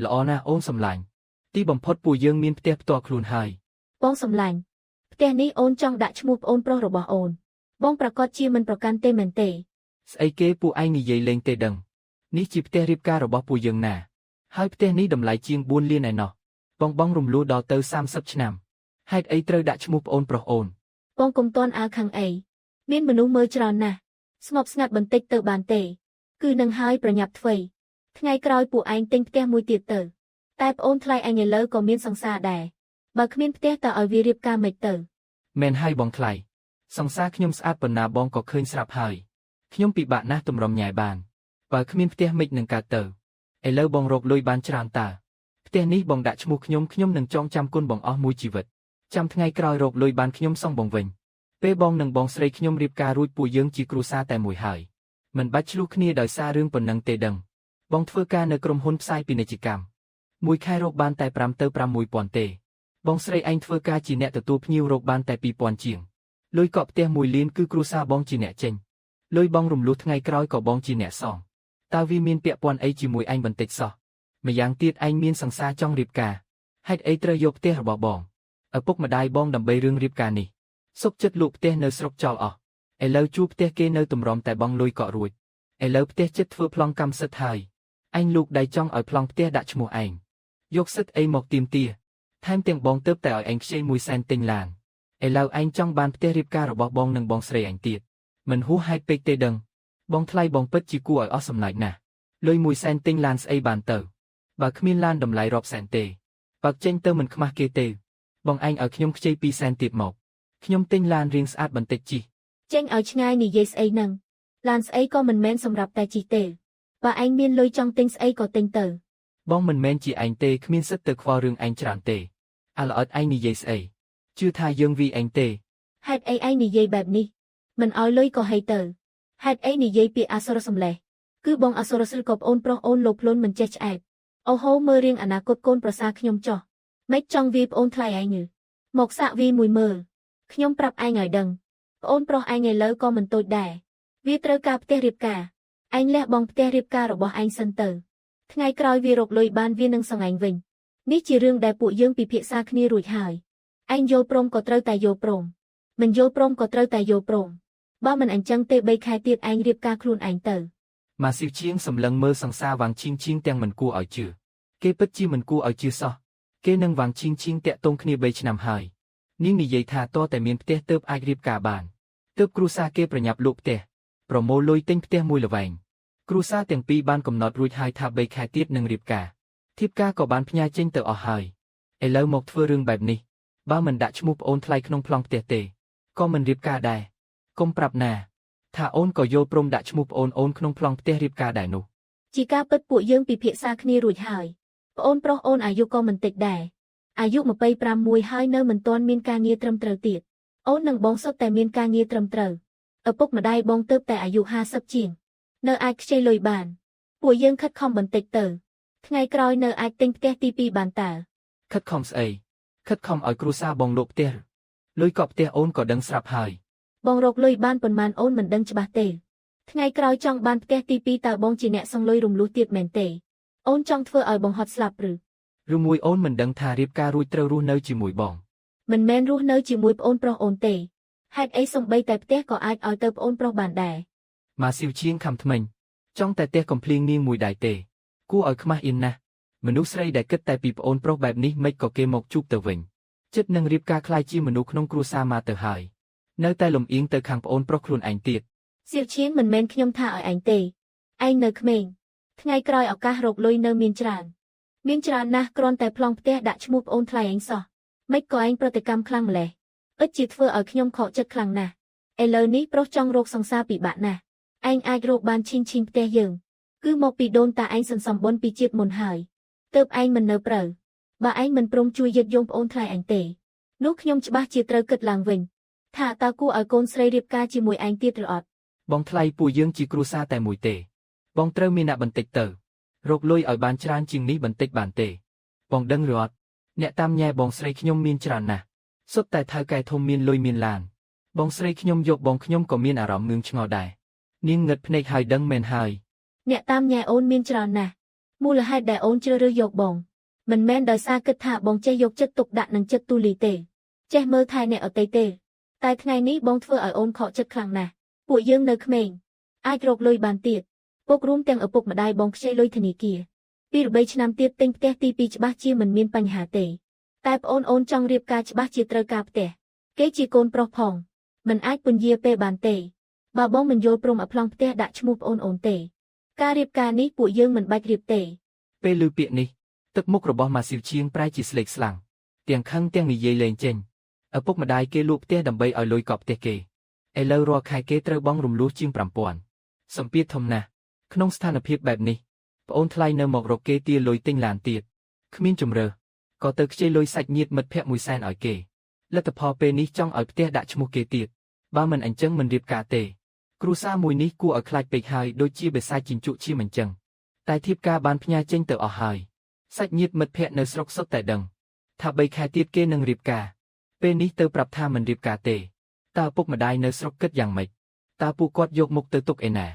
ល្អណាស់អូនសំឡាញ់ទីបំផុតពួកយើងមានផ្ទះផ្ទាល់ខ្លួនហើយ បងសំឡាញ់ផ្ទះនេះអូនចង់ដាក់ឈ្មោះប្អូនប្រុសរបស់អូនបងប្រកាសជាមិនប្រកាន់ទេមែនទេ ស្អីគេពួកឯងនិយាយលេងទេដឹងនេះជាផ្ទះរៀបការរបស់ពួកយើងណាហើយផ្ទះនេះតម្លៃជាង4លានឯណោះបងបងរំលោះដល់ទៅ30ឆ្នាំហេតុអីត្រូវដាក់ឈ្មោះប្អូនប្រុសអូន បងកុំតន់អើខាងអីមានមនុស្សមើលច្រើនណាស់ស្ងប់ស្ងាត់បន្តិចទៅបានទេគឺនឹងហើយប្រញាប់ធ្វើថ្ងៃក្រោយពួកឯងទិញផ្ទះមួយទៀតទៅតែប្អូនថ្លៃឯងឥឡូវក៏មានសង្សារដែរបើគ្មានផ្ទះតើឲ្យវារៀបការមិនទៅ មែនហើយបងថ្លៃសង្សារខ្ញុំស្អាតប៉ុណ្ណាបងក៏ឃើញស្រាប់ហើយខ្ញុំពិបាកណាស់ទម្រាំញ៉ែបានបើគ្មានផ្ទះមិននឹងកើតទៅឥឡូវបងរកលុយបានច្រើនតើផ្ទះនេះបងដាក់ឈ្មោះខ្ញុំខ្ញុំនឹងចងចាំគុណបងអស់មួយជីវិតចាំថ្ងៃក្រោយរកលុយបានខ្ញុំសងបងវិញពេលបងនិងបងស្រីខ្ញុំរៀបការរួចពួកយើងជាគ្រួសារតែមួយហើយមិនបាច់ឆ្លោះគ្នាដោយសាររឿងប៉ុណ្ណឹងទេដឹងបងធ្វើការនៅក្រុមហ៊ុនផ្សាយពាណិជ្ជកម្មមួយខែរកបានតែ5ទៅ6000ទេបងស្រីឯងធ្វើការជាអ្នកទទួលភ្ញៀវរកបានតែ2000ជាងលុយកក់ផ្ទះមួយលានគឺគ្រួសារបងជាអ្នកចេញលុយបងរំលោះថ្ងៃក្រោយក៏បងជាអ្នកសងតើវាមានពាក់ព័ន្ធអីជាមួយឯងបន្តិចសោះម្យ៉ាងទៀតឯងមានសង្សារចង់រៀបការហេតុអីត្រូវយកផ្ទះរបស់បងឪពុកម្ដាយបងដើម្បីរឿងរៀបការនេះសុខចិត្តលក់ផ្ទះនៅស្រុកចោលអស់ឥឡូវជួផ្ទះគេនៅទម្រាំតែបងលុយកក់រួចឥឡូវផ្ទះចិត្តធ្វើប្លង់កម្មសិទ្ធិហើយឯងលូកដៃចង់ឲ្យប្លង់ផ្ទះដាក់ឈ្មោះឯងយកសិទ្ធិអីមកទាមទារថែមទាំងបងទៅតែឲ្យឯងខ្ចីមួយសែនទិញឡានឥឡូវឯងចង់បានផ្ទះរៀបការរបស់បងនិងបងស្រីឯងទៀតមិនហួសហេតុពេកទេដឹងបងថ្លៃបងពិតជាគួរឲ្យអស់សំណើចណាស់លុយមួយសែនទិញឡានស្អីបានទៅបើគ្មានឡានតម្លៃរាប់សែនទេបើចេញទៅមិនខ្មាស់គេទេបងឯងឲ្យខ្ញុំខ្ចី2សែនទៀតមកខ្ញុំទិញឡានរៀងស្អាតបន្តិចជិះ ចេញឲ្យឆ្ងាយនិយាយស្អីនឹងឡានស្អីក៏មិនមែនសម្រាប់តែជិះទេបើឯងមានលុយចង់ទិញស្អីក៏ទិញទៅ បងមិនមែនជាឯងទេគ្មានសិទ្ធិទៅខ្វល់រឿងឯងច្រើនទេអាឡអត់ឯងនិយាយស្អីជឿថាយើងវីឯងទេ ហេតុអីឯងនិយាយបែបនេះមិនឲ្យលុយក៏ហីទៅហេតុអីនិយាយពាក្យអសុរសម្លេះគឺបងអសុរសិលក៏ប្អូនប្រុសអូនលោភលន់មិនចេះឆ្អែតអូហូមើលរៀងអនាគតកូនប្រសាខ្ញុំចោះមិនចង់វាប្អូនថ្លៃឯងមកសាក់វាមួយមើលខ្ញុំប្រាប់ឯងឲ្យដឹងប្អូនប្រុសឯងឥឡូវក៏មិនតូចដែរវាត្រូវការផ្ទះរៀបការឯងលះបង់ផ្ទះរៀបការរបស់ឯងសិនទៅថ្ងៃក្រោយវារកលុយបានវានឹងសងឯងវិញនេះជារឿងដែលពួកយើងពិភាក្សាគ្នារួចហើយឯងយល់ព្រមក៏ត្រូវតែយល់ព្រមមិនយល់ព្រមក៏ត្រូវតែយល់ព្រមបើមិនអញ្ចឹងទេ3ខែទៀតឯងរៀបការខ្លួនឯងទៅ ម៉ាស៊ីវឈៀងសម្លឹងមើលសង្សារវាងឈៀងឈៀងទាំងមិនគួរឲ្យជឿគេពិតជាមិនគួរឲ្យជឿសោះគេនឹងវាងឈៀងឈៀងតាក់ទងគ្នា3ឆ្នាំហើយនាងនិយាយថាតតែមានផ្ទះទើបអាចរៀបការបានទើបគ្រួសារគេប្រញាប់លក់ផ្ទះប្រមូលលុយទិញផ្ទះមួយល្វែងគ្រួសារទាំងពីរបានកំណត់រួចហើយថា3ខែទៀតនឹងរៀបការធៀបការក៏បានផ្ញើចេញទៅអស់ហើយឥឡូវមកធ្វើរឿងបែបនេះបើមិនដាក់ឈ្មោះប្អូនថ្លៃក្នុងប្លង់ផ្ទះទេក៏មិនរៀបការដែរកុំប្រាប់ណាថាអូនក៏យល់ព្រមដាក់ឈ្មោះប្អូនអូនក្នុងប្លង់ផ្ទះរៀបការដែរនោះ ជាការពិតពួកយើងពិភាក្សាគ្នារួចហើយប្អូនប្រុសអូនអាយុក៏មិនតិចដែរអាយុ25មួយហើយនៅមិនទាន់មានការងារត្រឹមត្រូវទៀតអូននិងបងសុទ្ធតែមានការងារត្រឹមត្រូវឪពុកម្ដាយបងទៅតែអាយុ50ជាងនៅអាចខ្ចីលុយបានពួកយើងខិតខំបន្តិចទៅថ្ងៃក្រោយនៅអាចទិញផ្ទះទី2បានតើ ខិតខំស្អីខិតខំឲ្យគ្រួសារបងលក់ផ្ទះលុយកក់ផ្ទះអូនក៏ដឹងស្រាប់ហើយ បងរកលុយបានប៉ុន្មានអូនមិនដឹងច្បាស់ទេថ្ងៃក្រោយចង់បានផ្ទះទី2តើបងជាអ្នកសងលុយរំលោះទៀតមែនទេអូនចង់ធ្វើឲ្យបងហត់ស្លាប់ឬ ឬមួយអូនមិនដឹងថារៀបការរួចត្រូវរស់នៅជាមួយបង មិនមែនរស់នៅជាមួយប្អូនប្រុសអូនទេហេតុអីសំបីតែផ្ទះក៏អាចឲ្យទៅប្អូនប្រុសបានដែរ ម៉ាស៊ីវឈៀងខំថ្មិញចង់តែផ្ទះកំភ្លៀងនាងមួយដែរទេគួរឲ្យខ្មាស់អៀនណាស់មនុស្សស្រីដែលគិតតែពីប្អូនប្រុសបែបនេះមិនក៏គេមកជួបទៅវិញចិត្តនឹងរៀបការក្លាយជាមនុស្សក្នុងគ្រួសារមកទៅហើយនៅតែលំអៀងទៅខាងប្អូនប្រុសខ្លួនឯងទៀត សៀវឈៀងមិនមែនខ្ញុំថាឲ្យឯងទេឯងនៅក្មេងថ្ងៃក្រោយឱកាសរកលុយនៅមានច្រើនមានច្រើនណាស់គ្រាន់តែប្លង់ផ្ទះដាក់ឈ្មោះប្អូនថ្លៃឯងសោះមិនក៏ឯងប្រតិកម្មខ្លាំងម្ល៉េះឥតជាធ្វើឲ្យខ្ញុំខកចិត្តខ្លាំងណាស់ឥឡូវនេះប្រុសចង់រកសង្សារពិបាកណាស់ឯងអាចរកបានឈីងឈីងផ្ទះយើងគឺមកពីដូនតាឯងសន្សំបុណ្យពីជាតិមុនហើយទើបឯងមិននៅព្រៅបើឯងមិនព្រមជួយយឹតយងប្អូនថ្លៃឯងទេនោះខ្ញុំច្បាស់ជាត្រូវគិតឡើងវិញថាតើគួរឲ្យកូនស្រីរៀបការជាមួយឯងទៀតឬអត់ បងថ្លៃពួកយើងជាគ្រួសារតែមួយទេបងត្រូវមានអ្នកបន្តិចទៅរកលុយឲ្យបានច្រើនជាងនេះបន្តិចបានទេបងដឹងឬអត់អ្នកតាមញ៉ែបងស្រីខ្ញុំមានច្រើនណាស់សុទ្ធតែថៅកែធំមានលុយមានឡានបងស្រីខ្ញុំយកបងខ្ញុំក៏មានអារម្មណ៍ងឿងឆ្ងល់ដែរនាងងឹតភ្នែកហើយដឹងមែនហើយ អ្នកតាមញ៉ែអូនមានច្រើនណាស់ មូលហេតុដែលអូនជ្រើសរើសយកបងមិនមែនដោយសារគិតថាបងចេះយកចិត្តទុកដាក់និងចិត្តទូលាយទេចេះមើលថែអ្នកអតីទេតែថ្ងៃនេះបងធ្វើឲ្យអូនខកចិត្តខ្លាំងណាស់ពួកយើងនៅក្មេងអាចរកលុយបានទៀតពុករួមទាំងឪពុកម្ដាយបងខ្ចីលុយធនាគារពីរបីឆ្នាំទៀតទិញផ្ទះទី2ច្បាស់ជាមិនមានបញ្ហាទេតែប្អូនអូនចង់រៀបការច្បាស់ជាត្រូវការផ្ទះគេជាកូនប្រុសផងមិនអាចពន្យាពេលបានទេបើបងមិនយល់ព្រមឲ្យប្លង់ផ្ទះដាក់ឈ្មោះប្អូនអូនទេការរៀបការនេះពួកយើងមិនបាច់រៀបទេ ពេលឮពាក្យនេះទឹកមុខរបស់ម៉ាស៊ីវឈៀងប្រែជាស្លេកស្លាំងទាំងខឹងទាំងនិយាយលេងចេញឪពុកម្ដាយគេលក់ផ្ទះដើម្បីឲ្យលុយកប់ផ្ទះគេឥឡូវរាល់ខែគេត្រូវបង់រំលោះជាង5000សម្ពាធធំណាស់ក្នុងស្ថានភាពបែបនេះប្អូនថ្លៃនៅមករកគេទាលុយទិញឡានទៀតគ្មានជំរើសក៏ទៅខ្ចីលុយសាច់ញាតិមិត្តភ័ក្តិមួយសែនឲ្យគេលទ្ធផលពេលនេះចង់ឲ្យផ្ទះដាក់ឈ្មោះគេទៀតបើមិនអញ្ចឹងមិនរៀបការទេគ្រួសារមួយនេះគួរឲ្យខ្លាចពេកហើយដូចជាបិសាចជញ្ជក់ឈាមអញ្ចឹងតែធៀបការបានផ្ញើចេញទៅអស់ហើយសាច់ញាតិមិត្តភ័ក្តិនៅស្រុកសុទ្ធតែដឹងថា3ខែទៀតគេនឹងរៀបការពេលនេះទៅប្រាប់ថាមិនរៀបការទេតើឪពុកម្ដាយនៅស្រុកគិតយ៉ាងម៉េចតើពួកគាត់យកមុខទៅទុកឯណា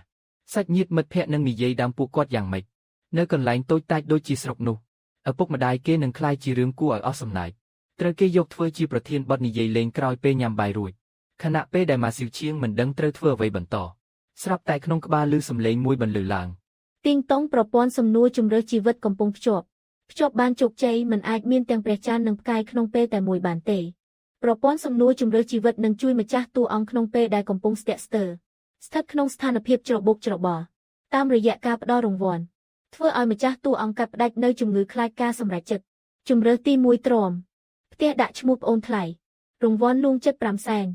សាច់ញាតិមិត្តភ័ក្តិនឹងនិយាយដើមពួកគាត់យ៉ាងម៉េចនៅកន្លែងតូចតាចដូចជាស្រុកនោះឪពុកម្ដាយគេនឹងក្លាយជារឿងគួរឲ្យអស់សំណើចត្រូវគេយកធ្វើជាប្រធានបទនិយាយលេងក្រោយពេលញ៉ាំបាយរួចខណៈពេលដែលម៉ាស៊ីវឈៀងមិនដឹងត្រូវធ្វើអ្វីបន្តស្រាប់តែក្នុងក្បាលឮសំឡេងមួយបន្លឺឡើង ទីងតុងប្រព័ន្ធសំណួរជំរើសជីវិតកំពុងភ្ជាប់ភ្ជាប់បានជោគជ័យមិនអាចមានទាំងព្រះច័ន្ទនិងផ្កាយក្នុងពេលតែមួយបានទេប្រព័ន្ធសំណួរជំរើសជីវិតនឹងជួយម្ចាស់តួអង្គក្នុងពេលដែលកំពុងស្ទាក់ស្ទើរស្ថិតក្នុងស្ថានភាពច្របូកច្របល់តាមរយៈការផ្ដល់រង្វាន់ធ្វើឲ្យម្ចាស់តួអង្គកាត់ផ្ដាច់នៅជំងឺខ្លាចការសម្រេចចិត្តជំរើសទី1ទ្រាំផ្ទះដាក់ឈ្មោះប្អូនថ្លៃរង្វាន់លួងចិត្ត5សែន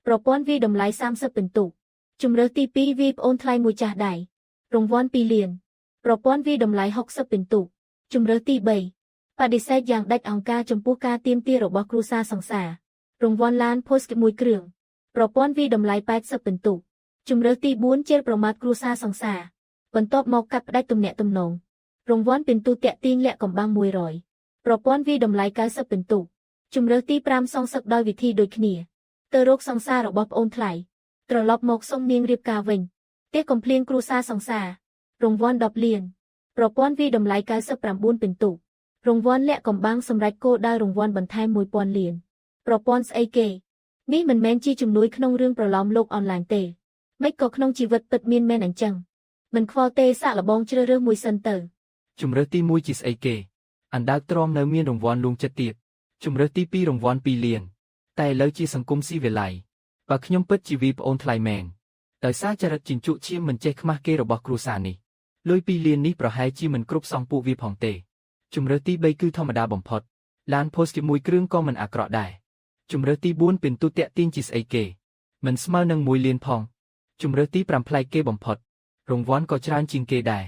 ប្រព័ន្ធវាយតម្លៃ30ពិន្ទុជំរើសទី2វាយប្អូនថ្លៃមួយចាស់ដៃរង្វាន់2លានប្រព័ន្ធវាយតម្លៃ60ពិន្ទុជំរើសទី3បដិសេធយ៉ាងដាច់អង្ការចំពោះការទាមទាររបស់គ្រួសារសង្សាររង្វាន់ឡាន Porsche មួយគ្រឿងប្រព័ន្ធវាយតម្លៃ80ពិន្ទុជំរើសទី4ជេរប្រមាថគ្រួសារសង្សារបន្ទាប់មកកាត់ផ្ដាច់ទំនាក់ទំនងរង្វាន់ពិន្ទុតាក់ទាញលាក់កំបាំង100ប្រព័ន្ធវាយតម្លៃ90ពិន្ទុជំរើសទី5សងសឹកដោយវិធីដូចគ្នាទៅរកសង្សាររបស់ប្អូនថ្លៃត្រឡប់មកសុំនាងរៀបការវិញផ្ទះកំភ្លៀងគ្រួសារសង្សាររង្វាន់10លានប្រព័ន្ធវាយតម្លៃ99ពិន្ទុរង្វាន់លាក់កំបាំងសម្រាប់គោលដៅរង្វាន់បន្ថែម1000លានប្រព័ន្ធស្អីគេនេះមិនមែនជាជំនួយក្នុងរឿងប្រឡំលោកអនឡាញទេមិនក៏ក្នុងជីវិតពិតមានមែនអញ្ចឹងមិនខ្វល់ទេសាក់លបងជ្រើសរើសមួយសិនទៅ ជំរើសទី1ជាស្អីគេអណ្ដើកទ្រាំនៅមានរង្វាន់លួងចិត្តទៀតជំរើសទី2រង្វាន់2លានតែឥឡូវជាសង្គមស៊ីវិល័យបើខ្ញុំពិតជាវីប្អូនថ្លៃមែនដោយសារចរិតជញ្ជក់ឈាមមិនចេះខ្មាស់គេរបស់គ្រួសារនេះលុយ2លាននេះប្រហែលជាមិនគ្រប់សងពួកវាផងទេជំរើសទី3គឺធម្មតាបំផុតឡាន Porsche ជាមួយគ្រឿងក៏មិនអាក្រក់ដែរជំរើសទី4ពិន្ទុតាក់ទាញជាស្អីគេមិនស្មើនឹង1លានផងជំរើសទី5ប្លែកគេបំផុតរង្វាន់ក៏ច្រើនជាងគេដែរ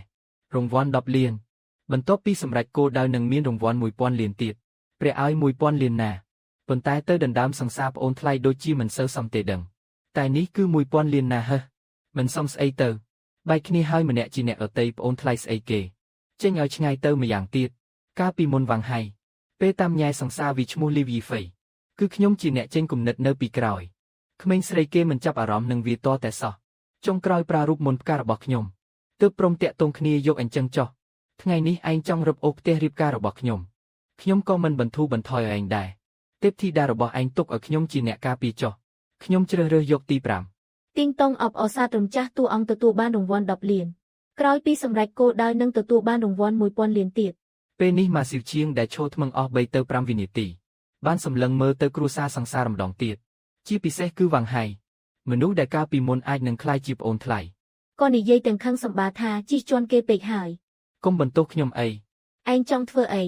រង្វាន់10លានបន្ទាប់ពីសម្រេចគោលដៅនឹងមានរង្វាន់1000លានទៀតព្រះឲ្យ1000លានណាប៉ុន្តែទៅដណ្ដើមសង្សារប្អូនថ្លៃដូចជាមិនសូវសមទេដឹងតែនេះគឺ1000លានណាហឹមិនសមស្អីទៅបែកគ្នាហើយម្នាក់ជាអ្នកដតីប្អូនថ្លៃស្អីគេចេញឲ្យឆ្ងាយទៅម្យ៉ាងទៀតកាលពីមុនវាងហៃពេលតាមញ៉ែសង្សារវីឈ្មោះលីវីហ្វៃគឺខ្ញុំជាអ្នកចេញគំនិតនៅពីក្រោយក្មេងស្រីគេមិនចាប់អារម្មណ៍នឹងវាតតែសោះចុងក្រោយប្រារូបមុនផ្ការបស់ខ្ញុំទើបព្រមតាក់ទងគ្នាយកអញ្ចឹងចុះថ្ងៃនេះឯងចង់រឹបអូសផ្ទះរៀបការរបស់ខ្ញុំខ្ញុំក៏មិនបន្ធូរបន្ថយឲ្យឯងដែរទេពធីតារបស់ឯងទុកឲ្យខ្ញុំជាអ្នកការពារចុះខ្ញុំជ្រើសរើសយកទី5 ទីងតុងអបអរសាទរម្ចាស់តួអង្គទទួលបានរង្វាន់10លានក្រោយពីសម្រេចគោលដៅនឹងទទួលបានរង្វាន់1000លានទៀត ពេលនេះម៉ាស៊ីវឈៀងដែលឈរថ្មឹងអស់3ទៅ5វិនាទីបានសម្លឹងមើលទៅគ្រួសារសង្សារម្ដងទៀតជាពិសេសគឺវ៉ាងហៃមនុស្សដែលកាលពីមុនអាចនឹងក្លាយជាប្អូនថ្លៃ ក៏និយាយទាំងខឹងសម្បាថាជិះជាន់គេពេកហើយ កុំបន្ទោសខ្ញុំអី ឯងចង់ធ្វើអី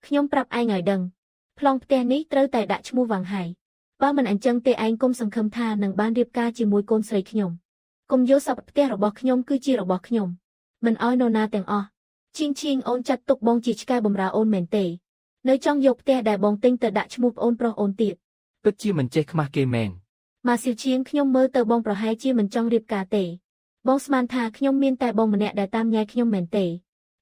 ខ្ញុំប្រាប់ឯងឲ្យដឹងប្លង់ផ្ទះនេះត្រូវតែដាក់ឈ្មោះវ៉ាងហៃបើមិនអញ្ចឹងទេឯងកុំសង្ឃឹមថានឹងបានរៀបការជាមួយកូនស្រីខ្ញុំកុំយកសពផ្ទះរបស់ខ្ញុំគឺជារបស់ខ្ញុំមិនឲ្យនរណាទាំងអស់ឈៀងឈៀងអូនចាត់ទុកបងជាឆ្កែបំរើអូនមែនទេនៅចង់យកផ្ទះដែលបងទិញទៅដាក់ឈ្មោះប្អូនប្រុសអូនទៀត ពិតជាមិនចេះខ្មាស់គេមែន ម៉ាស៊ីវឈៀងខ្ញុំមើលទៅបងប្រហែលជាមិនចង់រៀបការទេបងស្មានថាខ្ញុំមានតែបងម្នាក់ដែលតាមញ៉ែខ្ញុំមែនទេ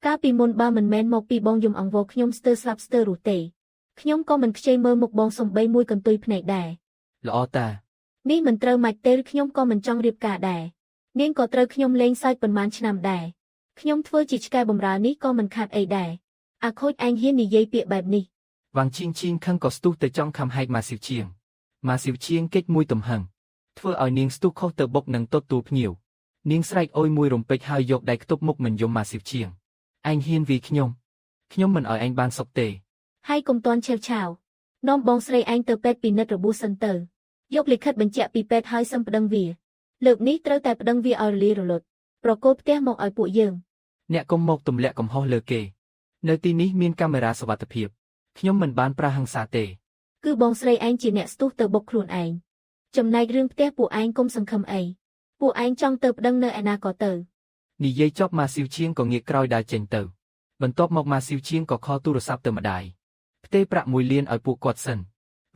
កាលពីមុនបើមិនមែនមកពីបងយំអង្វរខ្ញុំស្ទើរស្លាប់ស្ទើររស់ទេខ្ញុំក៏មិនខ្ចីមើលមុខបងសំបីមួយកន្ទុយភ្នែកដែរ ល្អតា នេះមិនត្រូវម៉ាច់ទេខ្ញុំក៏មិនចង់រៀបការដែរនាងក៏ត្រូវខ្ញុំលេងសើចប៉ុន្មានឆ្នាំដែរ ខ្ញុំធ្វើជាឆ្កែបំរើនេះក៏មិនខាតអីដែរអាខូចឯងហ៊ាននិយាយពាក្យបែបនេះ វ៉ាងឈៀងឈៀងខឹងក៏ស្ទុះទៅចង់ខំហែកម៉ាស៊ីវឈៀងម៉ាស៊ីវឈៀងគេចមួយទំហឹងធ្វើឲ្យនាងស្ទុះខុសទៅបុកនឹងតតួភ្ញៀវនាងស្រែកអូយមួយរំពេចហើយយកដៃខ្ទប់មុខមិនយំម៉ាស៊ីវឈៀងឯងហ៊ានវាយខ្ញុំខ្ញុំមិនឲ្យឯងបានសុខទេ ហើយកុំតន់ឆេវឆាវនាំបងស្រីឯងទៅពេទ្យពិនិត្យរបួសសិនទៅយកលិខិតបញ្ជាក់ពីពេទ្យហើយសឹមប្តឹងវាលើកនេះត្រូវតែប្តឹងវាឲ្យរលាយរលត់ប្រគល់ផ្ទះមកឲ្យពួកយើង អ្នកកុំមកទម្លាក់កំហុសលើគេនៅទីនេះមានកាមេរ៉ាសុវត្ថិភាពខ្ញុំមិនបានប្រាហិង្សាទេ គឺបងស្រីឯងជាអ្នកស្ទុះទៅបុកខ្លួនឯងចំណែករឿងផ្ទះពួកឯងកុំសង្ឃឹមអីពួកឯងចង់ទៅប្តឹងនៅឯណាក៏ទៅ និយាយចប់ម៉ាស៊ីវឈៀងក៏ងាកក្រោយដើរចេញទៅបន្ទាប់មកម៉ាស៊ីវឈៀងក៏ខលទូរស័ព្ទទៅម្ដាយផ្ទេរប្រាក់1លានឲ្យពួកគាត់សិន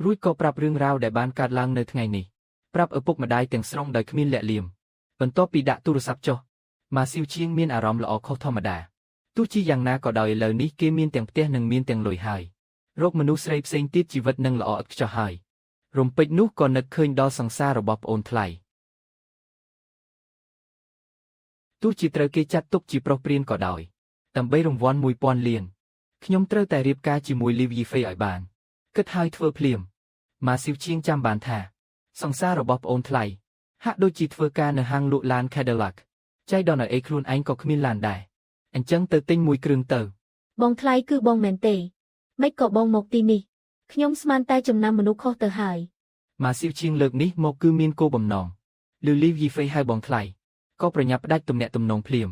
រួចក៏ប្រាប់រឿងរ៉ាវដែលបានកើតឡើងនៅថ្ងៃនេះប្រាប់ឪពុកម្ដាយទាំងស្រុងដោយគ្មានលាក់លៀមបន្ទាប់ពីដាក់ទូរស័ព្ទចុះម៉ាស៊ីវឈៀងមានអារម្មណ៍ល្អខុសធម្មតាទោះជាយ៉ាងណាក៏ដោយឥឡូវនេះគេមានទាំងផ្ទះនិងមានទាំងលុយហើយរកមនុស្សស្រីផ្សេងទៀតជីវិតនឹងល្អឥតខ្ចោះហើយរំពេចនោះក៏នឹកឃើញដល់សង្សាររបស់ប្អូនថ្លៃទោះជាត្រូវគេចាត់ទុកជាប្រុសព្រានក៏ដោយដើម្បីរង្វាន់1000លានខ្ញុំត្រូវតែរៀបការជាមួយលីវយីហ្វេឲ្យបានគិតហើយធ្វើភ្លាមម៉ាស៊ីវឈៀងចាំបានថាសង្សាររបស់ប្អូនថ្លៃហាក់ដូចជាធ្វើការនៅហាងលក់ឡាន Cadillac ចៃដន្យឲ្យអីខ្លួនឯងក៏គ្មានឡានដែរអញ្ចឹងទៅទិញមួយគ្រឿងទៅ បងថ្លៃគឺបងមែនទេម៉េចក៏បងមកទីនេះខ្ញុំស្មានតែចំណាំមនុស្សខុសទៅហើយ ម៉ាស៊ីវឈៀងលើកនេះមកគឺមានគោលបំណងលឺលីវយីហ្វេហៅបងថ្លៃក៏ប្រញាប់ផ្ដាច់ទំនាក់ទំនងភ្លាម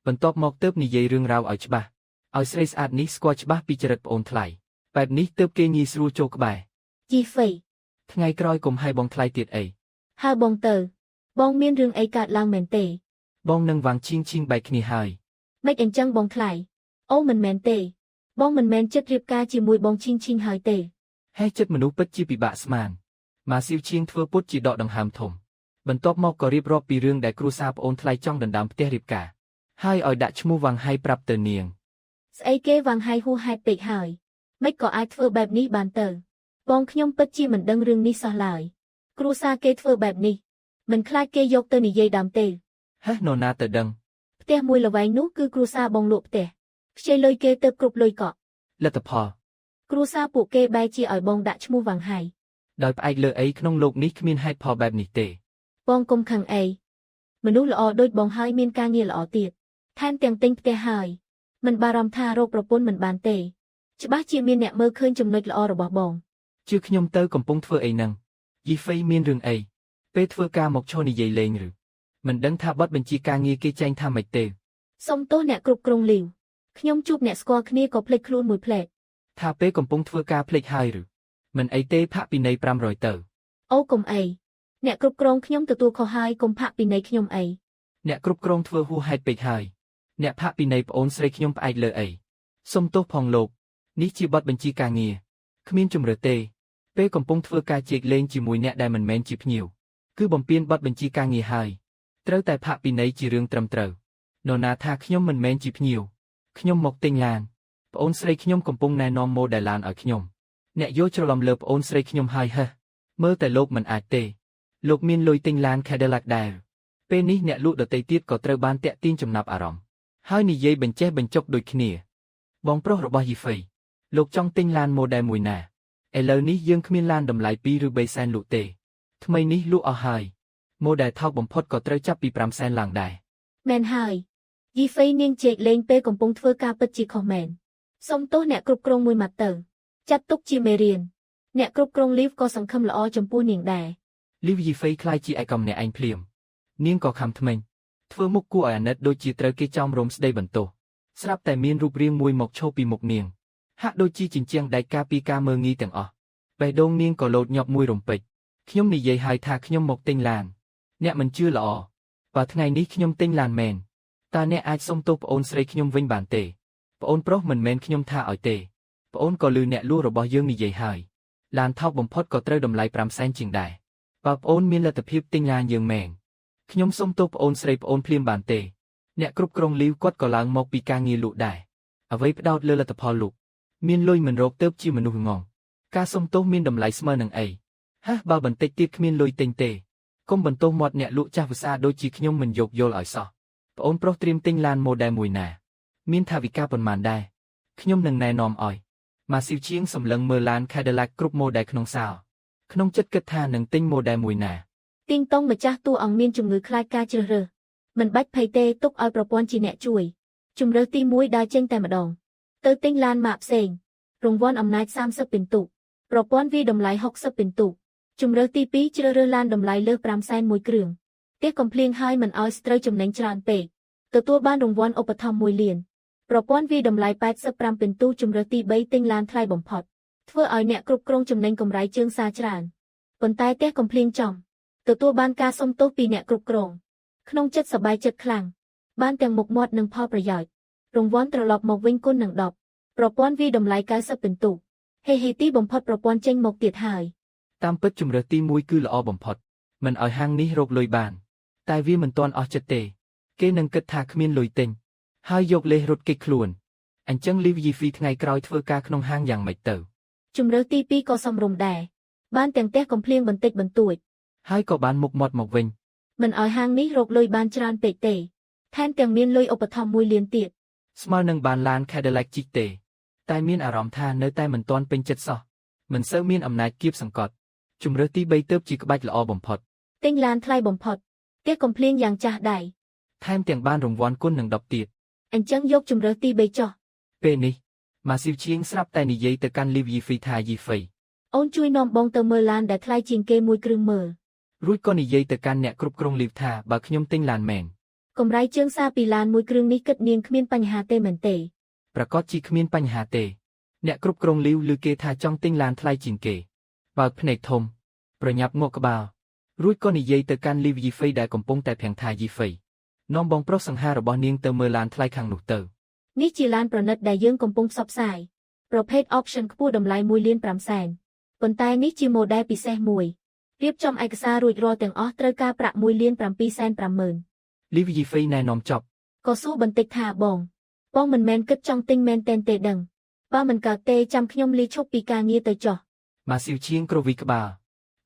បន្ទាប់មកទើបនិយាយរឿងរ៉ាវឲ្យច្បាស់ឲ្យស្រីស្អាតនេះស្គាល់ច្បាស់ពីចរិតប្អូនថ្លៃបែបនេះទើបគេងាយស្រួលចូលក្បែរ យីហ្វេ ថ្ងៃក្រោយកុំហៅបងថ្លៃទៀតអី ហៅបងទៅបងមានរឿងអីកើតឡើងមែនទេ បងនឹងវាងឈៀងឈៀងបែកគ្នាហើយ ម៉េចអញ្ចឹងបងថ្លៃអូមិនមែនទេបងមិនមែនចិត្តរៀបការជាមួយបងឈីងឈីងហើយទេ ហេះចិត្តមនុស្សពិតជាពិបាកស្មានម៉ាស៊ីវឈៀងធ្វើពុតជាដកដង្ហើមធំបន្ទាប់មកក៏រៀបរាប់ពីរឿងដែលគ្រួសារប្អូនថ្លៃចង់ដណ្ដើមផ្ទះរៀបការហើយឲ្យដាក់ឈ្មោះវ៉ាងហៃប្រាប់ទៅនាង ស្អីគេវ៉ាងហៃហួសហេតុពេកហើយម៉េចក៏អាចធ្វើបែបនេះបានទៅបងខ្ញុំពិតជាមិនដឹងរឿងនេះសោះឡើយគ្រួសារគេធ្វើបែបនេះមិនខ្លាចគេយកទៅនិយាយដើមទេ ហេះនរណាទៅដឹង ផ្ទះមួយល្វែងនោះគឺគ្រួសារបងលក់ផ្ទះខ្ចីលុយគេទៅគ្រប់លុយកក់ លទ្ធផល គ្រួសារពួកគេបែរជាឲ្យបងដាក់ឈ្មោះវ៉ាងហៃ ដោយផ្អែកលើអីក្នុងលោកនេះគ្មានហេតុផលបែបនេះទេ បងកុំខឹងអីមនុស្សល្អដូចបងហើយមានការងារល្អទៀតថែមទាំងទិញផ្ទះហើយមិនបារម្ភថារកប្រពន្ធមិនបានទេច្បាស់ជាមានអ្នកមើលឃើញចំណុចល្អរបស់បង ជឿខ្ញុំទៅកំពុងធ្វើអីហ្នឹងយីហ្វេមានរឿងអីពេលធ្វើការមកឈរនិយាយលេងឬមិនដឹងថាបទបញ្ជាការងារគេចែងថាម៉េចទេ សុំទោសអ្នកគ្រប់គ្រងលីវខ្ញុំជួបអ្នកស្គាល់គ្នាក៏ភ្លេចខ្លួនមួយភ្លែត ថាពេលកំពុងធ្វើការភ្លេចហើយឬមិនអីទេផាកពិន័យ500ទៅ អូកុំអីអ្នកគ្រប់គ្រងខ្ញុំទទួលខុសហើយកុំផាកពិន័យខ្ញុំអី អ្នកគ្រប់គ្រងធ្វើហួសហេតុពេកហើយអ្នកផាកពិន័យប្អូនស្រីខ្ញុំផ្អែកលើអីសុំទោសផងលោកនេះជាបទបញ្ជាការងារគ្មានជំរឿទេពេលកំពុងធ្វើការជែកលេងជាមួយអ្នកដែលមិនមែនជាភ្ញៀវគឺបំពានបទបញ្ជាការងារហើយត្រូវតែផាកពិន័យជារឿងត្រឹមត្រូវនរណាថាខ្ញុំមិនមែនជាភ្ញៀវខ្ញុំមកទិញឡានប្អូនស្រីខ្ញុំកំពុងណែនាំម៉ូដែលឡានឲ្យខ្ញុំអ្នកយល់ច្រឡំលើប្អូនស្រីខ្ញុំហើយហេះមើលតែលោកមិនអាចទេលោកមានលុយទិញឡាន Cadillac ដែរពេលនេះអ្នកលក់ដទៃទៀតក៏ត្រូវបានតាក់ទាញចំណាប់អារម្មណ៍ហើយនិយាយបញ្ចេះបញ្ចុកដូចគ្នាបងប្រុសរបស់យីហ្វេលោកចង់ទិញឡានម៉ូដែលមួយណាឥឡូវនេះយើងគ្មានឡានតម្លៃ2ឬ3សែនលក់ទេថ្មីនេះលក់អស់ហើយម៉ូដែលថោកបំផុតក៏ត្រូវចាប់ពី5សែនឡើងដែរ មែនហើយយីហ្វេនាងជែកលេងពេលកំពុងធ្វើការពិតជាខុសមែនសុំទោសអ្នកគ្រប់គ្រងមួយម៉ាត់ទៅចាត់ទុកជាមេរៀនអ្នកគ្រប់គ្រងលីវក៏សង្ឃឹមល្អចំពោះនាងដែរ លីវយីហ្វេខ្លាយជាឯកម្នាក់ឯងភ្លាមនាងក៏ខំថ្មិញធ្វើមុខគួរឲ្យអាណិតដូចជាត្រូវគេចោមរោមស្ដីបន្ទោសស្រាប់តែមានរូបរាងមួយមកឈរពីមុខនាងហាក់ដូចជាជញ្ជាំងដែកការពីការមើងងាយទាំងអស់បេះដូងនាងក៏លោតញាប់មួយរំពេចខ្ញុំនិយាយហើយថាខ្ញុំមកទិញឡានអ្នកមិនជឿល្អបើថ្ងៃនេះខ្ញុំទិញឡានមែនតើអ្នកអាចសុំទោសប្អូនស្រីខ្ញុំវិញបានទេប្អូនប្រុសមិនមែនខ្ញុំថាឲ្យទេប្អូនក៏លឺអ្នកលក់របស់យើងនិយាយហើយឡានថោកបំផុតក៏ត្រូវតម្លៃ5សែនជាងដែរបើប្អូនមានលទ្ធភាពទិញឡានយើងមែនខ្ញុំសុំទោសប្អូនស្រីប្អូនភ្លាមបានទេអ្នកគ្រប់គ្រងលីវគាត់ក៏ឡើងមកពីការងារលក់ដែរអ្វីផ្ដោតលើលទ្ធផលលក់មានលុយមិនរកទៅជាមនុស្សងងការសុំទោសមានតម្លៃស្មើនឹងអីហះបើបន្តិចទៀតគ្មានលុយទិញទេកុំបន្ទោសមាត់អ្នកលក់ចាស់វិសាដូចជាខ្ញុំមិនយោគយល់ឲ្យសោះ ប្អូនប្រុសត្រៀមទិញឡាន model មួយណា មានថវិកាប៉ុន្មានដែរខ្ញុំនឹងណែនាំឲ្យម៉ាស៊ីវជាងសម្លឹងមើលឡាន Cadillac គ្រប់ model ក្នុងសាលក្នុងចិត្តគិតថានឹងទិញ model មួយណា ទីងតុងម្ចាស់តួអង្គមានជំងឺខ្លាចការជ្រើសរើសមិនបាច់ភ័យទេទុកឲ្យប្រព័ន្ធជាអ្នកជួយជំរើសទី1ដើរចេញតែម្ដងទៅទិញឡានម៉ាកផ្សេងរង្វាន់អំណាច30ពិន្ទុប្រព័ន្ធវាតម្លៃ60ពិន្ទុជំរើសទី2ជ្រើសរើសឡានតម្លៃលើស5សែនមួយគ្រឿងផ្ទះកំភ្លៀងហើយមិនឲ្យស្ត្រូវចំណេញច្រើនពេកទទួលបានរង្វាន់ឧបត្ថម្ភ1លានប្រព័ន្ធវាតម្លៃ85ពិន្ទុជំរើសទី3ទិញឡានថ្លៃបំផុតធ្វើឲ្យអ្នកគ្រប់គ្រងចំណេញកម្រៃជើងសារច្រើនប៉ុន្តែផ្ទះកំភ្លៀងចំទទួលបានការសុំទោសពីអ្នកគ្រប់គ្រងក្នុងចិត្តសប្បាយចិត្តខ្លាំងបានទាំងមុខមាត់និងផលប្រយោជន៍រង្វាន់ត្រឡប់មកវិញគុណនឹង10ប្រព័ន្ធវាតម្លៃ90ពិន្ទុហេហេទីបំផុតប្រព័ន្ធចេញមកទៀតហើយ តាមពិតជំរើសទី1គឺល្អបំផុតមិនឲ្យហាងនេះរកលុយបាន តែវាមិនទាន់អស់ចិត្តទេ គេនឹងគិតថាគ្មានលុយទិញហើយយកលេសរត់គេចខ្លួនអញ្ចឹងលីវយីហ្វីថ្ងៃក្រោយធ្វើការក្នុងហាងយ៉ាងម៉េចទៅ ជំរើសទី2ក៏សមរម្យដែរបានទាំងផ្ទះកំភ្លៀងបន្តិចបន្តួច ហើយក៏បានមុខមាត់មកវិញ មិនឲ្យហាងនេះរកលុយបានច្រើនពេកទេថែមទាំងមានលុយឧបត្ថម្ភ1លានទៀត ស្មើនឹងបានឡាន Cadillac ជីកទេ តែមានអារម្មណ៍ថានៅតែមិនទាន់ពេញចិត្តសោះមិនសូវមានអំណាចគៀបសង្កត់ជំរើសទី3ទើបជាក្បាច់ល្អបំផុត ទិញឡានថ្លៃបំផុតផ្ទះកំភ្លៀងយ៉ាងចាស់ដៃ ថែមទាំងបានរង្វាន់គុណនឹង10ទៀត អញ្ចឹងយកជំរើសទី3ចុះ ពេលនេះម៉ាស៊ីវឈៀងស្រាប់តែនិយាយទៅកាន់លីវយីហ្វីថាយីហ្វី អូនជួយនាំបងទៅមើលឡានដែលថ្លៃជាងគេមួយគ្រឿងមើល រួចក៏និយាយទៅកាន់អ្នកគ្រប់គ្រងលីវថាបើខ្ញុំទិញឡានមែន កម្រៃជើងសារពីឡានមួយគ្រឿងនេះគិតនាងគ្មានបញ្ហាទេមែនទេ ប្រកាសជាគ្មានបញ្ហាទេអ្នកគ្រប់គ្រងលីវឬគេថាចង់ទិញឡានថ្លៃជាងគេបើកភ្នែកធំប្រញាប់ងក់ក្បាលរួចក៏និយាយទៅកាន់លីវយីហ្វីដែលកំពុងតែភាំងថាយីហ្វីនាំបងប្រុសសង្ហារបស់នាងទៅមើលឡានថ្លៃខាងនោះទៅ នេះជាឡានប្រណិតដែលយើងកំពុងផ្សព្វផ្សាយប្រភេទ option ខ្ពស់តម្លៃ1លាន5សែនប៉ុន្តែនេះជា model ពិសេសមួយរៀបចំឯកសាររួចរាល់ទាំងអស់ត្រូវការប្រាក់1លាន7សែន50000 លីវយីហ្វីណែនាំចប់ ក៏សួរបន្តិចថាបងបងមិនមែនគិតចង់ទិញមែនតែនទេដឹងបើមិនកើតទេចាំខ្ញុំលីឈប់ពីការងារទៅចុះ ម៉ាស៊ីវឈៀងគ្រវីក្បាល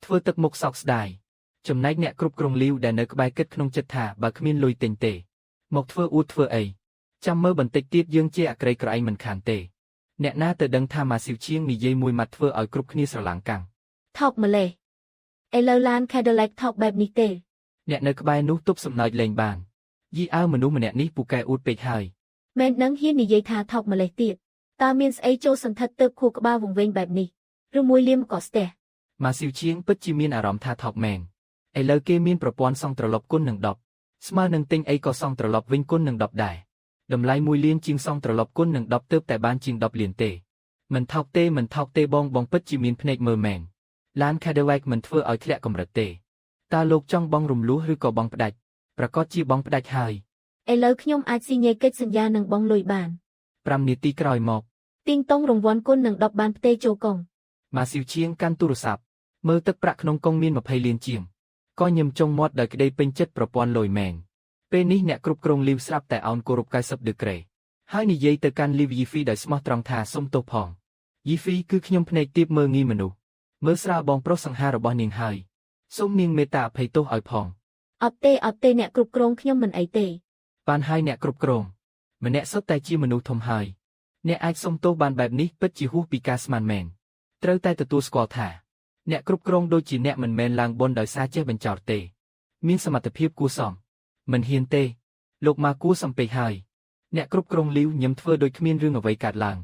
ធ្វើទឹកមុខសោកស្ដាយចំណែកអ្នកគ្រប់គ្រងលីវដែលនៅក្បែរគិតក្នុងចិត្តថាបើគ្មានលុយទិញទេមកធ្វើអួតធ្វើអីចាំមើលបន្តិចទៀតយើងជាអក្រីក្រឯងមិនខានទេអ្នកណាទៅដឹងថាម៉ាស៊ីវឈៀងនិយាយមួយម៉ាត់ធ្វើឲ្យគ្រប់គ្នាស្រឡាំងកាំង ថោកម្លេះឥឡូវឡាន Cadillac ថោកបែបនេះទេ អ្នកនៅក្បែរនោះទប់សំណើចលែងបានយីអើមនុស្សម្នាក់នេះពូកែអួតពេកហើយ មែននឹងហ៊ាននិយាយថាថោកម្លេះទៀតតើមានស្អីចូលសន្ធិដ្ឋទៅខួរក្បាលវង្វេងបែបនេះឬមួយលៀមក៏ស្ទះ ម៉ាស៊ីវឈៀងពិតជាមានអារម្មណ៍ថាថោកមែនឥឡូវគេមានប្រព័ន្ធសង់ត្រឡប់គុណនឹង10ស្មើនឹងទិញអីក៏សង់ត្រឡប់វិញគុណនឹង10ដែរតម្លៃ1លានជាងសង់ត្រឡប់គុណនឹង10ទើបតែបានជាង10លានទេមិនថោកទេមិនថោកទេបងបងពិតជាមានភ្នែកមើលមែនឡាន Cadillac មិនធ្វើឲ្យធ្លាក់កម្រិតទេតើលោកចង់បងរំលោះឬក៏បងផ្ដាច់ប្រកាសជាបងផ្ដាច់ហើយ ឥឡូវខ្ញុំអាចស៊ីញ៉េកិច្ចសន្យានឹងបងលុយបាន 5នាទីក្រោយមក ទីងតុងរង្វាន់គុណនឹង10បានផ្ទេចូលកុង ម៉ាស៊ីវឈៀងកាន់ទូរស័ព្ទមើលទឹកប្រាក់ក្នុងកុងមាន20លានជាងក៏ញឹមចុងមាត់ដោយក្តីពេញចិត្តប្រព័ន្ធលុយមែនពេលនេះអ្នកគ្រប់គ្រងលីវស្រាប់តែអោនគោរព90ដឺក្រេហើយនិយាយទៅកាន់លីវយីហ្វីដោយស្មោះត្រង់ថាសុំទោសផងយីហ្វីគឺខ្ញុំភ្នែកទៀបមើលងាយមនុស្សមើលស្រាលបងប្រុសសង្ហារបស់នាងហើយសូមនាងមេត្តាអភ័យទោសឲ្យផង អត់ទេអត់ទេអ្នកគ្រប់គ្រងខ្ញុំមិនអីទេ បានហើយអ្នកគ្រប់គ្រងម្នាក់សុទ្ធតែជាមនុស្សធំហើយអ្នកអាចសុំទោសបានបែបនេះពិតជាហួសពីការស្មានមែនត្រូវតែទទួលស្គាល់ថាអ្នកគ្រប់គ្រងដូចជាអ្នកមិនមែនឡើងបុណ្យដោយសារចេះបញ្ចោតទេមានសមត្ថភាពគួរសមមិនហ៊ានទេលោកមកគួរសំពេកហើយអ្នកគ្រប់គ្រងលីវញឹមធ្វើដូចគ្មានរឿងអ្វីកើតឡើង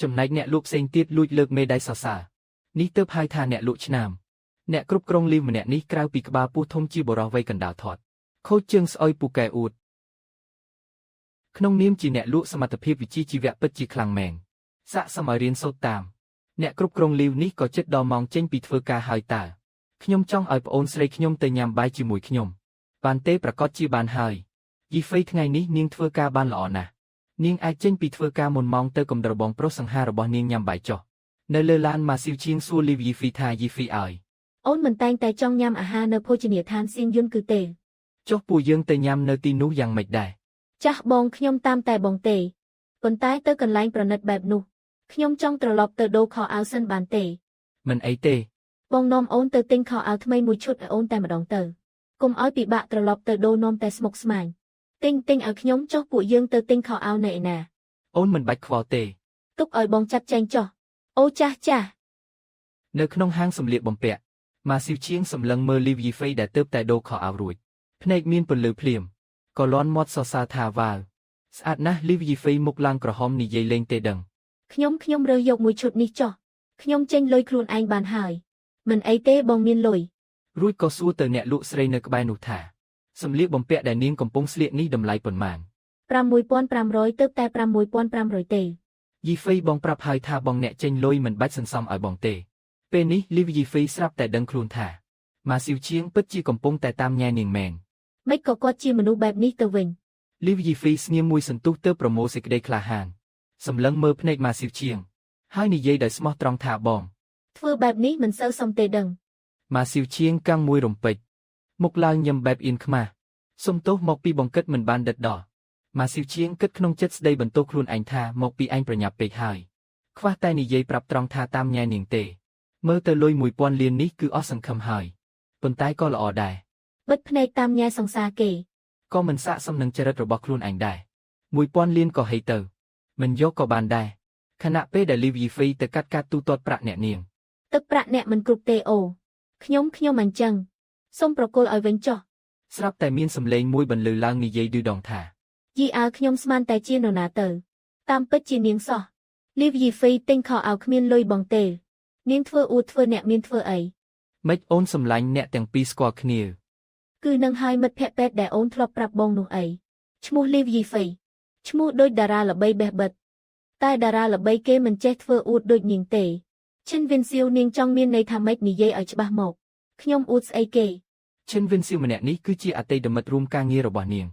ចំណែកអ្នកលក់ផ្សេងទៀតលួចលើកមេដៃសរសើរនេះទើបហៅថាអ្នកលក់ឆ្នើមអ្នកគ្រប់គ្រងលីវម្នាក់នេះក្រៅពីក្បាលពោះធំជាបុរសវ័យកណ្ដាលធាត់ខូចជើងស្អុយពូកែអួតក្នុងនាមជាអ្នកលក់សមត្ថភាពវិជ្ជាជីវៈពិតជាខ្លាំងមែនសាក់សមឲ្យរៀនសូត្រតាមអ្នកគ្រប់គ្រងលីវនេះក៏ចិត្តដល់ម៉ោងចេញពីធ្វើការហើយតើខ្ញុំចង់ឲ្យប្អូនស្រីខ្ញុំទៅញ៉ាំបាយជាមួយខ្ញុំបានទេប្រកាសជាបានហើយយីហ្វៃថ្ងៃនេះនាងធ្វើការបានល្អណាស់នាងអាចចេញពីធ្វើការមុនម៉ោងទៅកំដរបងប្រុសសង្ហារបស់នាងញ៉ាំបាយចុះនៅលើឡានម៉ាស៊ីវឈៀងសួរលីវយីហ្វីថាយីហ្វីឲ្យ អូនមិនតែងតែចង់ញ៉ាំអាហារនៅភោជនីយដ្ឋានសៀងយុនគឺទេ ចុះពួកយើងទៅញ៉ាំនៅទីនោះយ៉ាងម៉េចដែរ ចាស់បងខ្ញុំតាមតែបងទេប៉ុន្តែទៅកន្លែងប្រណិតបែបនោះខ្ញុំចង់ត្រឡប់ទៅដូរខោអាវសិនបានទេ មិនអីទេ បងនាំអូនទៅទិញខោអាវថ្មីមួយឈុតឲ្យអូនតែម្ដងទៅកុំឲ្យពិបាកត្រឡប់ទៅដូរនាំតែស្មុគស្មាញ ទិញទិញឲ្យខ្ញុំចុះពួកយើងទៅទិញខោអាវនៅឯណា អូនមិនបាច់ខ្វល់ទេ ទុកឲ្យបងចាត់ចែងចុះអូចាស់ចាស់ នៅក្នុងហាងសម្លៀកបំពាក់ម៉ាស៊ីវជាងសម្លឹងមើលលីវយីហ្វេដែលទើបតែដូរខោអាវរួចភ្នែកមានពន្លឺភ្លាមក៏លាន់មាត់សរសើរថាវ៉ាវស្អាតណាស់លីវយីហ្វេមុខឡើងក្រហមនិយាយលេងទេដឹង ខ្ញុំខ្ញុំរើសយកមួយឈុតនេះចុះខ្ញុំចេញលុយខ្លួនឯងបានហើយមិនអីទេបងមានលុយ រួចក៏សួរទៅអ្នកលក់ស្រីនៅក្បែរនោះថាសម្លៀកបំពាក់ដែលនាងកំពុងស្លៀកនេះតម្លៃប៉ុន្មាន 6500ទៅតែ6500ទេ យីហ្វេបងប្រាប់ហើយថាបងអ្នកចេញលុយមិនបាច់សន្សំឲ្យបងទេពេលនេះលីវយីហ្វេស្រាប់តែដឹងខ្លួនថាម៉ាស៊ីវជាងពិតជាកំពុងតែតាមញ៉ែនាងមែន ម៉េចក៏គាត់ជាមនុស្សបែបនេះទៅវិញ លីវយីហ្វីស្ងៀមមួយសន្ទុះទៅប្រមូលសេចក្តីក្លាហានសម្លឹងមើលភ្នែកម៉ាស៊ីវជាងហើយនិយាយដោយស្មោះត្រង់ថាបង ធ្វើបែបនេះមិនសូវសមទេដឹង ម៉ាស៊ីវជាងកាំងមួយរំពេចមុខឡើងញឹមបែបអៀនខ្មាស់សុំទោសមកពីបង្កិតមិនបានដិតដល់ម៉ាស៊ីវជាងគិតក្នុងចិត្តស្ដីបន្ទោសខ្លួនឯងថាមកពីឯងប្រញាប់ពេកហើយខ្វះតែនិយាយប្រាប់ត្រង់ថាតាមញ៉ែនាងទេមើលទៅលុយ1000លាននេះគឺអស់សង្ឃឹមហើយប៉ុន្តែក៏ល្អដែរ បិទភ្នែកតាមញ៉ែសង្សារគេ ក៏មិនស័ក្តិសមនឹងចរិតរបស់ខ្លួនឯងដែរ1000លានក៏ហីទៅមិនយកក៏បានដែរខណៈពេលដែលលីវយីហ្វីទៅកាត់កាត់ទូទាត់ប្រាក់អ្នកនាង ទឹកប្រាក់អ្នកមិនគ្រប់ទេអូខ្ញុំខ្ញុំអញ្ចឹងសូមប្រគល់ឲ្យវិញចុះ ស្រាប់តែមានសម្លេងមួយបន្លឺឡើងនិយាយឌឺដងថា យីអើខ្ញុំស្មានតែជានរណាទៅតាមពិតជានាងសោះលីវយីហ្វីទិញខោអាវគ្មានលុយបងទេនាងធ្វើអួតធ្វើអ្នកមានធ្វើអី ម៉េចអូនសម្លាញ់អ្នកទាំងពីរស្គាល់គ្នា គឺនឹងហើយមិត្តភក្តិពេទ្យដែលអូនធ្លាប់ប្រាប់បងនោះអីឈ្មោះលីវយីហ្វីឈ្មោះដូចតារាល្បីបេះបិទតែតារាល្បីគេមិនចេះធ្វើអួតដូចនាងទេឈិនវិនសៀវនាងចង់មានន័យថាម៉េចនិយាយឲ្យច្បាស់មកខ្ញុំអួតស្អីគេ ឈិនវិនសៀវម្នាក់នេះគឺជាអតីតមិត្តរួមការងាររបស់នាង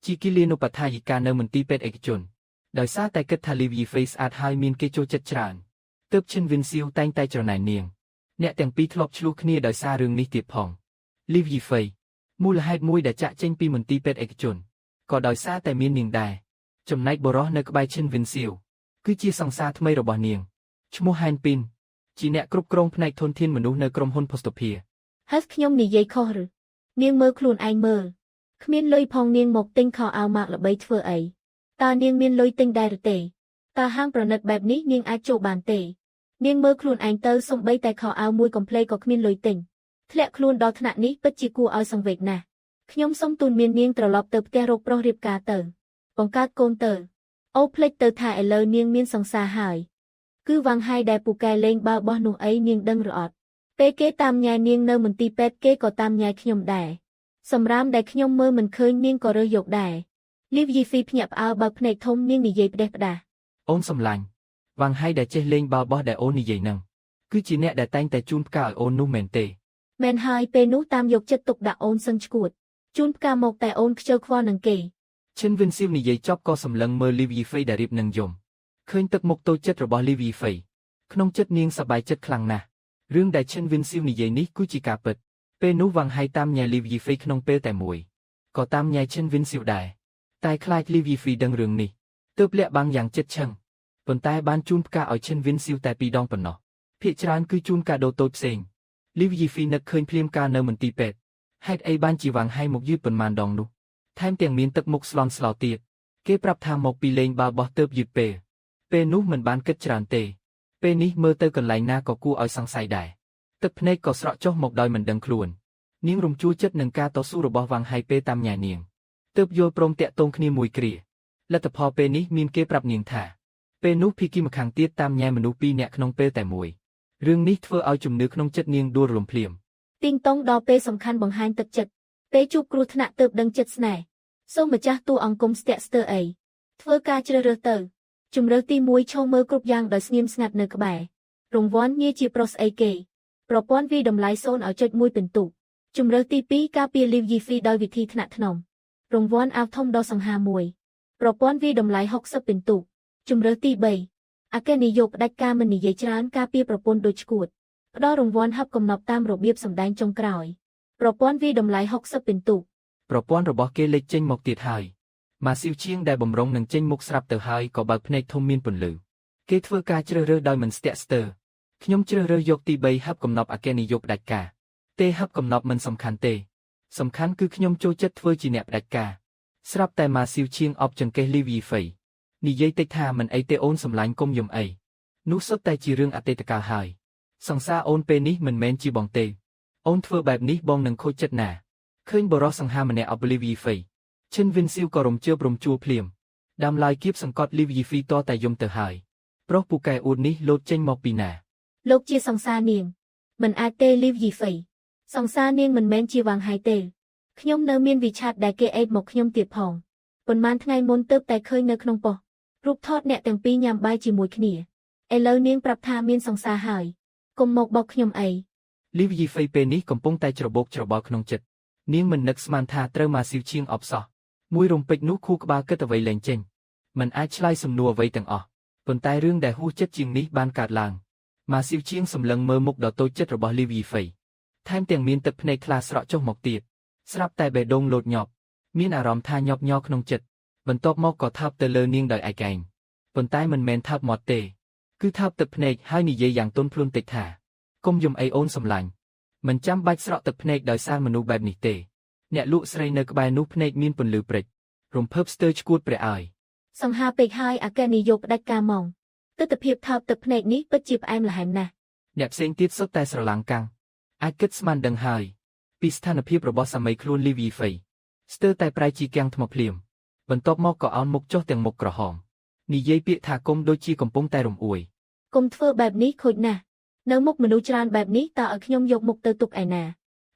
ជាគិលានុបដ្ឋាយិកានៅមន្ទីរពេទ្យឯកជនដោយសារតែគិតថាលីវយីហ្វេស្អាតហើយមានគេចូលចិត្តច្រើនទើបឈិនវិនសៀវតែងតែច្រណែននាងអ្នកទាំងពីរធ្លាប់ឆ្លោះគ្នាដោយសាររឿងនេះទៀតផងលីវយីហ្វេមូលហេតុមួយដែលចាក់ចេញពីមន្ទីរពេទ្យឯកជនក៏ដោយសារតែមាននាងដែរចំណែកបុរសនៅក្បែរឈិនវិនសៀវគឺជាសង្សារថ្មីរបស់នាងឈ្មោះហែនពីនជាអ្នកគ្រប់គ្រងផ្នែកធនធានមនុស្សនៅក្រុមហ៊ុនផូស្តូភា ហើយខ្ញុំនិយាយខុសឬនាងមើលខ្លួនឯងមើលគ្មានលុយផងនាងមកទិញខោអាវម៉ាកល្បីធ្វើអីតើនាងមានលុយទិញដែរឬទេតើហាងប្រណិតបែបនេះនាងអាចចូលបានទេនាងមើលខ្លួនឯងទៅសំបីតែខោអាវមួយកំភ្លេក៏គ្មានលុយទិញធ្លាក់ខ្លួនដល់ថ្នាក់នេះពិតជាគួរឲ្យសង្វេគណាស់ខ្ញុំសូមទូនមាននាងត្រឡប់ទៅផ្ទះរកប្រុសរៀបការទៅបង្កើតកូនទៅអូភ្លេចទៅថាឥឡូវនាងមានសង្សារហើយគឺវ៉ាងហៃដែលពូកែលេងបាល់បោះនោះអីនាងដឹងឬអត់ពេលគេតាមញ៉ែនាងនៅមន្ទីរពេទ្យគេក៏តាមញ៉ែខ្ញុំដែរសម្រាមដែលខ្ញុំមើលមិនឃើញនាងក៏រើសយកដែរលីវយីហ្វីភ្ញាក់ផ្អើលបើកភ្នែកធំនាងនិយាយផ្ដេសផ្ដាស អូនសម្លាញ់វ៉ាងហៃដែលចេះលេងបាល់បោះដែលអូននិយាយនឹងគឺជាអ្នកដែលតែងតែជូនផ្កាឲ្យអូននោះមែនទេ មែនហើយពេលនោះតាមយកចិត្តទុកដាក់អូនសឹងឈួតជូនផ្កាមកតែអូនខ្ជិលខ្វល់នឹងគេ ឈិនវិនសៀវនិយាយចប់ក៏សម្លឹងមើលលីវយីហ្វេដែលរៀបនឹងយំឃើញទឹកមុខតូចចិត្តរបស់លីវយីហ្វេក្នុងចិត្តនាងសប្បាយចិត្តខ្លាំងណាស់រឿងដែលឈិនវិនសៀវនិយាយនេះគឺជាការពិតពេលនោះវ៉ាងហៃតាមញ៉ែលីវយីហ្វេក្នុងពេលតែមួយក៏តាមញ៉ែឈិនវិនសៀវដែរតែខ្លាចលីវយីហ្វេដឹងរឿងនេះទើបលាក់បាំងយ៉ាងចិត្តឆឹងប៉ុន្តែបានជូនផ្កាឲ្យឈិនវិនសៀវតែពីរដងប៉ុណ្ណោះភាគច្រើនគឺជូនកាដូតូចផ្សេងលីវយីហ្វេនឹកឃើញភ្លាមកាលនៅមន្ទីរពេទ្យហេតុអីបានជាវ៉ាងហៃមកយឺតប៉ុន្មានដងនោះថែមទាំងមានទឹកមុខស្លន់ស្លោទៀតគេប្រាប់ថាមកពីលេងបាល់បោះទើបយឺតពេលពេលនោះមិនបានគិតច្រើនទេពេលនេះមើលទៅកន្លែងណាក៏គួរឲ្យសង្ស័យដែរទឹកភ្នែកក៏ស្រក់ចុះមកដោយមិនដឹងខ្លួននាងរំជួលចិត្តនឹងការតស៊ូរបស់វ៉ាងហៃពេលតាមញ៉ែនាងទើបយល់ព្រមតាក់ទងគ្នាមួយគ្រាលទ្ធផលពេលនេះមានគេប្រាប់នាងថាពេលនោះភីគីម្ខាងទៀតតាមញ៉ែមនុស្សពីរនាក់ក្នុងពេលតែមួយរឿងនេះធ្វើឲ្យជំនឿក្នុងចិត្តនាងដួលរលំភ្លាម ទីងតងដល់ពេលសំខាន់បង្ហាញទឹកចិត្តពេលជួបគ្រោះថ្នាក់ទើបដឹងចិត្តស្នេហ៍សូមម្ចាស់តួអង្គគុំស្ទាក់ស្ទើរអីធ្វើការជ្រើសរើសទៅជំរើសទី1ឈរមើលគ្រប់យ៉ាងដោយស្ងៀមស្ងាត់នៅក្បែររង្វាន់ងាយជាប្រុសស្អីគេប្រព័ន្ធវាយតម្លៃ0.1ពិន្ទុជំរើសទី2ការពារលីវយីហ្វីដោយវិធីថ្នាក់ថ្នមរង្វាន់អាវធំដ៏សង្ហាមួយប្រព័ន្ធវាយតម្លៃ60ពិន្ទុជំរើសទី3អគ្គនាយកផ្ដាច់ការមិននិយាយច្រើនការពារប្រពន្ធដូចឈួតផ្ដល់រង្វាន់ហឹបកំណប់តាមរបៀបសម្ដែងចុងក្រោយប្រព័ន្ធវាយតម្លៃ60ពិន្ទុ ប្រព័ន្ធរបស់គេលេចចេញមកទៀតហើយម៉ាស៊ីវជាងដែលបំរុងនឹងចេញមុខស្រាប់ទៅហើយក៏បើកភ្នែកធំមានពន្លឺគេធ្វើការជ្រើសរើសដោយមិនស្ទាក់ស្ទើរខ្ញុំជ្រើសរើសយកទី3ហឹបកំណប់អគ្គនាយកផ្ដាច់ការទេហឹបកំណប់មិនសំខាន់ទេសំខាន់គឺខ្ញុំចូលចិត្តធ្វើជាអ្នកផ្ដាច់ការ ស្រាប់តែម៉ាស៊ីវឈៀងអប់ចង្កេះលីវីហ្វៃនិយាយតិចថាមិនអីទេអូនសម្លាញ់កុំយំអីនោះសុទ្ធតែជារឿងអតីតកាលហើយសង្សារអូនពេលនេះមិនមែនជាបងទេអូនធ្វើបែបនេះបងនឹងខូចចិត្តណាឃើញបរោះសង្ហាម្នាក់អប់លីវីហ្វៃឈិនវិនស៊ីវក៏រំជើបរំជួលភ្លាមដើមឡើយគៀបសង្កត់លីវីហ្វីតតែយំទៅហើយប្រុសពូកែអួតនេះលោតចេញមកពីណា លោកជាសង្សារនាងមិនអាចទេលីវយីហ្វៃសង្សារនាងមិនមែនជាវាងហៃទេខ្ញុំនៅមានវិឆាតដែលគេអេតមកខ្ញុំទៀតផងប៉ុន្មានថ្ងៃមុនទើបតែឃើញនៅក្នុងប៉ុស្តិ៍រូបថតអ្នកទាំងពីរញ៉ាំបាយជាមួយគ្នាឥឡូវនាងប្រាប់ថាមានសង្សារហើយកុំមកបោកខ្ញុំអី លីវយីហ្វៃពេលនេះកំពុងតែច្របូកច្របល់ក្នុងចិត្តនាងមិននឹកស្មានថាត្រូវមកស៊ីវឈៀងអបសោះមួយរំពេចនោះខួរក្បាលគិតអ្វីលែងចេញមិនអាចឆ្លើយសំណួរអ្វីទាំងអស់ប៉ុន្តែរឿងដែលហួសចិត្តជាងនេះបានកើតឡើងម៉ាស៊ីវឈៀងសម្លឹងមើលមុខដ៏តូចចិត្តរបស់លីវយីហ្វៃថែមទាំងមានទឹកភ្នែកខ្លះស្រក់ចុះមកទៀតស្រាប់តែបេះដូងលោតញាប់មានអារម្មណ៍ថាញាប់ញ័រក្នុងចិត្តបន្ទាប់មកក៏ថើបទៅលើនាងដោយឯកឯងប៉ុន្តែមិនមែនថើបមាត់ទេគឺថើបទឹកភ្នែកហើយនិយាយយ៉ាងទន់ភ្លន់តិចថាកុំយំអីអូនសម្លាញ់មិនចាំបាច់ស្រក់ទឹកភ្នែកដោយសារមនុស្សបែបនេះទេអ្នកលក់ស្រីនៅក្បែរនោះភ្នែកមានពន្លឺព្រិចរំភើបស្ទើរឆ្កួតព្រះអើយ សង្ហាពេកហើយអគ្គនាយកផ្ដាច់ការម៉ងទិដ្ឋភាពថើបទឹកភ្នែកនេះពិតជាផ្អែមល្ហែមណាស់ អ្នកផ្សេងទៀតសុទ្ធតែស្រឡាំងកាំងអាចគិតស្មានដឹងហើយពីស្ថានភាពរបស់សាមីខ្លួនលីវីហ្វៃស្ទើរតែប្រែជាគាំងថ្មភ្លាមបន្ទាប់មកក៏អោនមុខចុះទាំងមុខក្រហមនិយាយពាក្យថាគុំដូចជាកំពុងតែរំអួយ កុំធ្វើបែបនេះខូចណាស់នៅមុខមនុស្សច្រើនបែបនេះតើឲ្យខ្ញុំយកមុខទៅទុកឯណា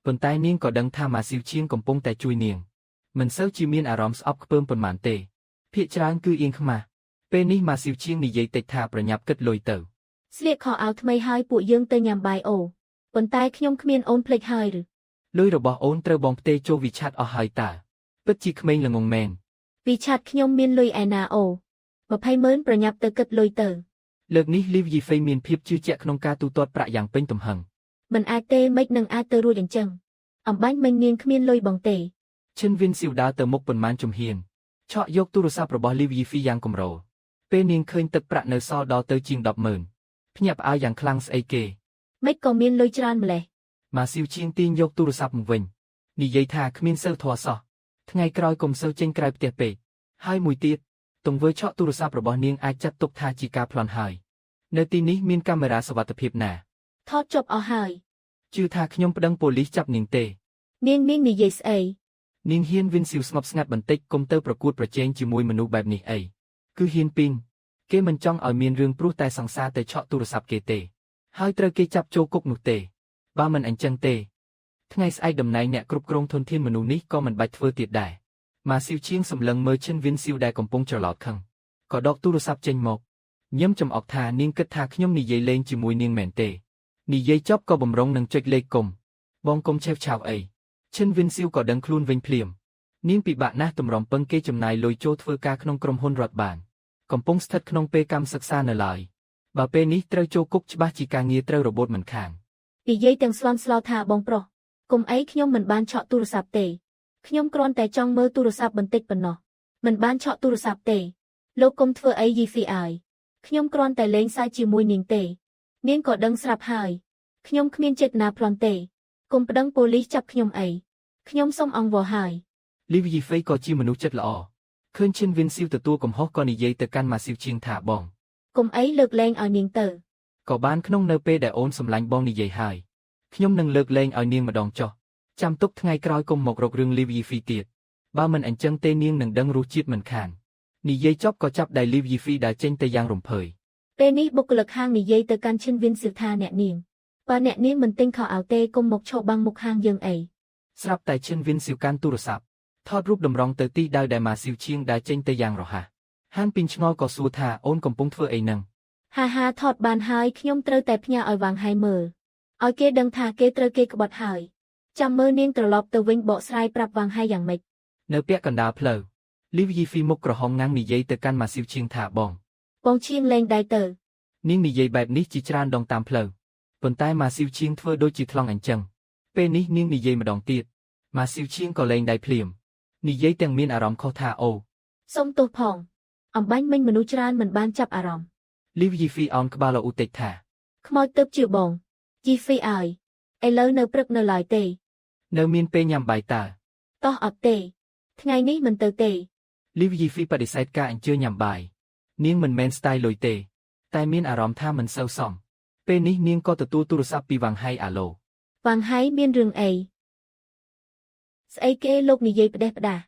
ប៉ុន្តែនាងក៏ដឹងថាម៉ាស៊ីវឈៀងកំពុងតែជួយនាងមិនសូវជាមានអារម្មណ៍ស្អប់ខ្ពើមប៉ុន្មានទេភាគច្រើនគឺអៀងខ្មាស់ពេលនេះម៉ាស៊ីវឈៀងនិយាយតិចថាប្រញាប់គិតលុយទៅ ស្លៀកខោអាវថ្មីហើយពួកយើងទៅញ៉ាំបាយអូប៉ុន្តែខ្ញុំគ្មានអូនភ្លេចហើយឬ លុយរបស់អូនត្រូវបងផ្ទេចូលវិឆាតអស់ហើយតើពិតជាក្មេងល្ងងមែន វិឆាតខ្ញុំមានលុយឯណាអូ20ម៉ឺនប្រញាប់ទៅគិតលុយទៅ លើកនេះលីវយីហ្វេមានភាពជឿជាក់ក្នុងការទូទាត់ប្រាក់យ៉ាងពេញទំហឹង មិនអាចទេមិននឹងអាចទៅរួចអញ្ចឹងអំបាញ់មិញនាងគ្មានលុយបងទេ ឈិនវិនស៊ីវដើរទៅមុខប៉ុន្មានជំហានឆក់យកទូរស័ព្ទរបស់លីវយីហ្វីយ៉ាងកម្រពេលនាងឃើញទឹកប្រាក់នៅសល់ដល់ទៅជាង100000ភ្ញាក់ផ្អើលយ៉ាងខ្លាំងស្អីគេ មិនក៏មានលុយច្រើនម្លេះ ម៉ាស៊ីវឈៀងទាញយកទូរស័ព្ទមកវិញនិយាយថាគ្មានសូវធម៌សោះថ្ងៃក្រោយកុំសូវចេញក្រៅផ្ទះពេកហើយមួយទៀតទង្វើឆក់ទូរស័ព្ទរបស់នាងអាចចាត់ទុកថាជាការប្លន់ហើយនៅទីនេះមានកាមេរ៉ាសុវត្ថិភាពណា ថតចប់អស់ហើយ ជឿថាខ្ញុំប្តឹងប៉ូលីសចាប់នាងទេ នាងនាងនិយាយស្អី នាងហ៊ានវិនស៊ីវស្ងប់ស្ងាត់បន្តិចកុំទៅប្រកួតប្រជែងជាមួយមនុស្សបែបនេះអីគឺហ៊ានពីងគេមិនចង់ឲ្យមានរឿងព្រោះតែសង្សារទៅឆក់ទូរស័ព្ទគេទេហើយត្រូវគេចាប់ចូលគុកនោះទេបើមិនអញ្ចឹងទេថ្ងៃស្អែកតំណែងអ្នកគ្រប់គ្រងធនធានមនុស្សនេះក៏មិនបាច់ធ្វើទៀតដែរម៉ាស៊ីវឈៀងសម្លឹងមើលឈិនវិនស៊ីវដែលកំពុងច្រឡោតខឹងក៏ដកទូរស័ព្ទចេញមកញឹមចំអកថានាងគិតថាខ្ញុំនិយាយលេងជាមួយនាងមែនទេនិយាយចប់ក៏បំរុងនឹងចុចលេខគុំបងគុំឆេវឆាវអីឈិនវិនស៊ីវក៏ដឹងខ្លួនវិញភ្លាម នាងពិបាកណាស់ទម្រាំពឹងគេចំណាយលុយចូលធ្វើការក្នុងក្រុមហ៊ុនរដ្ឋបានកំពុងស្ថិតក្នុងពេលកម្មសិក្សានៅឡើយបើពេលនេះត្រូវចូលគុកច្បាស់ជាការងារត្រូវរបូតមិនខាន និយាយទាំងស្លន់ស្លោថាបងប្រុសកុំអីខ្ញុំមិនបានឆក់ទូរស័ព្ទទេខ្ញុំគ្រាន់តែចង់មើលទូរស័ព្ទបន្តិចប៉ុណ្ណោះមិនបានឆក់ទូរស័ព្ទទេលោកកុំធ្វើអីយីហ្វីអើយខ្ញុំគ្រាន់តែលេងសើចជាមួយនាងទេនាងក៏ដឹងស្រាប់ហើយខ្ញុំគ្មានចេតនាប្លន់ទេកុំប្តឹងប៉ូលីសចាប់ខ្ញុំអីខ្ញុំសូមអង្វរហើយ លីវយីហ្វេក៏ជាមនុស្សចិត្តល្អឃើញឈិនវិនស៊ីវទទួលកំហុសក៏និយាយទៅកាន់ម៉ាស៊ីវជាងថាបង កុំអីលើកលែងឲ្យនាងទៅ ក៏បានក្នុងនៅពេលដែលអូនសម្លាញ់បងនិយាយហើយខ្ញុំនឹងលើកលែងឲ្យនាងម្ដងចុះចាំទុកថ្ងៃក្រោយកុំមករករឿងលីវយីហ្វីទៀតបើមិនអញ្ចឹងទេនាងនឹងដឹងរសជាតិមិនខាននិយាយចប់ក៏ចាប់ដៃលីវយីហ្វីដែលចេញទៅយ៉ាងរំភើយ ពេលនេះបុគ្គលិកហាងនិយាយទៅកាន់ឈិនវិនស៊ីវថាអ្នកនាងបើអ្នកនាងមិនទិញខោអាវទេកុំមកឈរបាំងមុខហាងយើងអី ស្រាប់តែឈិនវិនស៊ីវកាន់ទូរស័ព្ទថតរូបតម្រង់ទៅទីដៅដែលម៉ាស៊ីវឈៀងដែលចេញទៅយ៉ាងរហ័សហានពីងឆ្ងល់ក៏សួរថាអូនកំពុងធ្វើអីនឹង ហាហាថតបានហើយខ្ញុំត្រូវតែផ្ញើឲ្យវាងហៃមើលឲ្យគេដឹងថាគេត្រូវគេក្បត់ហើយចាំមើលនាងត្រឡប់ទៅវិញបកស្រាយប្រាប់វាងហៃយ៉ាងម៉េច នៅពាក់កណ្ដាលផ្លូវលីវយីហ្វីមុខក្រហមងាំងនិយាយទៅកាន់ម៉ាស៊ីវឈៀងថាបង បងឈៀងលែងដៃទៅ នាងនិយាយបែបនេះជាច្រើនដងតាមផ្លូវប៉ុន្តែម៉ាស៊ីវឈៀងធ្វើដូចជាថ្លង់អញ្ចឹងពេលនេះនាងនិយាយម្ដងទៀតម៉ាស៊ីវឈៀងក៏លែងដៃភ្លាមនិយាយទាំងមានអារម្មណ៍ខុសថាអូ សូមទោសផងអំបាញ់មិញមនុស្សច្រើនមិនបានចាប់អារម្មណ៍ លីវយីហ្វីអោនក្បាលរអ៊ូតិចថា ខ្មោចទៅជាបងជីហ្វីអើយឥឡូវនៅព្រឹកនៅឡើយទេ នៅមានពេលញ៉ាំបាយតើ តោះអត់ទេ ថ្ងៃនេះមិនទៅទេ លីវយីហ្វីបដិសេធការអញ្ជើញញ៉ាំបាយនាងមិនមែនស្ទាយលុយទេតែមានអារម្មណ៍ថាមិនសូវសមពេលនេះនាងក៏ទទួលទូរស័ព្ទពីវ៉ាងហៃអាឡូ វ៉ាងហៃមានរឿងអីស្អីគេលោកនិយាយផ្ដេសផ្ដាស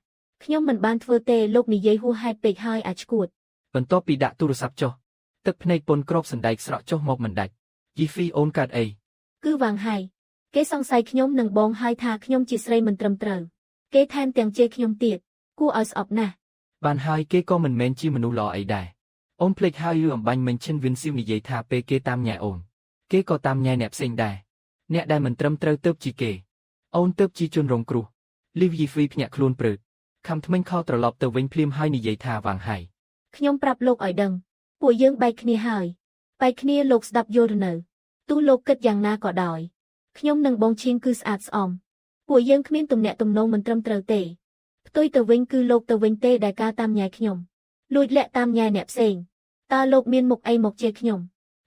ខ្ញុំមិនបានធ្វើទេលោកនិយាយហួសហេតុពេកហើយអាឈួត បន្ទាប់ពីដាក់ទូរស័ព្ទចុះទឹកភ្នែកពនក្របសណ្ដែកស្រក់ចុះមកមិនដាច់យីហ្វីអូនកាត់អី គឺវ៉ាងហៃគេសង្ស័យខ្ញុំនឹងបងហើយថាខ្ញុំជាស្រីមិនត្រឹមត្រូវគេថែមទាំងជេរខ្ញុំទៀតគួរឲ្យស្អប់ណាស់ បានហើយគេក៏មិនមែនជាមនុស្សល្អអីដែរអូនភ្លេចហើយឬអំបញ្ញមិញឈិនវិនស៊ីវនិយាយថាពេលគេតាមញ៉ែអូនគេក៏តាមញ៉ែអ្នកផ្សេងដែរអ្នកដែលមិនត្រឹមត្រូវទៅជាគេអូនទៅជាជនរងគ្រោះលីវយីហ្វីភ្ញាក់ខ្លួនព្រឺតខំថ្មិញខោត្រឡប់ទៅវិញភ្លាមហើយនិយាយថាវ៉ាងហៃ ខ្ញុំប្រាប់លោកឲ្យដឹងពួកយើងបែកគ្នាហើយបែកគ្នាលោកស្ដាប់យល់ឬនៅទោះលោកគិតយ៉ាងណាក៏ដោយខ្ញុំនិងបងឈៀងគឺស្អាតស្អំពួកយើងគ្មានទំនាក់ទំនងមិនត្រឹមត្រូវទេផ្ទុយទៅវិញគឺលោកទៅវិញទេដែលការតាមញ៉ែខ្ញុំលួចលាក់តាមញ៉ែអ្នកផ្សេងតើលោកមានមុខអីមកជេរខ្ញុំ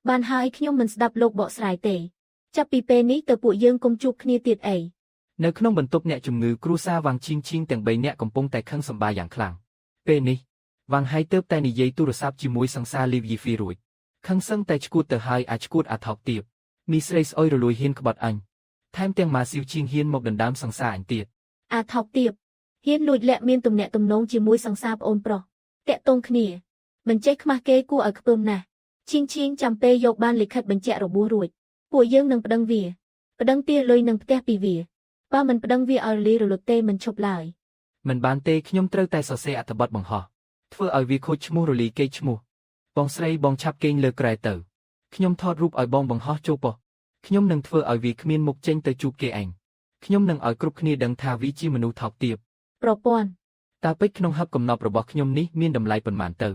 បានហើយខ្ញុំមិនស្ដាប់លោកបកស្រាយទេចាប់ពីពេលនេះទៅពួកយើងកុំជួបគ្នាទៀតអី នៅក្នុងបន្ទប់អ្នកជំងឺគ្រួសារវ៉ាងឈៀងឈៀងទាំងបីនាក់កំពុងតែខឹងសម្បាយ៉ាងខ្លាំងពេលនេះវ៉ាងហៃទៅតែនិយាយទូរស័ព្ទជាមួយសង្សារលីវយីហ្វីរួចខឹងសឹងតែឈួតទៅហើយអាចឈួតអាថោកទៀបមីស្រីស្អុយរលួយហ៊ានក្បត់អញថែមទាំងម៉ាស៊ីវឈៀងហ៊ានមកដណ្ដើមសង្សារអញទៀត អាថោកទៀបហ៊ានលួចលាក់មានទំនាក់ទំនងជាមួយសង្សារប្អូនប្រុសតាក់ទងគ្នាមិនចេះខ្មាស់គេគួរឲ្យខ្ពើមណាស់ឈៀងឈៀងចាំពេលយកបានលិខិតបញ្ជាក់របួសរួចពួកយើងនឹងប្តឹងវាប្តឹងទារលុយនឹងផ្ទះពីវាបើមិនប្តឹងវាឲ្យរលាយរលត់ទេមិនឈប់ឡើយ មិនបានទេខ្ញុំត្រូវតែសរសេរអត្ថបទបង្ហោះធ្វើឲ្យវាខូចឈ្មោះរលីកេរឈ្មោះបងស្រីបងឆាប់គេងលើក្រែទៅខ្ញុំថតរូបឲ្យបងបង្ហោះចូលប៉ុស្តិ៍ខ្ញុំនឹងធ្វើឲ្យវាគ្មានមុខចេញទៅជួបគេឯងខ្ញុំនឹងឲ្យគ្រប់គ្នាដឹងថាវាជាមនុស្សថោកទាប ប្រព័ន្ធ តើពេជ្រក្នុងហឹបកំណប់របស់ខ្ញុំនេះមានតម្លៃប៉ុន្មានទៅ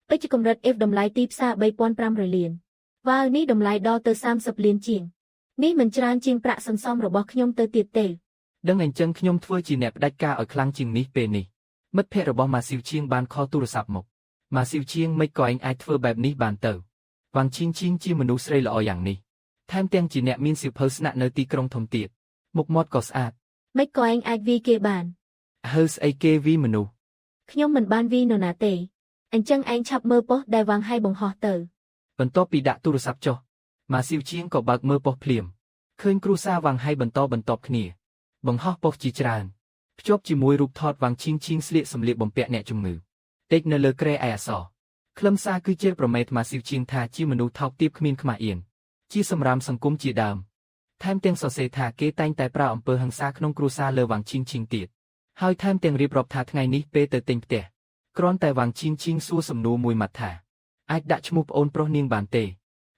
ពេជ្រកម្រិត F តម្លៃទីផ្សារ3500លានវ៉ាវនេះតម្លៃដល់ទៅ30លានជាងនេះមិនច្រើនជាងប្រាក់សន្សំរបស់ខ្ញុំទៅទៀតទេ ដឹងអញ្ចឹងខ្ញុំធ្វើជាអ្នកផ្ដាច់ការឲ្យខ្លាំងជាងនេះពេលនេះមិត្តភ័ក្តិរបស់ម៉ាស៊ីវឈៀងបានខលទូរស័ព្ទមកម៉ាស៊ីវឈៀងមិនក៏ឯងអាចធ្វើបែបនេះបានទៅវ៉ាងឈៀងឈៀងជាមនុស្សស្រីល្អយ៉ាងនេះថែមទាំងជាអ្នកមានសៀវភៅស្នាក់នៅទីក្រុងធំទៀតមុខមាត់ក៏ស្អាត មិនក៏ឯងអាចវាយគេបាន ហើស្អីគេវីមនុស្ស ខ្ញុំមិនបានវីនរណាទេអញ្ចឹងឯងឆាប់មើលប៉ុស្តិ៍ដែលវ៉ាងហៃបង្ហោះទៅ បន្ទាប់ពីដាក់ទូរស័ព្ទចុះម៉ាស៊ីវឈៀងក៏បើកមើលប៉ុស្តិ៍ភ្លាមឃើញគ្រួសារវ៉ាងហៃបន្តបន្ទាប់គ្នាបង្ហោះប៉ុស្តិ៍ជាច្រើនភ្ជាប់ជាមួយរូបថតវ៉ាងឈៀងឈៀងស្លៀកសម្លៀកបំពាក់អ្នកជំងឺតិចនៅលើគ្រែឯអក្សរខ្លឹមសារគឺជាប្រមេតម៉ាស៊ីវឈៀងថាជាមនុស្សថោកទាបគ្មានខ្មាស់អៀនជាសម្រាមសង្គមជាដើមថែមទាំងសរសេរថាគេតែងតែប្រើអំពើហិង្សាក្នុងគ្រួសារលើវ៉ាងឈៀងឈៀងទៀតហើយថែមទាំងរៀបរាប់ថាថ្ងៃនេះពេលទៅទិញផ្ទះគ្រាន់តែវ៉ាងឈៀងឈៀងសួរសំណួរមួយម៉ាត់ថាអាចដាក់ឈ្មោះប្អូនប្រុសនាងបានទេ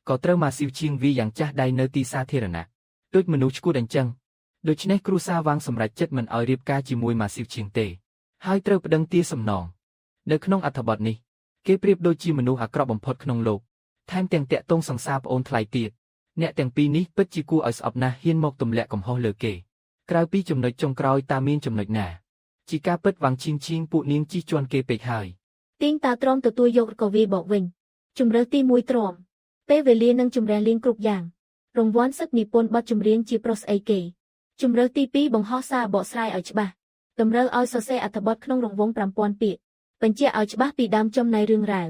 ក៏ត្រូវម៉ាស៊ីវឈៀងវីយ៉ាងចាស់ដៃនៅទីសាធារណៈដូចមនុស្សឈួតអញ្ចឹងដូច្នេះគ្រួសារវ៉ាងសម្រេចចិត្តមិនឲ្យរៀបការជាមួយម៉ាស៊ីវឈៀងទេហើយត្រូវប្តឹងទារសំណងនៅក្នុងអត្ថបទនេះគេប្រៀបដូចជាមនុស្សអាក្រក់បំផុតក្នុងលោកថែមទាំងតាក់ទងសង្សារប្អូនថ្លៃទៀតអ្នកទាំងពីរនេះពិតជាគួរឲ្យស្អប់ណាស់ហ៊ានមកទម្លាក់កំហុសលើគេក្រៅពីចំណុចចុងក្រោយតើមានចំណុចណាជាការពិតវ៉ាងឈៀងឈៀងពួកនាងជិះជាន់គេពេកហើយ ទីងតើទ្រាំទទួលយកឬក៏វាយបកវិញជំរើសទី1ទ្រាំពេលវេលានឹងជំរះលាងគ្រប់យ៉ាងរង្វាន់សិទ្ធិនិពន្ធបទចម្រៀងជាប្រុសស្អីគេជំរើសទី2បង្ហោះសារបកស្រាយឲ្យច្បាស់តម្រូវឲ្យសរសេរអត្ថបទក្នុងរង្វង់5000ពាក្យបញ្ជាក់ឲ្យច្បាស់ពីដើមចំនៃរឿងរ៉ាវ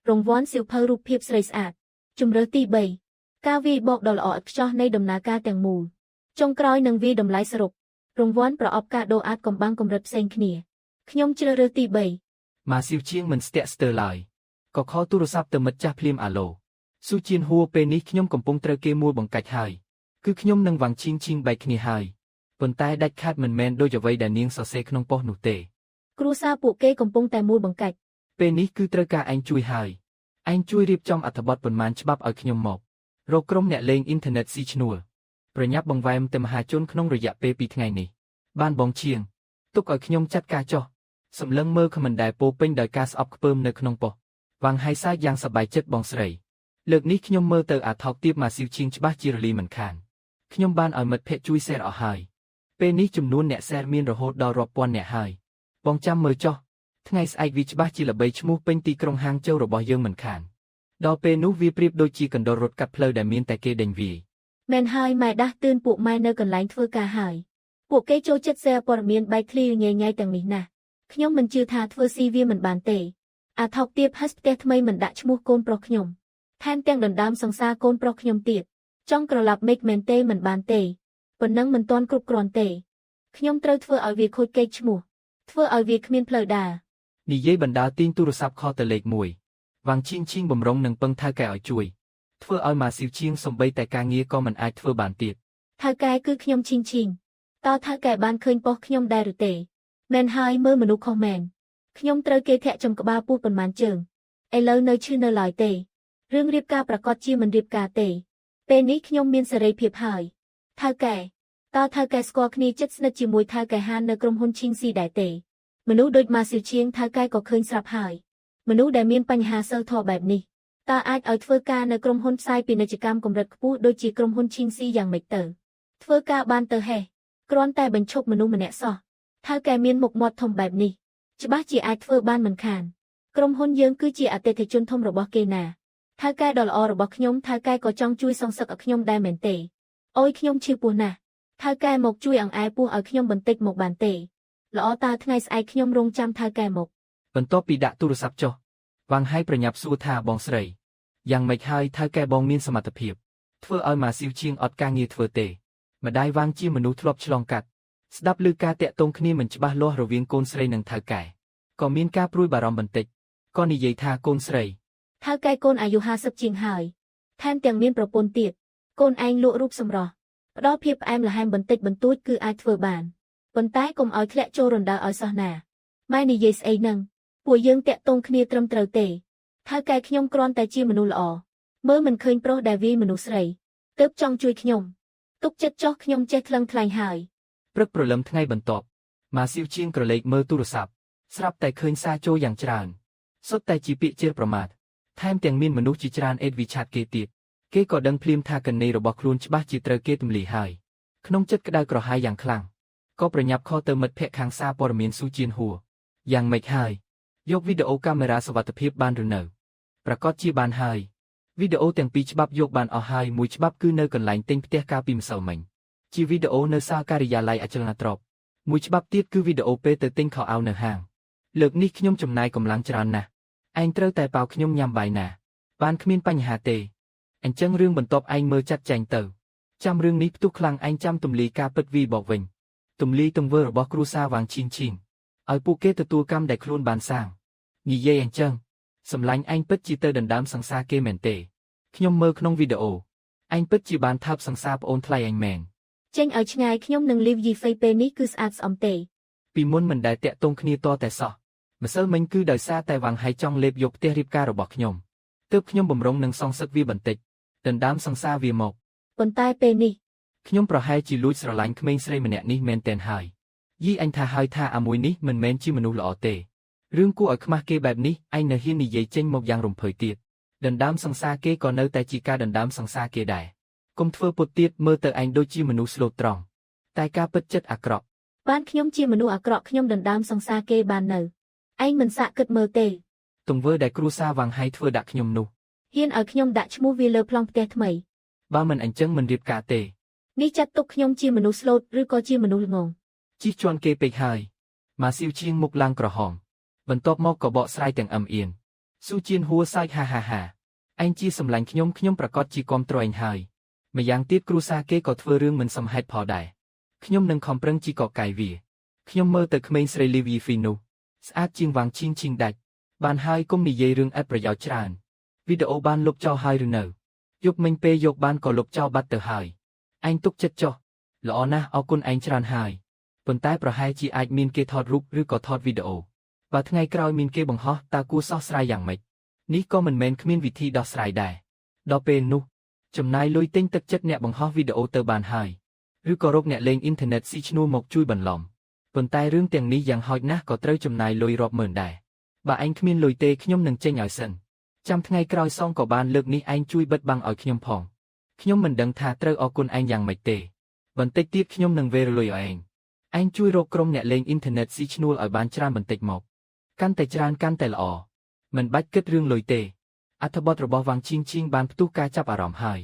រង្វាន់សៀវភៅរូបភាពស្រីស្អាតជំរើសទី3ការវាយបកដ៏ល្អឥតខ្ចោះនៃដំណើរការទាំងមូលចុងក្រោយនឹងវាយតម្លៃសរុបរង្វាន់ប្រអប់កាដូអាចកំបាំងកម្រិតផ្សេងគ្នាខ្ញុំជ្រើសរើសទី3 ម៉ាស៊ីវជាងមិនស្ទាក់ស្ទើរឡើយក៏ខលទូរស័ព្ទទៅមិត្តចាស់ភ្លាមអាឡូស៊ូជៀនហួរពេលនេះខ្ញុំកំពុងត្រូវគេមួលបង្កាច់ហើយគឺខ្ញុំនឹងវ៉ាងឈៀងឈៀងបែកគ្នាហើយប៉ុន្តែដាច់ខាតមិនមែនដូចអ្វីដែលនាងសរសេរក្នុងប៉ុស្តិ៍នោះទេ គ្រួសារពួកគេកំពុងតែមួលបង្កាច់ ពេលនេះគឺត្រូវការឯងជួយហើយឯងជួយរៀបចំអត្ថបទប៉ុន្មានច្បាប់ឲ្យខ្ញុំមករកក្រុមអ្នកលេងអ៊ីនធឺណិតស៊ីឈ្នួលប្រញាប់បង្វែមទៅមហាជនក្នុងរយៈពេល2ថ្ងៃនេះបានបងឈៀងទុកឲ្យខ្ញុំចាត់ការចុះសម្លឹងមើលខមមិនដែលពោពេញដោយការស្អប់ខ្ពើមនៅក្នុងប៉ុស្តិ៍វ៉ាងហៃសាចយ៉ាងសប្បាយចិត្តបងស្រីលើកនេះខ្ញុំមើលទៅអាថោកទាបម៉ាស៊ីវឈៀងច្បាស់ជារលីមិនខានខ្ញុំបានឲ្យមិត្តភ័ក្តិជួយ share អស់ហើយពេលនេះចំនួនអ្នក share មានរហូតដល់រាប់ពាន់អ្នកហើយបងចាំមើលចុះ ថ្ងៃស្អែកវាច្បាស់ជាល្បីឈ្មោះពេញទីក្រុងហាងជោរបស់យើងមិនខានដល់ពេលនោះវាប្រៀបដូចជាកណ្ដុររត់កាត់ផ្លូវដែលមានតែគេដេញវាយ មែនហើយម៉ែដាស់ទឿនពួកម៉ែនៅកន្លែងធ្វើការហើយពួកគេចូលចិត្ត share ព័ត៌មានបែកធ្លាយញ៉ៃញ៉ៃទាំងនេះណាស់ ខ្ញុំមិនជឿថាធ្វើស៊ីវាមិនបានទេអាថោកទាបហឹសផ្ទះថ្មីមិនដាក់ឈ្មោះកូនប្រុសខ្ញុំថែមទាំងដណ្ដើមសង្សារកូនប្រុសខ្ញុំទៀតចង់ក្រឡាប់មេឃមែនទេមិនបានទេប៉ុណ្ណឹងមិនទាន់គ្រប់គ្រាន់ទេខ្ញុំត្រូវធ្វើឲ្យវាខូចកេរ្តិ៍ឈ្មោះធ្វើឲ្យវាគ្មានផ្លូវដើរ និយាយបណ្ដាលទាញទូរស័ព្ទខលទៅលេខ1វ៉ាងឈៀងឈៀងបំរុងនឹងពឹងថៅកែឲ្យជួយធ្វើឲ្យម៉ាស៊ីវឈៀងសំបីតែការងារក៏មិនអាចធ្វើបានទៀត ថៅកែគឺខ្ញុំឈីងឈីងតើថៅកែបានឃើញប៉ុស្ខ្ញុំដែរឬទេមែនហើយមើលមនុស្សខុសមែនខ្ញុំត្រូវគេធាក់ចំក្បាលពោះប៉ុន្មានជើងឥឡូវនៅឈឺនៅឡើយទេរឿងរៀបការប្រកាសជាមិនរៀបការទេពេលនេះខ្ញុំមានសេរីភាពហើយថៅកែតើថៅកែស្គាល់គ្នាជិតស្និទ្ធជាមួយថៅកែហាននៅក្រុមហ៊ុនឈីងស៊ីដែរទេមនុស្សដូចម៉ាស៊ីវឈៀងថៅកែក៏ឃើញស្រាប់ហើយមនុស្សដែលមានបញ្ហាសិលធម៌បែបនេះតើអាចឲ្យធ្វើការនៅក្រុមហ៊ុនផ្សាយពាណិជ្ជកម្មកម្រិតខ្ពស់ដូចជាក្រុមហ៊ុនឈីងស៊ីយ៉ាងម៉េចទៅធ្វើការបានទៅហេះគ្រាន់តែបញ្ឈប់មនុស្សម្នាក់សោះថៅកែមានមុខមាត់ធំបែបនេះច្បាស់ជាអាចធ្វើបានមិនខានក្រុមហ៊ុនយើងគឺជាអតិថិជនធំរបស់គេណាថៅកែដ៏ល្អរបស់ខ្ញុំថៅកែក៏ចង់ជួយសងសឹកឲ្យខ្ញុំដែរមែនទេអូយខ្ញុំឈឺពោះណាស់ថៅកែមកជួយអង្អែលពោះឲ្យខ្ញុំបន្តិចមកបានទេល្អតើថ្ងៃស្អែកខ្ញុំរងចាំថៅកែមក បន្ទាប់ពីដាក់ទូរស័ព្ទចុះវ៉ាងហៃប្រញាប់សួរថាបងស្រីយ៉ាងម៉េចហើយថៅកែបងមានសមត្ថភាពធ្វើឲ្យម៉ាស៊ីវឈៀងអត់ការងារធ្វើទេម្ដាយវ៉ាងជាមនុស្សធ្លាប់ឆ្លងកាត់ស្ដាប់ឮការតាក់ទងគ្នាមិនច្បាស់លាស់រវាងកូនស្រីនិងថៅកែក៏មានការព្រួយបារម្ភបន្តិចក៏និយាយថាកូនស្រី ថៅកែកូនអាយុ50ជាងហើយថែមទាំងមានប្រពន្ធទៀតកូនឯងលក់រូបសម្រស់ផ្ដល់ភាពផ្អែមល្ហែមបន្តិចបន្តួចគឺអាចធ្វើបានប៉ុន្តែកុំឲ្យធ្លាក់ចូលរណ្ដៅឲ្យសោះណាម៉ែនិយាយស្អីនឹងពួកយើងតាក់ទងគ្នាត្រឹមត្រូវទេថៅកែខ្ញុំគ្រាន់តែជាមនុស្សល្អមើលមិនឃើញប្រុសដែលវាយមនុស្សស្រីទើបចង់ជួយខ្ញុំទុកចិត្តចុះខ្ញុំចេះថ្លឹងថ្លែងហើយ ព្រឹកព្រលឹមថ្ងៃបន្ទាប់ម៉ាស៊ីវឈៀងក្រឡេកមើលទូរស័ព្ទស្រាប់តែឃើញសារចូលយ៉ាងច្រើនសុទ្ធតែជាពាក្យជេរប្រមាថថែមទាំងមានមនុស្សជាច្រើន add WeChat គេទៀតគេក៏ដឹងភ្លាមថាគណនីរបស់ខ្លួនច្បាស់ជាត្រូវគេទម្លាយហើយក្នុងចិត្តក្តៅក្រហាយយ៉ាងខ្លាំងក៏ប្រញាប់ call ទៅមិត្តភ័ក្តិខាងសារព័ត៌មានស៊ូជៀនហួរយ៉ាងម៉េចហើយយកវីដេអូកាមេរ៉ាសុវត្ថិភាពបានឬនៅប្រកាសជាបានហើយវីដេអូទាំងពីរច្បាប់យកបានអស់ហើយមួយច្បាប់គឺនៅកន្លែងទិញផ្ទះកាលពីម្សិលមិញជាវីដេអូនៅសាលការិយាល័យអចលនទ្រព្យមួយច្បាប់ទៀតគឺវីដេអូពេលទៅទិញខោអាវនៅហាងលើកនេះខ្ញុំចំណាយកម្លាំងច្រើនណាស់ឯងត្រូវតែប៉ាវខ្ញុំញ៉ាំបាយណាបានគ្មានបញ្ហាទេអញ្ចឹងរឿងបន្ទាប់ឯងមើលចាត់ចែងទៅចាំរឿងនេះផ្ទុះខ្លាំងឯងចាំទម្លាយការពិតវីបកវិញទម្លាយទង្វើរបស់គ្រួសារវ៉ាងឈីងឈីងឲ្យពួកគេទទួលកម្មដែលខ្លួនបានសាងនិយាយអញ្ចឹងសម្លាញ់ឯងពិតជាទៅដណ្ដើមសង្សារគេមែនទេខ្ញុំមើលក្នុងវីដេអូឯងពិតជាបានថើបសង្សារប្អូនថ្លៃឯងមែន ចេញឲ្យឆ្ងាយខ្ញុំនឹងលីវយីហ្វៃពេលនេះគឺស្អាតស្អំទេ ពីមុនមិនដែលតាក់ទងគ្នាតតែសោះម្សិលមិញគឺដោយសារតែវ៉ាងហៃចង់លេបយកផ្ទះរៀបការរបស់ខ្ញុំទើបខ្ញុំបំរុងនឹងសងសឹកវាបន្តិចដណ្ដើមសង្សារវាមក ប៉ុន្តែពេលនេះ ខ្ញុំប្រហែលជាលួចស្រឡាញ់ក្មេងស្រីម្នាក់នេះមែនទែនហើយយីអញថាហើយថាអាមួយនេះមិនមែនជាមនុស្សល្អទេរឿងគួរឲ្យខ្មាស់គេបែបនេះឯងនៅហ៊ាននិយាយចេញមកយ៉ាងរំភើយទៀតដណ្ដើមសង្សារគេក៏នៅតែជាការដណ្ដើមសង្សារគេដែរកុំធ្វើពុតទៀតមើលទៅឯងដូចជាមនុស្សស្លូតត្រង់តែការពិតចិត្តអាក្រក់ បានខ្ញុំជាមនុស្សអាក្រក់ខ្ញុំដណ្ដើមសង្សារគេបាននៅឯងមិនសាកគិតមើលទេ ទង្វើដែលគ្រួសារវ៉ាងហៃធ្វើដាក់ខ្ញុំនោះ ហ៊ានឲ្យខ្ញុំដាក់ឈ្មោះវាលើប្លង់ផ្ទះថ្មី បើមិនអញ្ចឹងមិនរៀបការទេ នេះចាត់ទុកខ្ញុំជាមនុស្សស្លូតឬក៏ជាមនុស្សល្ងង ជិះជាន់គេពេកហើយម៉ាស៊ីវឈៀងមុខឡើងក្រហមបន្ទាប់មកក៏បកស្រាយទាំងអឹមអៀនស៊ូជៀនហួរសើចហាហាហាឯងជាសម្លាញ់ខ្ញុំខ្ញុំប្រកាសជាគាំទ្រឯងហើយម្យ៉ាងទៀតគ្រួសារគេក៏ធ្វើរឿងមិនសមហេតុផលដែរខ្ញុំនឹងខំប្រឹងជីកកកាយវាខ្ញុំមើលទៅក្មេងស្រីលីវីហ្វីនោះស្អាតជាងវ៉ាងឈីងឈីងដាច់បានហើយគុំនិយាយរឿងឥតប្រយោជន៍ច្រើនវីដេអូបានលុបចោលហើយឬនៅយប់មិញពេលយកបានក៏លុបចោលបាត់ទៅហើយឯងទុកចិត្តចុះល្អណាស់អរគុណឯងច្រើនហើយប៉ុន្តែប្រហែលជាអាចមានគេថតរូបឬក៏ថតវីដេអូបើថ្ងៃក្រោយមានគេបង្ហោះតើគួរសោះស្រាយយ៉ាងម៉េចនេះក៏មិនមែនគ្មានវិធីដោះស្រាយដែរដល់ពេលនោះចំណាយលុយទិញទឹកចិត្តអ្នកបង្ហោះវីដេអូទៅបានហើយឬក៏រកអ្នកលេងអ៊ីនធឺណិតស៊ីឈ្នួលមកជួយបន្លំប៉ុន្តែរឿងទាំងនេះយ៉ាងហោចណាស់ក៏ត្រូវចំណាយលុយរាប់ម៉ឺនដែរបើឯងគ្មានលុយទេខ្ញុំនឹងចេញឲ្យសិនចាំថ្ងៃក្រោយសងក៏បានលើកនេះឯងជួយបិទបាំងឲ្យខ្ញុំផងខ្ញុំមិនដឹងថាត្រូវអរគុណឯងយ៉ាងម៉េចទេបន្តិចទៀតខ្ញុំនឹងវេរលុយឲ្យឯងឯងជួយរកក្រុមអ្នកលេងអ៊ីនធឺណិតស៊ីឈ្នួលឲ្យបានច្រើនបន្តិចមកកាន់តែច្រើនកាន់តែល្អមិនបាច់គិតរឿងលុយទេអត្ថបទរបស់វ៉ាងឈីងឈីងបានផ្ទុះការចាប់អារម្មណ៍ហើយ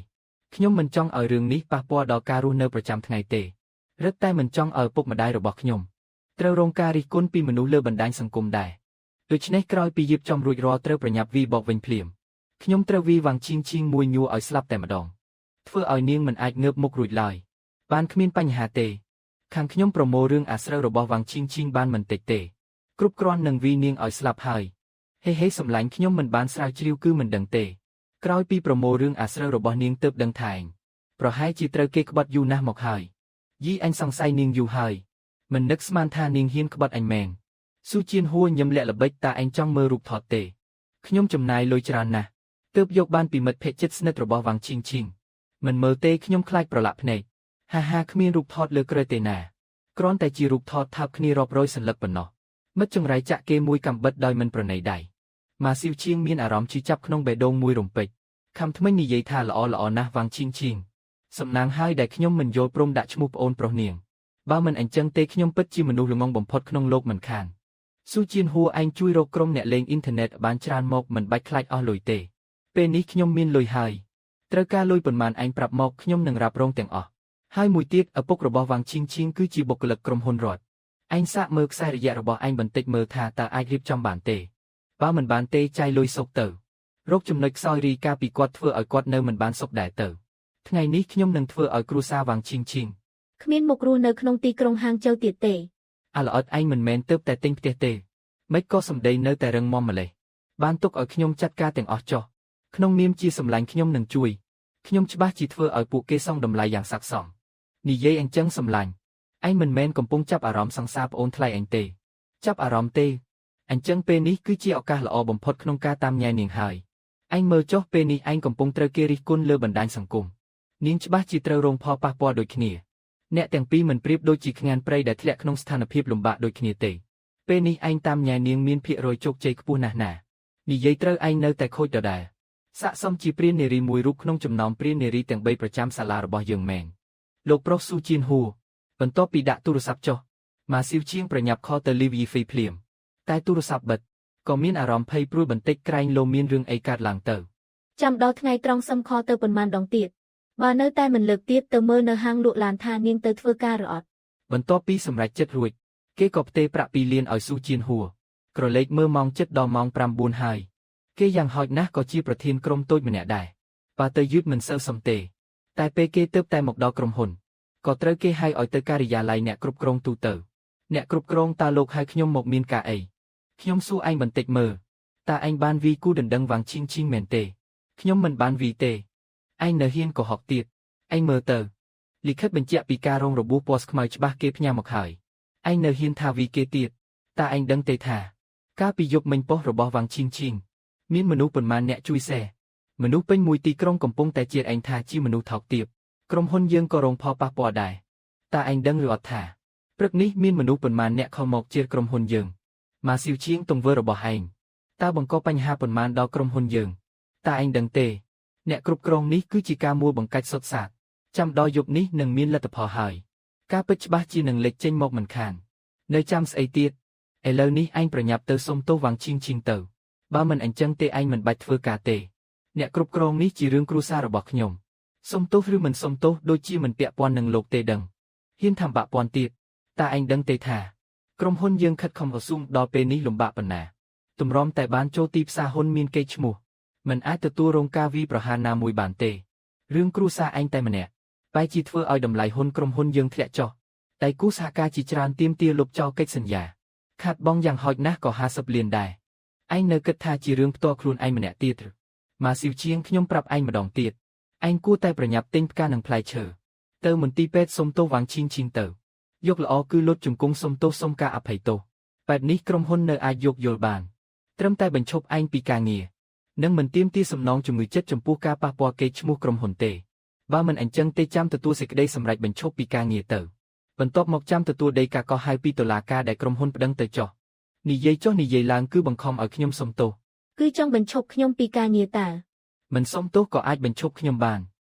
ខ្ញុំមិនចង់ឲ្យរឿងនេះប៉ះពាល់ដល់ការរស់នៅប្រចាំថ្ងៃទេរឹតតែមិនចង់ឲ្យឪពុកម្ដាយរបស់ខ្ញុំ ត្រូវរងការរិះគន់ពីមនុស្សលើបណ្ដាញសង្គមដែរដូច្នេះក្រោយពីរៀបចំរួចរាល់ត្រូវប្រញាប់វីបកវិញភ្លាមខ្ញុំត្រូវវីវ៉ាងឈៀងឈៀងមួយញួរឲ្យស្លាប់តែម្ដងធ្វើឲ្យនាងមិនអាចងើបមុខរួចឡើយបានគ្មានបញ្ហាទេខាងខ្ញុំប្រមូលរឿងអាស្រូវរបស់វ៉ាងឈៀងឈៀងបានមិនតិចទេគ្រប់គ្រាន់នឹងវីនាងឲ្យស្លាប់ហើយហេហេសម្លាញ់ខ្ញុំមិនបានស្រាវជ្រាវគឺមិនដឹងទេក្រោយពីប្រមូលរឿងអាស្រូវរបស់នាងទើបដឹងថាឯងប្រហែលជាត្រូវគេក្បត់យូរណាស់មកហើយយីអញសង្ស័យនាងយូរហើយមិននឹកស្មានថានាងហ៊ានក្បត់អញមែនស៊ូជៀនហួរញឹមលាក់ល្បិចតាឯងចង់មើលរូបថតទេខ្ញុំចំណាយលុយច្រើនណាស់ទើបយកបានពីមិត្តភក្តិជិតស្និទ្ធរបស់វ៉ាងឈៀងឈៀងមិនមើលទេខ្ញុំខ្លាចប្រឡាក់ភ្នែកហាហាគ្មានរូបថតលើក្រែទេណាគ្រាន់តែជារូបថតថើបគ្នារាប់រយសន្លឹកប៉ុណ្ណោះមិត្តចង្រៃចាក់គេមួយកំបិតដោយមិនប្រណីដៃម៉ាស៊ីវឈៀងមានអារម្មណ៍ឈឺចាប់ក្នុងបេះដូងមួយរំពេចខំថ្មិញនិយាយថាល្អល្អណាស់វ៉ាងឈៀងឈៀងសំណាងហើយដែលខ្ញុំមិនយល់ព្រមដាក់ឈ្មោះប្អូនប្រុសនាងបើមិនអញ្ចឹងទេខ្ញុំពិតជាមនុស្សល្ងងបំផុតក្នុងលោកមិនខានស៊ូជៀនហួរឯងជួយរកក្រុមអ្នកលេងអ៊ីនធឺណិតបានច្រើនមកមិនបាច់ខ្លាចអស់លុយទេពេលនេះខ្ញុំមានលុយហើយត្រូវការលុយប៉ុន្មានឯងប្រាប់មកខ្ញុំនឹងរ៉ាប់រងទាំងអស់ហើយមួយទៀតឪពុករបស់វ៉ាងឈៀងឈៀងគឺជាបុគ្គលិកក្រុមហ៊ុនរដ្ឋឯងសាកមើលខ្សែរយៈរបស់ឯងបន្តិចមើលថាតើអាចរៀបចំបានទេបើមិនបានទេចាយលុយសុកទៅរកចំណុចខ្សោយរីកាពីគាត់ធ្វើឲ្យគាត់នៅមិនបានសុខដែរទៅថ្ងៃនេះខ្ញុំនឹងធ្វើឲ្យគ្រួសារវ៉ាងឈៀងឈៀង គ្មានមុខរស់នៅក្នុងទីក្រុងហាងជូវទៀតទេ អាល្អិតឯងមិនមែនទើបតែទិញផ្ទះទេមិនក៏សម្ដីនៅតែរឹងមាំម្លេះបានទុកឲ្យខ្ញុំចាត់ការទាំងអស់ចុះក្នុងនាមជាសម្លាញ់ខ្ញុំនឹងជួយខ្ញុំច្បាស់ជាធ្វើឲ្យពួកគេសងតម្លៃយ៉ាងស័ក្តិសមនិយាយអញ្ចឹងសម្លាញ់ឯងមិនមែនកំពុងចាប់អារម្មណ៍សង្សារប្អូនថ្លៃឯងទេចាប់អារម្មណ៍ទេអញ្ចឹងពេលនេះគឺជាឱកាសល្អបំផុតក្នុងការតាមញ៉ែនាងហើយឯងមើលចុះពេលនេះឯងកំពុងត្រូវគេរិះគន់លើបណ្ដាញសង្គមនាងច្បាស់ជាត្រូវរងផលប៉ះពាល់ដូចគ្នាអ្នកទាំងពីរមិនប្រៀបដូចជាខ្ងានព្រៃដែលធ្លាក់ក្នុងស្ថានភាពលំបាកដូចគ្នាទេពេលនេះឯងតាមញ៉ែនាងមានភាគរយជោគជ័យខ្ពស់ណាស់ណានិយាយត្រូវឯងនៅតែខូចដដែលស័ក្តិសមជាព្រាននារីមួយរូបក្នុងចំណោមព្រាននារីទាំង3ប្រចាំសាលារបស់យើងមែនលោកប្រុសស៊ូជៀនហួរបន្ទាប់ពីដាក់ទូរស័ព្ទចុះម៉ាស៊ីវជាងប្រញាប់ call ទៅលីវីហ្វីភ្លាមតែទូរស័ព្ទបិទក៏មានអារម្មណ៍ភ័យព្រួយបន្តិចក្រែងលោមានរឿងអីកើតឡើងទៅ ចាំដល់ថ្ងៃត្រង់សឹម call ទៅប៉ុន្មានដងទៀតបើនៅតែមិនលើកទៀតទៅមើលនៅហាងលក់ឡានថានាងទៅធ្វើការឬអត់ បន្ទាប់ពីសម្រេចចិត្តរួចគេក៏ផ្ទេរប្រាក់2លានឲ្យស៊ូជៀនហួរក្រឡេកមើលម៉ោងចិត្តដល់ម៉ោង9ហើយគេយ៉ាងហោចណាស់ក៏ជាប្រធានក្រុមតូចម្នាក់ដែរបើទៅយឺតមិនសូវសមទេតែពេលគេទើបតែមកដល់ក្រុមហ៊ុនក៏ត្រូវគេហៅឲ្យទៅការិយាល័យអ្នកគ្រប់គ្រងទូទៅអ្នកគ្រប់គ្រងតើលោកហៅខ្ញុំមកមានការអីខ្ញុំសួរឯងបន្តិចមើលតើឯងបានវីគូដណ្ដឹងវ៉ាងឈីងឈីងមែនទេខ្ញុំមិនបានវីទេឯងនៅហ៊ានកុហកទៀតឯងមើលទៅលិខិតបញ្ជាក់ពីការរងរបួសពណ៌ស្ខ្មៅច្បាស់គេផ្ញើមកហើយឯងនៅហ៊ានថាវីគេទៀតតើឯងដឹងទេថាកាលពីយប់មិញប៉ុស្តិ៍របស់វ៉ាងឈីងឈីងមានមនុស្សប៉ុន្មានអ្នកជួយសែមនុស្សពេញមួយទីក្រុងកំពុងតែជៀតឯងថាជាមនុស្សថោកទាបក្រុមហ៊ុនយើងក៏រងផលប៉ះពាល់ដែរតើឯងដឹងឬអត់ថាព្រឹកនេះមានមនុស្សប៉ុន្មានអ្នកខំមកជៀតក្រុមហ៊ុនយើងម៉ាស៊ីវជាងទង្វើរបស់ឯងតើបង្កបញ្ហាប៉ុន្មានដល់ក្រុមហ៊ុនយើងតើឯងដឹងទេអ្នកគ្រប់គ្រងនេះគឺជាការមួលបង្កាច់សុទ្ធសាធចាំដល់យប់នេះនឹងមានលទ្ធផលហើយការពិតច្បាស់ជានឹងលេចចេញមកមិនខាននៅចាំស្អីទៀតឥឡូវនេះឯងប្រញាប់ទៅសុំទោសវ៉ាងឈៀងឈៀងទៅបើមិនអញ្ចឹងទេឯងមិនបាច់ធ្វើការទេអ្នកគ្រប់គ្រងនេះជារឿងគ្រួសាររបស់ខ្ញុំសុំទោសឬមិនសុំទោសដូចជាមិនពាក់ព័ន្ធនឹងលោកទេដឹងហ៊ានធ្វើបាក់ពាន់ទៀតតើឯងដឹងទេថាក្រុមហ៊ុនយើងខិតខំអស៊ូមដល់ពេលនេះលំបាកប៉ុណ្ណាទម្រាំតែបានចូលទីផ្សារហ៊ុនមានកេរ្តិ៍ឈ្មោះមិនអាចទទួលរងការវីប្រហារណាមួយបានទេរឿងគ្រួសារឯងតែម្នាក់បែរជាធ្វើឲ្យតម្លៃហ៊ុនក្រុមហ៊ុនយើងធ្លាក់ចុះតែគូសហការជាច្រើនទាមទារលុបចោលកិច្ចសន្យាខាតបង់យ៉ាងហោចណាស់ក៏50លានដែរឯងនៅគិតថាជារឿងផ្ទាល់ខ្លួនឯងម្នាក់ទៀតឬម៉ាស៊ីវជាងខ្ញុំប្រាប់ឯងម្ដងទៀតឯងគួរតែប្រញាប់ទិញផ្កានិងផ្លែឈើទៅមន្ទីរពេទ្យសុំទោសវ៉ាងឈីងឈីងទៅយកល្អគឺលុតជង្គង់សុំទោសសុំការអភ័យទោសបែបនេះក្រុមហ៊ុននៅអាចយោគយល់បានត្រឹមតែបញ្ឈប់ឯងពីការងារនិងមិនទាមទារសំណងជំងឺចិត្តចំពោះការប៉ះពាល់កេរ្តិ៍ឈ្មោះក្រុមហ៊ុនទេបើមិនអញ្ចឹងទេចាំទទួលសេចក្តីសម្រេចបញ្ឈប់ពីការងារទៅបន្ទាប់មកចាំទទួលដីកាកោះហៅពីតុលាការដែលក្រុមហ៊ុនប្តឹងទៅចុះនិយាយចុះនិយាយឡើងគឺបង្ខំឲ្យខ្ញុំសុំទោស គឺចង់បញ្ឈប់ខ្ញុំពីការងារតើ មិនសុំទោសក៏អាចបញ្ឈប់ខ្ញុំបាន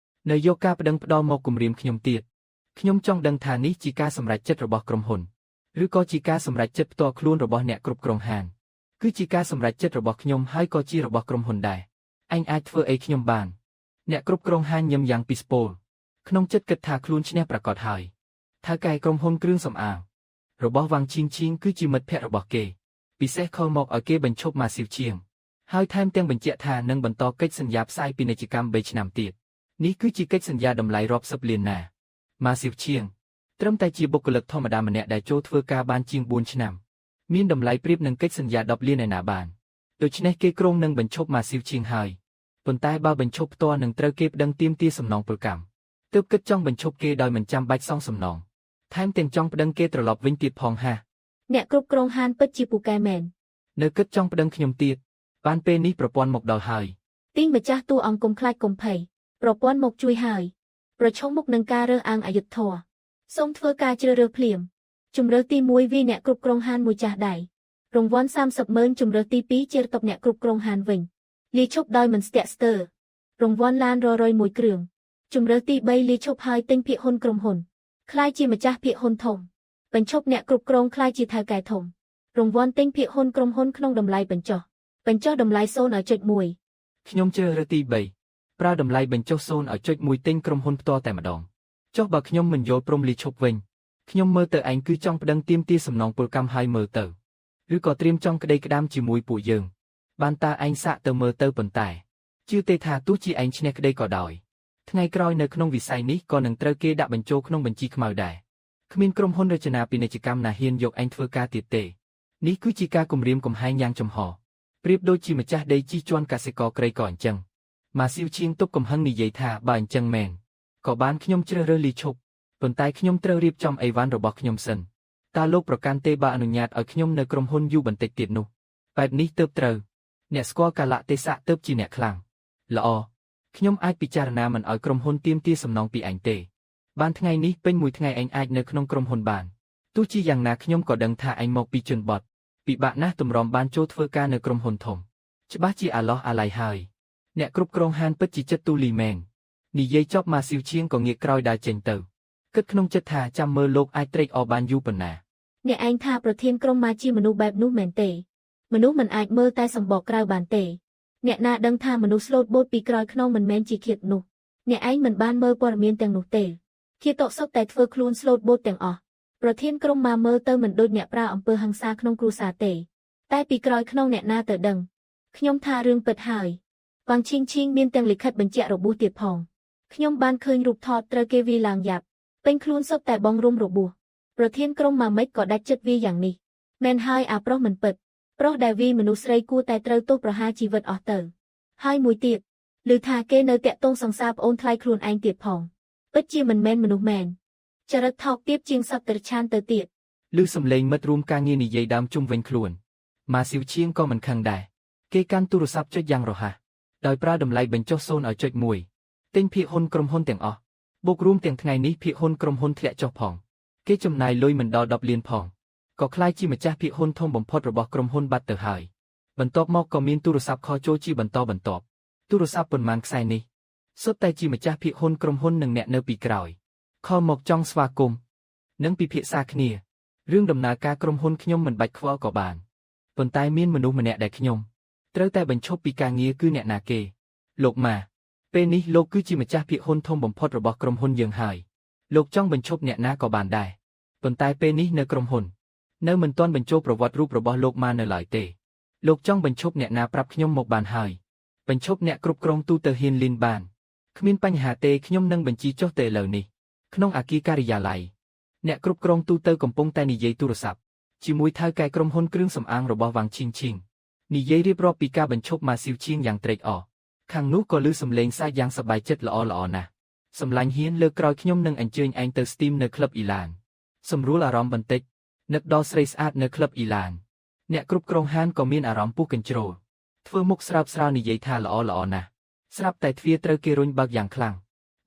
នៅយកការប្តឹងផ្ដល់មកគំរាមខ្ញុំទៀតខ្ញុំចង់ដឹងថានេះជាការសម្រេចចិត្តរបស់ក្រុមហ៊ុនឬក៏ជាការសម្រេចចិត្តផ្ទាល់ខ្លួនរបស់អ្នកគ្រប់គ្រងហាងគឺជាការសម្រេចចិត្តរបស់ខ្ញុំហើយក៏ជារបស់ក្រុមហ៊ុនដែរឯងអាចធ្វើអីខ្ញុំបានអ្នកគ្រប់គ្រងហាងញឹមយ៉ាងពីស្ពោលក្នុងចិត្តគិតថាខ្លួនឈ្នះប្រាកដហើយថៅកែក្រុមហ៊ុនគ្រឿងសម្អាង របស់វ៉ាងឈៀងឈៀងគឺជាមិត្តភក្តិរបស់គេពិសេសខលមកឲ្យគេបញ្ឈប់ម៉ាស៊ីវឈៀងហើយថែមទាំងបញ្ជាក់ថានឹងបន្តកិច្ចសន្យាផ្សាយពាណិជ្ជកម្ម3ឆ្នាំទៀតនេះគឺជាកិច្ចសន្យាតម្លៃរាប់សិបលានណាម៉ាស៊ីវឈៀងត្រឹមតែជាបុគ្គលិកធម្មតាម្នាក់ដែលចូលធ្វើការបានជាង4ឆ្នាំមានតម្លៃប្រៀបនឹងកិច្ចសន្យា10លានឯណាបានដូច្នេះគេគ្រោងនឹងបញ្ឈប់ម៉ាស៊ីវឈៀងហើយប៉ុន្តែបើបញ្ឈប់ផ្ទាល់នឹងត្រូវគេប្តឹងទាមទារសំណងពលកម្មទើបគិតចង់បញ្ឈប់គេដោយមិនចាំបាច់សងសំណងថែមទាំងចង់ប្តឹងគេត្រឡប់វិញទៀតផងហា អ្នកគ្រប់គ្រងហានពិតជាពូកែមែន នៅគិតចង់ប្តឹងខ្ញុំទៀតបានពេលនេះប្រព័ន្ធមកដល់ហើយ ទីងម្ចាស់តួអង្គកុំខ្លាចកុំភ័យប្រព័ន្ធមកជួយហើយប្រឈមមុខនឹងការរើសអើងអយុត្តិធម៌សូមធ្វើការជ្រើសរើសភ្លាមជំរើសទី1វីអ្នកគ្រប់គ្រងហានមួយចាស់ដៃរង្វាន់30ម៉ឺនជំរើសទី2ជារតបអ្នកគ្រប់គ្រងហានវិញលាឈប់ដោយមិនស្ទាក់ស្ទើររង្វាន់ឡានររយមួយគ្រឿងជំរើសទី3លាឈប់ហើយទិញភាគហ៊ុនក្រុមហ៊ុនក្លាយជាម្ចាស់ភាគហ៊ុនធំបញ្ឈប់អ្នកគ្រប់គ្រងក្លាយជាថៅកែធំរង្វាន់ទិញភាគហ៊ុនក្រុមហ៊ុនក្នុងតម្លៃបញ្ចុះបញ្ចុះតម្លៃ0.1 ខ្ញុំជ្រើសរើសទី3ប្រើតម្លៃបញ្ចុះ0.1ទិញក្រុមហ៊ុនផ្ទាល់តែម្ដងចុះបើខ្ញុំមិនយល់ព្រមលីឈប់វិញខ្ញុំមើលទៅឯងគឺចង់ប្តឹងទាមទារសំណងពលកម្មហើយមើលទៅឬក៏ត្រៀមចង់ក្តីក្តាំជាមួយពួកយើងបានតើឯងសាកទៅមើលទៅប៉ុន្តែជឿទេថាទោះជាឯងឈ្នះក្តីក៏ដោយថ្ងៃក្រោយនៅក្នុងវិស័យនេះក៏នឹងត្រូវគេដាក់បញ្ចូលក្នុងបញ្ជីខ្មៅដែរគ្មានក្រុមហ៊ុនរចនាពាណិជ្ជកម្មណាហ៊ានយកឯងធ្វើការទៀតទេនេះគឺជាការគំរាមកំហែងយ៉ាងចំហប្រៀបដូចជាម្ចាស់ដីជិះជាន់កសិករក្រីក៏អញ្ចឹងម៉ាស៊ីវឈៀងទប់កំហឹងនិយាយថាបើអញ្ចឹងមែនក៏បានខ្ញុំជ្រើសរើសលីឈប់ប៉ុន្តែខ្ញុំត្រូវរៀបចំអីវ៉ាន់របស់ខ្ញុំសិនតើលោកប្រកាន់ទេបើអនុញ្ញាតឲ្យខ្ញុំនៅក្រុមហ៊ុនយូរបន្តិចទៀតនោះបែបនេះទើបត្រូវអ្នកស្គាល់កាលៈទេសៈទើបជាអ្នកខ្លាំងល្អខ្ញុំអាចពិចារណាមិនឲ្យក្រុមហ៊ុនទាមទារសំណងពីឯងទេបានថ្ងៃនេះពេញមួយថ្ងៃឯងអាចនៅក្នុងក្រុមហ៊ុនបានទោះជាយ៉ាងណាខ្ញុំក៏ដឹងថាឯងមកពីជនបទពិបាកណាស់ទម្រាំបានចូលធ្វើការនៅក្រុមហ៊ុនធំច្បាស់ជាអាឡោះអាល័យហើយអ្នកគ្រប់គ្រងហានពិតជាចិត្តទូលីមែននិយាយចប់ម៉ាស៊ីវឈៀងក៏ងាកក្រោយដើរចេញទៅគិតក្នុងចិត្តថាចាំមើលលោកអាចត្រេកអរបានយូរប៉ុណ្ណា អ្នកឯងថាប្រធានក្រុមមកជាមនុស្សបែបនោះមែនទេមនុស្សមិនអាចមើលតែសម្បកក្រៅបានទេអ្នកណាដឹងថាមនុស្សស្លូតបូតពីក្រោយខ្នងមិនមែនជាឃាតនោះអ្នកឯងមិនបានមើលព័ត៌មានទាំងនោះទេឃាតសុទ្ធតែធ្វើខ្លួនស្លូតបូតទាំងអស់ប្រធានក្រុមមកមើលទៅមិនដូចអ្នកប្រើអំពើហិង្សាក្នុងគ្រួសារទេតែពីក្រោយខ្នងអ្នកណាទៅដឹងខ្ញុំថារឿងពិតហើយវ៉ាងឈៀងឈៀងមានទាំងលិខិតបញ្ជាក់របួសទៀតផងខ្ញុំបានឃើញរូបថតត្រូវគេវាយឡើងយ៉ាប់ពេញខ្លួនសុទ្ធតែបងរុំរបួសប្រធានក្រុមម៉ាមិចក៏ដាច់ចិត្តវាយ៉ាងនេះមែនហើយអាប្រុសមិនពិតប្រុសដែលវាយមនុស្សស្រីគួរតែត្រូវទោសប្រហារជីវិតអស់ទៅហើយមួយទៀតឮថាគេនៅតាក់ទងសង្សារប្អូនថ្លៃខ្លួនឯងទៀតផងពិតជាមិនមែនមនុស្សមែនចរិតថោកទាបជាងសត្វតិរច្ឆានទៅទៀត ឮសំឡេងមិត្តរួមការងារនិយាយដើមជុំវិញខ្លួនម៉ាស៊ីវឈៀងក៏មិនខឹងដែរគេកាន់ទូរស័ព្ទចុចយ៉ាងរហ័សដោយប្រើតម្លៃបញ្ចុះ0.1ទិញភាគហ៊ុនក្រុមហ៊ុនទាំងអស់បូករួមទាំងថ្ងៃនេះភាគហ៊ុនក្រុមហ៊ុនធ្លាក់ចុះផងគេចំណាយលុយមិនដល់10លានផងក៏ក្លាយជាម្ចាស់ភាគហ៊ុនធំបំផុតរបស់ក្រុមហ៊ុនបាត់ទៅហើយបន្ទាប់មកក៏មានទូរស័ព្ទខលចូលជាបន្តបន្ទាប់ទូរស័ព្ទប៉ុន្មានខ្សែនេះសុទ្ធតែជាម្ចាស់ភាគហ៊ុនក្រុមហ៊ុននិងអ្នកនៅពីក្រោយខលមកចង់ស្វាគមន៍និងពិភាក្សាគ្នារឿងដំណើរការក្រុមហ៊ុនខ្ញុំមិនបាច់ខ្វល់ក៏បានប៉ុន្តែមានមនុស្សម្នាក់ដែលខ្ញុំត្រូវតែបញ្ឈប់ពីការងារគឺអ្នកណាគេលោកម៉ាពេលនេះលោកគឺជាម្ចាស់ភាគហ៊ុនធំបំផុតរបស់ក្រុមហ៊ុនយើងហើយលោកចង់បញ្ឈប់អ្នកណាក៏បានដែរប៉ុន្តែពេលនេះនៅក្រុមហ៊ុននៅមិនទាន់បញ្ចូលប្រវត្តិរូបរបស់លោកម៉ានៅឡើយទេលោកចង់បញ្ឈប់អ្នកណាប្រាប់ខ្ញុំមកបានហើយបញ្ឈប់អ្នកគ្រប់គ្រងទូទៅហ៊ានលីនបានគ្មានបញ្ហាទេខ្ញុំនឹងបញ្ជីចុះទៅឥឡូវនេះក្នុងអគារការិយាល័យអ្នកគ្រប់គ្រងទូទៅកំពុងតែនិយាយទូរស័ព្ទជាមួយថៅកែក្រុមហ៊ុនគ្រឿងសម្អាងរបស់វ៉ាងឈីងឈីងនិយាយរៀបរាប់ពីការបញ្ឈប់ម៉ាស៊ីវឈៀងយ៉ាងត្រេកអរខាងនោះក៏ឮសំឡេងសើចយ៉ាងសប្បាយចិត្តល្អល្អណាស់សម្លាញ់ហ៊ានលើកក្រោយខ្ញុំនឹងអញ្ជើញឯងទៅស្ទីមនៅក្លឹបអ៊ីឡានសម្រួលអារម្មណ៍បន្តិចនឹកដល់ស្រីស្អាតនៅក្លឹបអ៊ីឡានអ្នកគ្រប់គ្រងហានក៏មានអារម្មណ៍ពុះកញ្ជ្រោលធ្វើមុខស្រើបស្រាលនិយាយថាល្អល្អណាស់ស្រាប់តែទ្វារត្រូវគេរុញបើកយ៉ាងខ្លាំង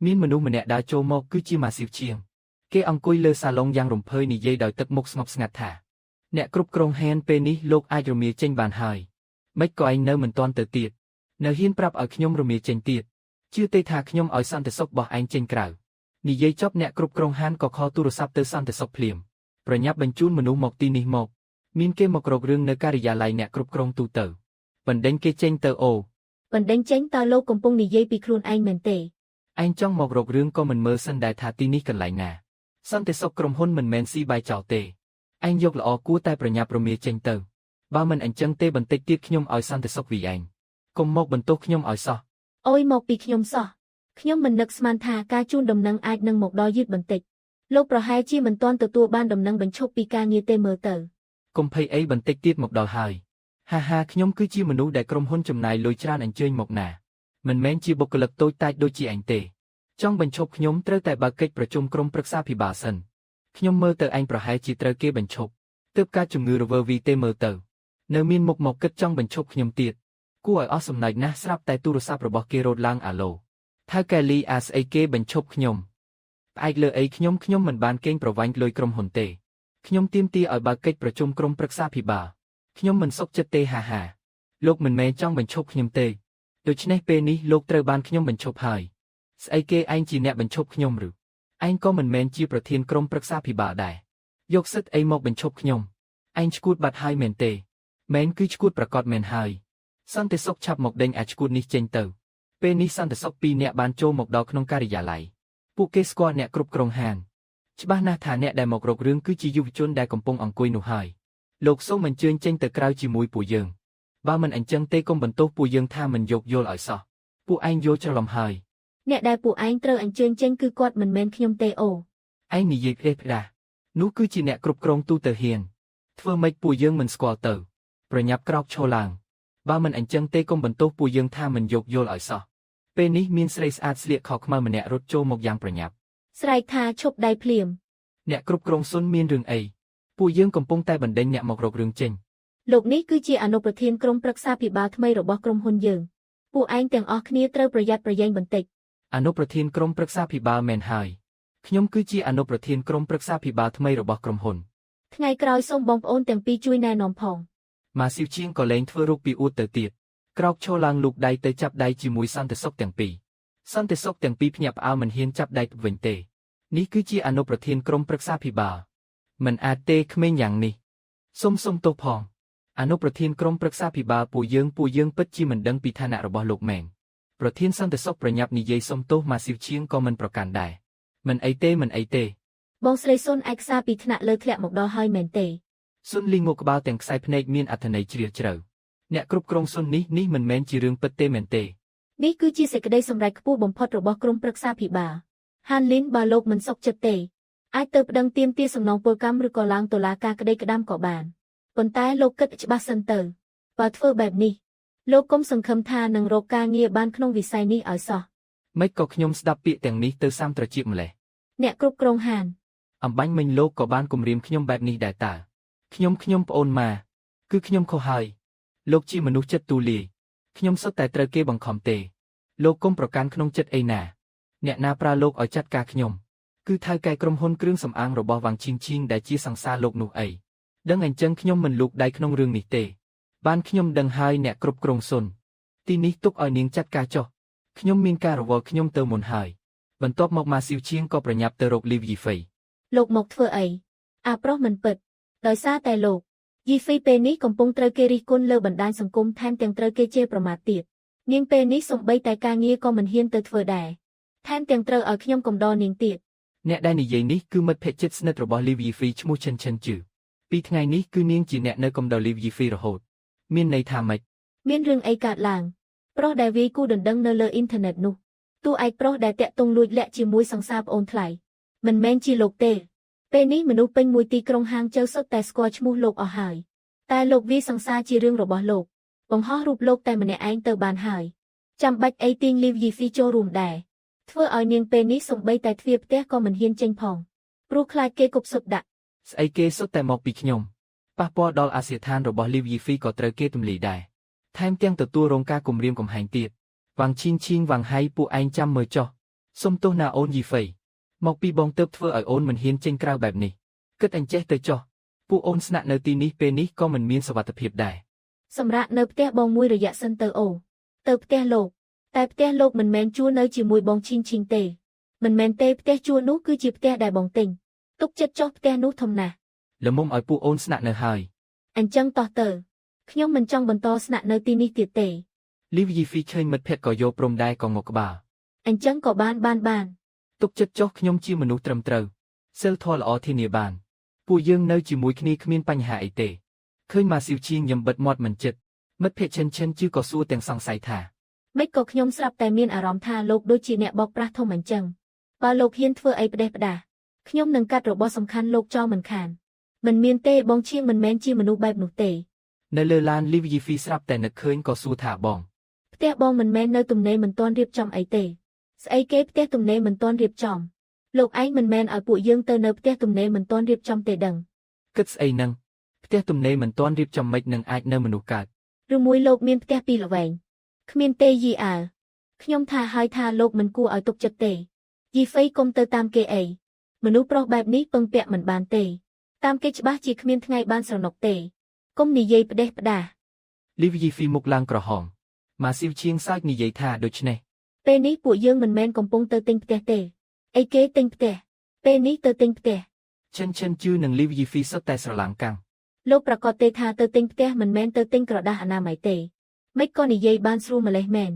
មានមនុស្សម្នាក់ដើរចូលមកគឺជាម៉ាស៊ីវឈៀងគេអង្គុយលើសាឡុងយ៉ាងរំភើយនិយាយដោយទឹកមុខស្ងប់ស្ងាត់ថាអ្នកគ្រប់គ្រងហានពេលនេះលោកអាចរមៀលចេញបានហើយម៉េចក៏ឯងនៅមិនទាន់ទៅទៀតនៅហ៊ានប្រាប់ឲ្យខ្ញុំរមៀលចេញទៀតជឿទេថាខ្ញុំឲ្យសន្តិសុខរបស់ឯងចេញក្រៅនិយាយចប់អ្នកគ្រប់គ្រងហានក៏ខលទូរស័ព្ទទៅសន្តិសុខភ្លាមប្រញាប់បញ្ជូនមនុស្សមកទីនេះមកមានគេមករករឿងនៅការិយាល័យអ្នកគ្រប់គ្រងទូទៅបណ្ដេញគេចេញទៅអូ បណ្ដេញចេញតើលោកកំពុងនិយាយពីខ្លួនឯងមែនទេ ឯងចង់មករករឿងក៏មិនមើលសិនដែរថាទីនេះកន្លែងណាសន្តិសុខក្រុមហ៊ុនមិនមែនស៊ីបាយចោលទេ ឯងយកល្អគួរតែប្រញាប់ប្រមាចេញទៅបើមិនអញ្ចឹងទេបន្តិចទៀតខ្ញុំឲ្យសន្តិសុខវីឯងកុំមកបន្ទោសខ្ញុំឲ្យសោះ អូយមកពីខ្ញុំសោះខ្ញុំមិននឹកស្មានថាការជូនដំណឹងអាចនឹងមកដល់យឺតបន្តិចលោកប្រហែលជាមិនទាន់ទទួលបានដំណឹងបញ្ឈប់ពីការងារទេមើលទៅ កុំភ័យអីបន្តិចទៀតមកដល់ហើយហាហាខ្ញុំគឺជាមនុស្សដែលក្រុមហ៊ុនចំណាយលុយច្រើនអញ្ជើញមកណាមិនមែនជាបុគ្គលិកតូចតាចដូចជាឯងទេចង់បញ្ឈប់ខ្ញុំត្រូវតែបើកកិច្ចប្រជុំក្រុមប្រឹក្សាភិបាលសិនខ្ញុំមើលទៅឯងប្រហែលជាត្រូវគេបញ្ឈប់ទើបការជំងឺរវើវីទេមើលទៅនៅមានមុខមកគិតចង់បញ្ឈប់ខ្ញុំទៀតគួរឲ្យអស់សំណើចណាស់ស្រាប់តែទូរស័ព្ទរបស់គេរត់ឡើងអាឡូថៅកែលីអាស្អីគេបញ្ឈប់ខ្ញុំផ្អែកលើអីខ្ញុំខ្ញុំមិនបានកេងប្រវ័ញ្ចលុយក្រុមហ៊ុនទេខ្ញុំទាមទារឲ្យបើកកិច្ចប្រជុំក្រុមប្រឹក្សាភិបាលខ្ញុំមិនសុខចិត្តទេហាហាលោកមិនមែនចង់បញ្ឈប់ខ្ញុំទេដូច្នេះពេលនេះលោកត្រូវបានខ្ញុំបញ្ឈប់ហើយស្អីគេឯងជាអ្នកបញ្ឈប់ខ្ញុំឬឯងក៏មិនមែនជាប្រធានក្រុមប្រឹក្សាភិបាលដែរយកសិទ្ធិអីមកបញ្ឈប់ខ្ញុំឯងឈួតបាត់ហើយមែនទេមែនគឺឈួតប្រកាសមែនហើយសន្តិសុខឆាប់មកដេញអាឈួតនេះចេញទៅពេលនេះសន្តិសុខពីរនាក់បានចូលមកដល់ក្នុងការិយាល័យពួកគេស្គាល់អ្នកគ្រប់គ្រងហាងច្បាស់ណាស់ថាអ្នកដែលមករករឿងគឺជាយុវជនដែលកំពុងអង្គុយនោះហើយលោកសូមអញ្ជើញចេញទៅក្រៅជាមួយពួកយើងបើមិនអញ្ចឹងទេកុំបន្ទោសពួកយើងថាមិនយោគយល់ឲ្យសោះពួកឯងយល់ច្រឡំហើយ អ្នកដែលពួកឯងត្រូវអញ្ជើញចេញគឺគាត់មិនមែនខ្ញុំទេអូ ឯងនិយាយផ្ដេសផ្ដាសនោះគឺជាអ្នកគ្រប់គ្រងទូទៅហ៊ានធ្វើម៉េចពួកយើងមិនស្គាល់ទៅប្រញាប់ក្រោកឈរឡើងបើមិនអញ្ចឹងទេកុំបន្ទោសពួកយើងថាមិនយោគយល់ឲ្យសោះពេលនេះមានស្រីស្អាតស្លៀកខោខ្មៅម្នាក់រត់ចូលមកយ៉ាងប្រញាប់ ស្រែកថាឈប់ដៃភ្លាម អ្នកគ្រប់គ្រងសុនមានរឿងអីពួកយើងកំពុងតែបណ្ដេញអ្នកមករករឿងចេញ លោកនេះគឺជាអនុប្រធានក្រុមប្រឹក្សាភិបាលថ្មីរបស់ក្រុមហ៊ុនយើងពួកឯងទាំងអស់គ្នាត្រូវប្រយ័ត្នប្រយែងបន្តិច អនុប្រធានក្រុមប្រឹក្សាភិបាលមែនហើយខ្ញុំគឺជាអនុប្រធានក្រុមប្រឹក្សាភិបាលថ្មីរបស់ក្រុមហ៊ុន ថ្ងៃក្រោយសូមបងប្អូនទាំងពីរជួយណែនាំផង ម៉ាស៊ីវជាងក៏លែងធ្វើរូបពីអួតទៅទៀតក្រោកឈរឡើងលូកដៃទៅចាប់ដៃជាមួយសន្តិសុខទាំងពីរសន្តិសុខទាំងពីរភ្ញាក់ផ្អើលមិនហ៊ានចាប់ដៃវិញទេនេះគឺជាអនុប្រធានក្រុមប្រឹក្សាភិបាលមិនអាចទេក្មេងយ៉ាងនេះសុំសុំទោសផងអនុប្រធានក្រុមប្រឹក្សាភិបាលពួកយើងពួកយើងពិតជាមិនដឹងពីឋានៈរបស់លោកមែនប្រធានសន្តិសុខប្រញាប់និយាយសុំទោសម៉ាស៊ីវជាងក៏មិនប្រកាន់ដែរមិនអីទេមិនអីទេ បងស្រីសុនឯកសារពីថ្នាក់លើធ្លាក់មកដល់ហើយមែនទេ សុនលីងក់ក្បាលទាំងខ្សែភ្នែកមានអត្ថន័យជ្រាលជ្រៅអ្នកគ្រប់គ្រងសុននេះនេះមិនមែនជារឿងពិតទេមែនទេ នេះគឺជាសេចក្តីសម្រេចខ្ពស់បំផុតរបស់ក្រុមប្រឹក្សាភិបាលហានលីនបើលោកមិនសុខចិត្តទេអាចទៅប្តឹងទាមទារសំណងពលកម្មឬក៏ឡើងតុលាការក្តីក្តាំក៏បានប៉ុន្តែលោកគិតច្បាស់សិនទៅបើធ្វើបែបនេះលោកកុំសង្ឃឹមថានឹងរកការងារបានក្នុងវិស័យនេះឲ្យសោះ ម៉េចក៏ខ្ញុំស្ដាប់ពាក្យទាំងនេះទៅសាំត្រចៀកម្លេះ អ្នកគ្រប់គ្រងហាន អំបាញ់មិញលោកក៏បានគំរាមខ្ញុំបែបនេះដែរតើខ្ញុំខ្ញុំប្អូនម៉ាគឺខ្ញុំខុសហើយលោកជាមនុស្សចិត្តទូលាយខ្ញុំសុទ្ធតែត្រូវគេបង្ខំទេលោកកុំប្រកាន់ក្នុងចិត្តអីណាអ្នកណាប្រើលោកឲ្យចាត់ការខ្ញុំគឺថៅកែក្រុមហ៊ុនគ្រឿងសម្អាងរបស់វ៉ាងឈីងឈីងដែលជាសង្សារលោកនោះអីដឹងអញ្ចឹងខ្ញុំមិនលូកដៃក្នុងរឿងនេះទេបានខ្ញុំដឹងហើយអ្នកគ្រប់គ្រងសុនទីនេះទុកឲ្យនាងចាត់ការចុះខ្ញុំមានការរវល់ខ្ញុំទៅមុនហើយបន្ទាប់មកម៉ាស៊ីវឈៀងក៏ប្រញាប់ទៅរកលីវយីហ្វៃ លោកមកធ្វើអីអាប្រុសមិនពិតដោយសារតែលោកយីហ្វីពេលនេះកំពុងត្រូវគេរិះគន់លើបណ្ដាញសង្គមថែមទាំងត្រូវគេជេរប្រមាថទៀតនាងពេលនេះសំបីតែការងារក៏មិនហ៊ានទៅធ្វើដែរថែមទាំងត្រូវឲ្យខ្ញុំកំដរនាងទៀត អ្នកដែលនិយាយនេះគឺមិត្តភក្តិជិតស្និទ្ធរបស់លីវយីហ្វីឈ្មោះឈិនឈិនជឺពីថ្ងៃនេះគឺនាងជាអ្នកនៅកំដរលីវយីហ្វីរហូតមានន័យថាម៉េច មានរឿងអីកើតឡើងប្រុសដែលវាយគូដណ្ដឹងនៅលើអ៊ីនធឺណិតនោះតួឯកប្រុសដែលតាក់ទងលួចលាក់ជាមួយសង្សារប្អូនថ្លៃមិនមែនជាលោកទេពេលនេះមនុស្សពេញមួយទីក្រុងហាងជើសុទ្ធតែស្គាល់ឈ្មោះលោកអស់ហើយតែលោកវាយសង្សារជារឿងរបស់លោកបង្ហោះរូបលោកតែម្នាក់ឯងទៅបានហើយចាំបាច់អីទាញលីវយីហ្វីចូលរួមដែរធ្វើឲ្យនាងពេលនេះសំបីតែទ្វារផ្ទះក៏មិនហ៊ានចេញផងព្រោះខ្លាចគេគប់សុទ្ធដាក់ ស្អីគេសុទ្ធតែមកពីខ្ញុំប៉ះពាល់ដល់អាសយដ្ឋានរបស់លីវយីហ្វីក៏ត្រូវគេទម្លាយដែរថែមទាំងទទួលរងការគំរាមកំហែងទៀតវ៉ាងឈីងឈីងវ៉ាងហៃពួកឯងចាំមើលចុះសុំទោសណាអូនយីហ្វៃមកពីបងទៅធ្វើឲ្យអូនមិនហ៊ានចេញក្រៅបែបនេះគិតអញ្ចេះទៅចុះពួកអូនស្នាក់នៅទីនេះពេលនេះក៏មិនមានសុវត្ថិភាពដែរ សម្រាប់នៅផ្ទះបងមួយរយៈសិនទៅអូទៅផ្ទះលោកតែផ្ទះលោកមិនមែនជួលនៅជាមួយបងឈីងឈីងទេមិនមែនទេផ្ទះជួលនោះគឺជាផ្ទះដែលបងទិញទុកចិត្តចុះផ្ទះនោះធំណាស់ ល្មមឲ្យពួកអូនស្នាក់នៅហើយ អញ្ចឹងតោះទៅខ្ញុំមិនចង់បន្តស្នាក់នៅទីនេះទៀតទេ លីវយីហ្វីឃើញមិត្តភក្តិក៏យកព្រមដែរក៏ងក់ក្បាល អញ្ចឹងក៏បានបានបាន ទុកចិត្តចុះខ្ញុំជាមនុស្សត្រឹមត្រូវសិលធម៌ល្អធានាបាន ពួកយើងនៅជាមួយគ្នាគ្មានបញ្ហាអីទេឃើញម៉ាស៊ីវឈៀងញឹមបិទមាត់មិនចិត្តមិត្តភក្តិឈិនឈិនជឺក៏សួរទាំងសង្ស័យថា ម៉េចក៏ខ្ញុំស្រាប់តែមានអារម្មណ៍ថាលោកដូចជាអ្នកបោកប្រាស់ធំអញ្ចឹងបើលោកហ៊ានធ្វើអីផ្ដេសផ្ដាសខ្ញុំនឹងកាត់របស់សំខាន់លោកចោលមិនខានមិនមានទេបងឈៀងមិនមែនជាមនុស្សបែបនោះទេ នៅលើឡានលីវយីហ្វីស្រាប់តែនឹកឃើញក៏សួរថាបង ផ្ទះបងមិនមែននៅទំនេរមិនទាន់រៀបចំអីទេស្អីគេផ្ទះទំនេរមិនទាន់រៀបចំលោកឯងមិនមែនឲ្យពួកយើងទៅនៅផ្ទះទំនេរមិនទាន់រៀបចំទេដឹង គិតស្អីនឹងផ្ទះទំនេរមិនទាន់រៀបចំម៉េចនឹងអាចនៅមនុស្សកើត ឬមួយលោកមានផ្ទះពីរល្វែងគ្មានទេយីអើខ្ញុំថាហើយថាលោកមិនគួរឲ្យទុកចិត្តទេយីហ្វៃកុំទៅតាមគេអីមនុស្សប្រុសបែបនេះពឹងពាក់មិនបានទេតាមគេច្បាស់ជាគ្មានថ្ងៃបានស្រណុកទេកុំនិយាយផ្ដេសផ្ដាស លីវយីហ្វីមុខឡើងក្រហមម៉ាស៊ីវឈៀងសើចនិយាយថាដូច្នេះ ពេលនេះពួកយើងមិនមែនកំពុងទៅទិញផ្ទះទេអីគេទិញផ្ទះពេលនេះទៅទិញផ្ទះ ឈិនឈិនជឺនិងលីវយីហ្វីសុទ្ធតែស្រឡាំងកាំង លោកប្រកាសទេថាទៅទិញផ្ទះមិនមែនទៅទិញក្រដាសអនាម័យទេម៉េចក៏និយាយបានស្រួលម្លេះមែន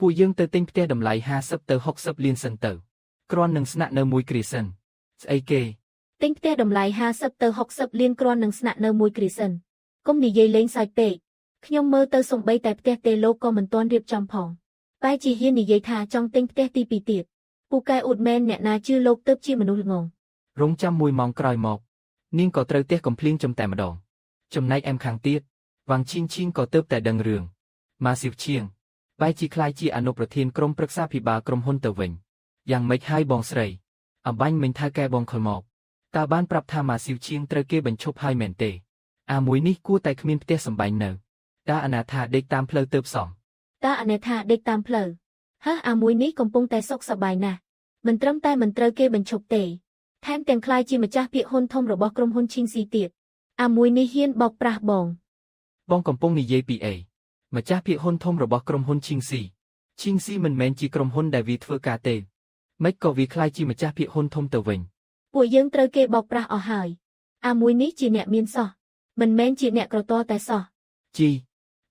ពួកយើងទៅទិញផ្ទះតម្លៃ50ទៅ60លានសិនទៅគ្រាន់នឹងស្នាក់នៅមួយគ្រាសិនស្អីគេ ទិញផ្ទះតម្លៃ50ទៅ60លានគ្រាន់នឹងស្នាក់នៅមួយគ្រាសិនកុំនិយាយលេងសើចពេកខ្ញុំមើលទៅសំបីតែផ្ទះទេលោកក៏មិនទាន់រៀបចំផងបែរជាហ៊ាននិយាយថាចង់ទិញផ្ទះទី2ទៀតពូកែអួតមែនអ្នកណាជឿលោកទៅជាមនុស្សល្ងង រងចាំមួយម៉ោងក្រោយមកនាងក៏ត្រូវទះកំភ្លៀងចំតែម្ដងចំណែកអែមខាងទៀតវ៉ាងឈីងឈីងក៏ទៅតែដឹងរឿងម៉ាស៊ីវឈៀងបែរជាក្លាយជាអនុប្រធានក្រុមប្រឹក្សាភិបាលក្រុមហ៊ុនទៅវិញយ៉ាងម៉េចហើយបងស្រីអំបាញ់មិញថៅកែបងខលមកតើបានប្រាប់ថាម៉ាស៊ីវឈៀងត្រូវគេបញ្ឈប់ហើយមែនទេអាមួយនេះគួរតែគ្មានផ្ទះសម្បែងនៅតើអនាថាដេកតាមផ្លូវទៅផ្សំ តើអនេថាដេកតាមផ្លូវហះអាមួយនេះកំពុងតែសុខសប្បាយណាស់មិនត្រឹមតែមិនត្រូវគេបញ្ឈប់ទេថែមទាំងក្លាយជាម្ចាស់ភាគហ៊ុនធំរបស់ក្រុមហ៊ុនឈីងស៊ីទៀតអាមួយនេះហ៊ានបោកប្រាស់បង បងកំពុងនិយាយពីអីម្ចាស់ភាគហ៊ុនធំរបស់ក្រុមហ៊ុនឈីងស៊ីឈីងស៊ីមិនមែនជាក្រុមហ៊ុនដែលវាធ្វើការទេម៉េចក៏វាក្លាយជាម្ចាស់ភាគហ៊ុនធំទៅវិញ ពួកយើងត្រូវគេបោកប្រាស់អស់ហើយអាមួយនេះជាអ្នកមានសោះមិនមែនជាអ្នកក្រតតែសោះ ជី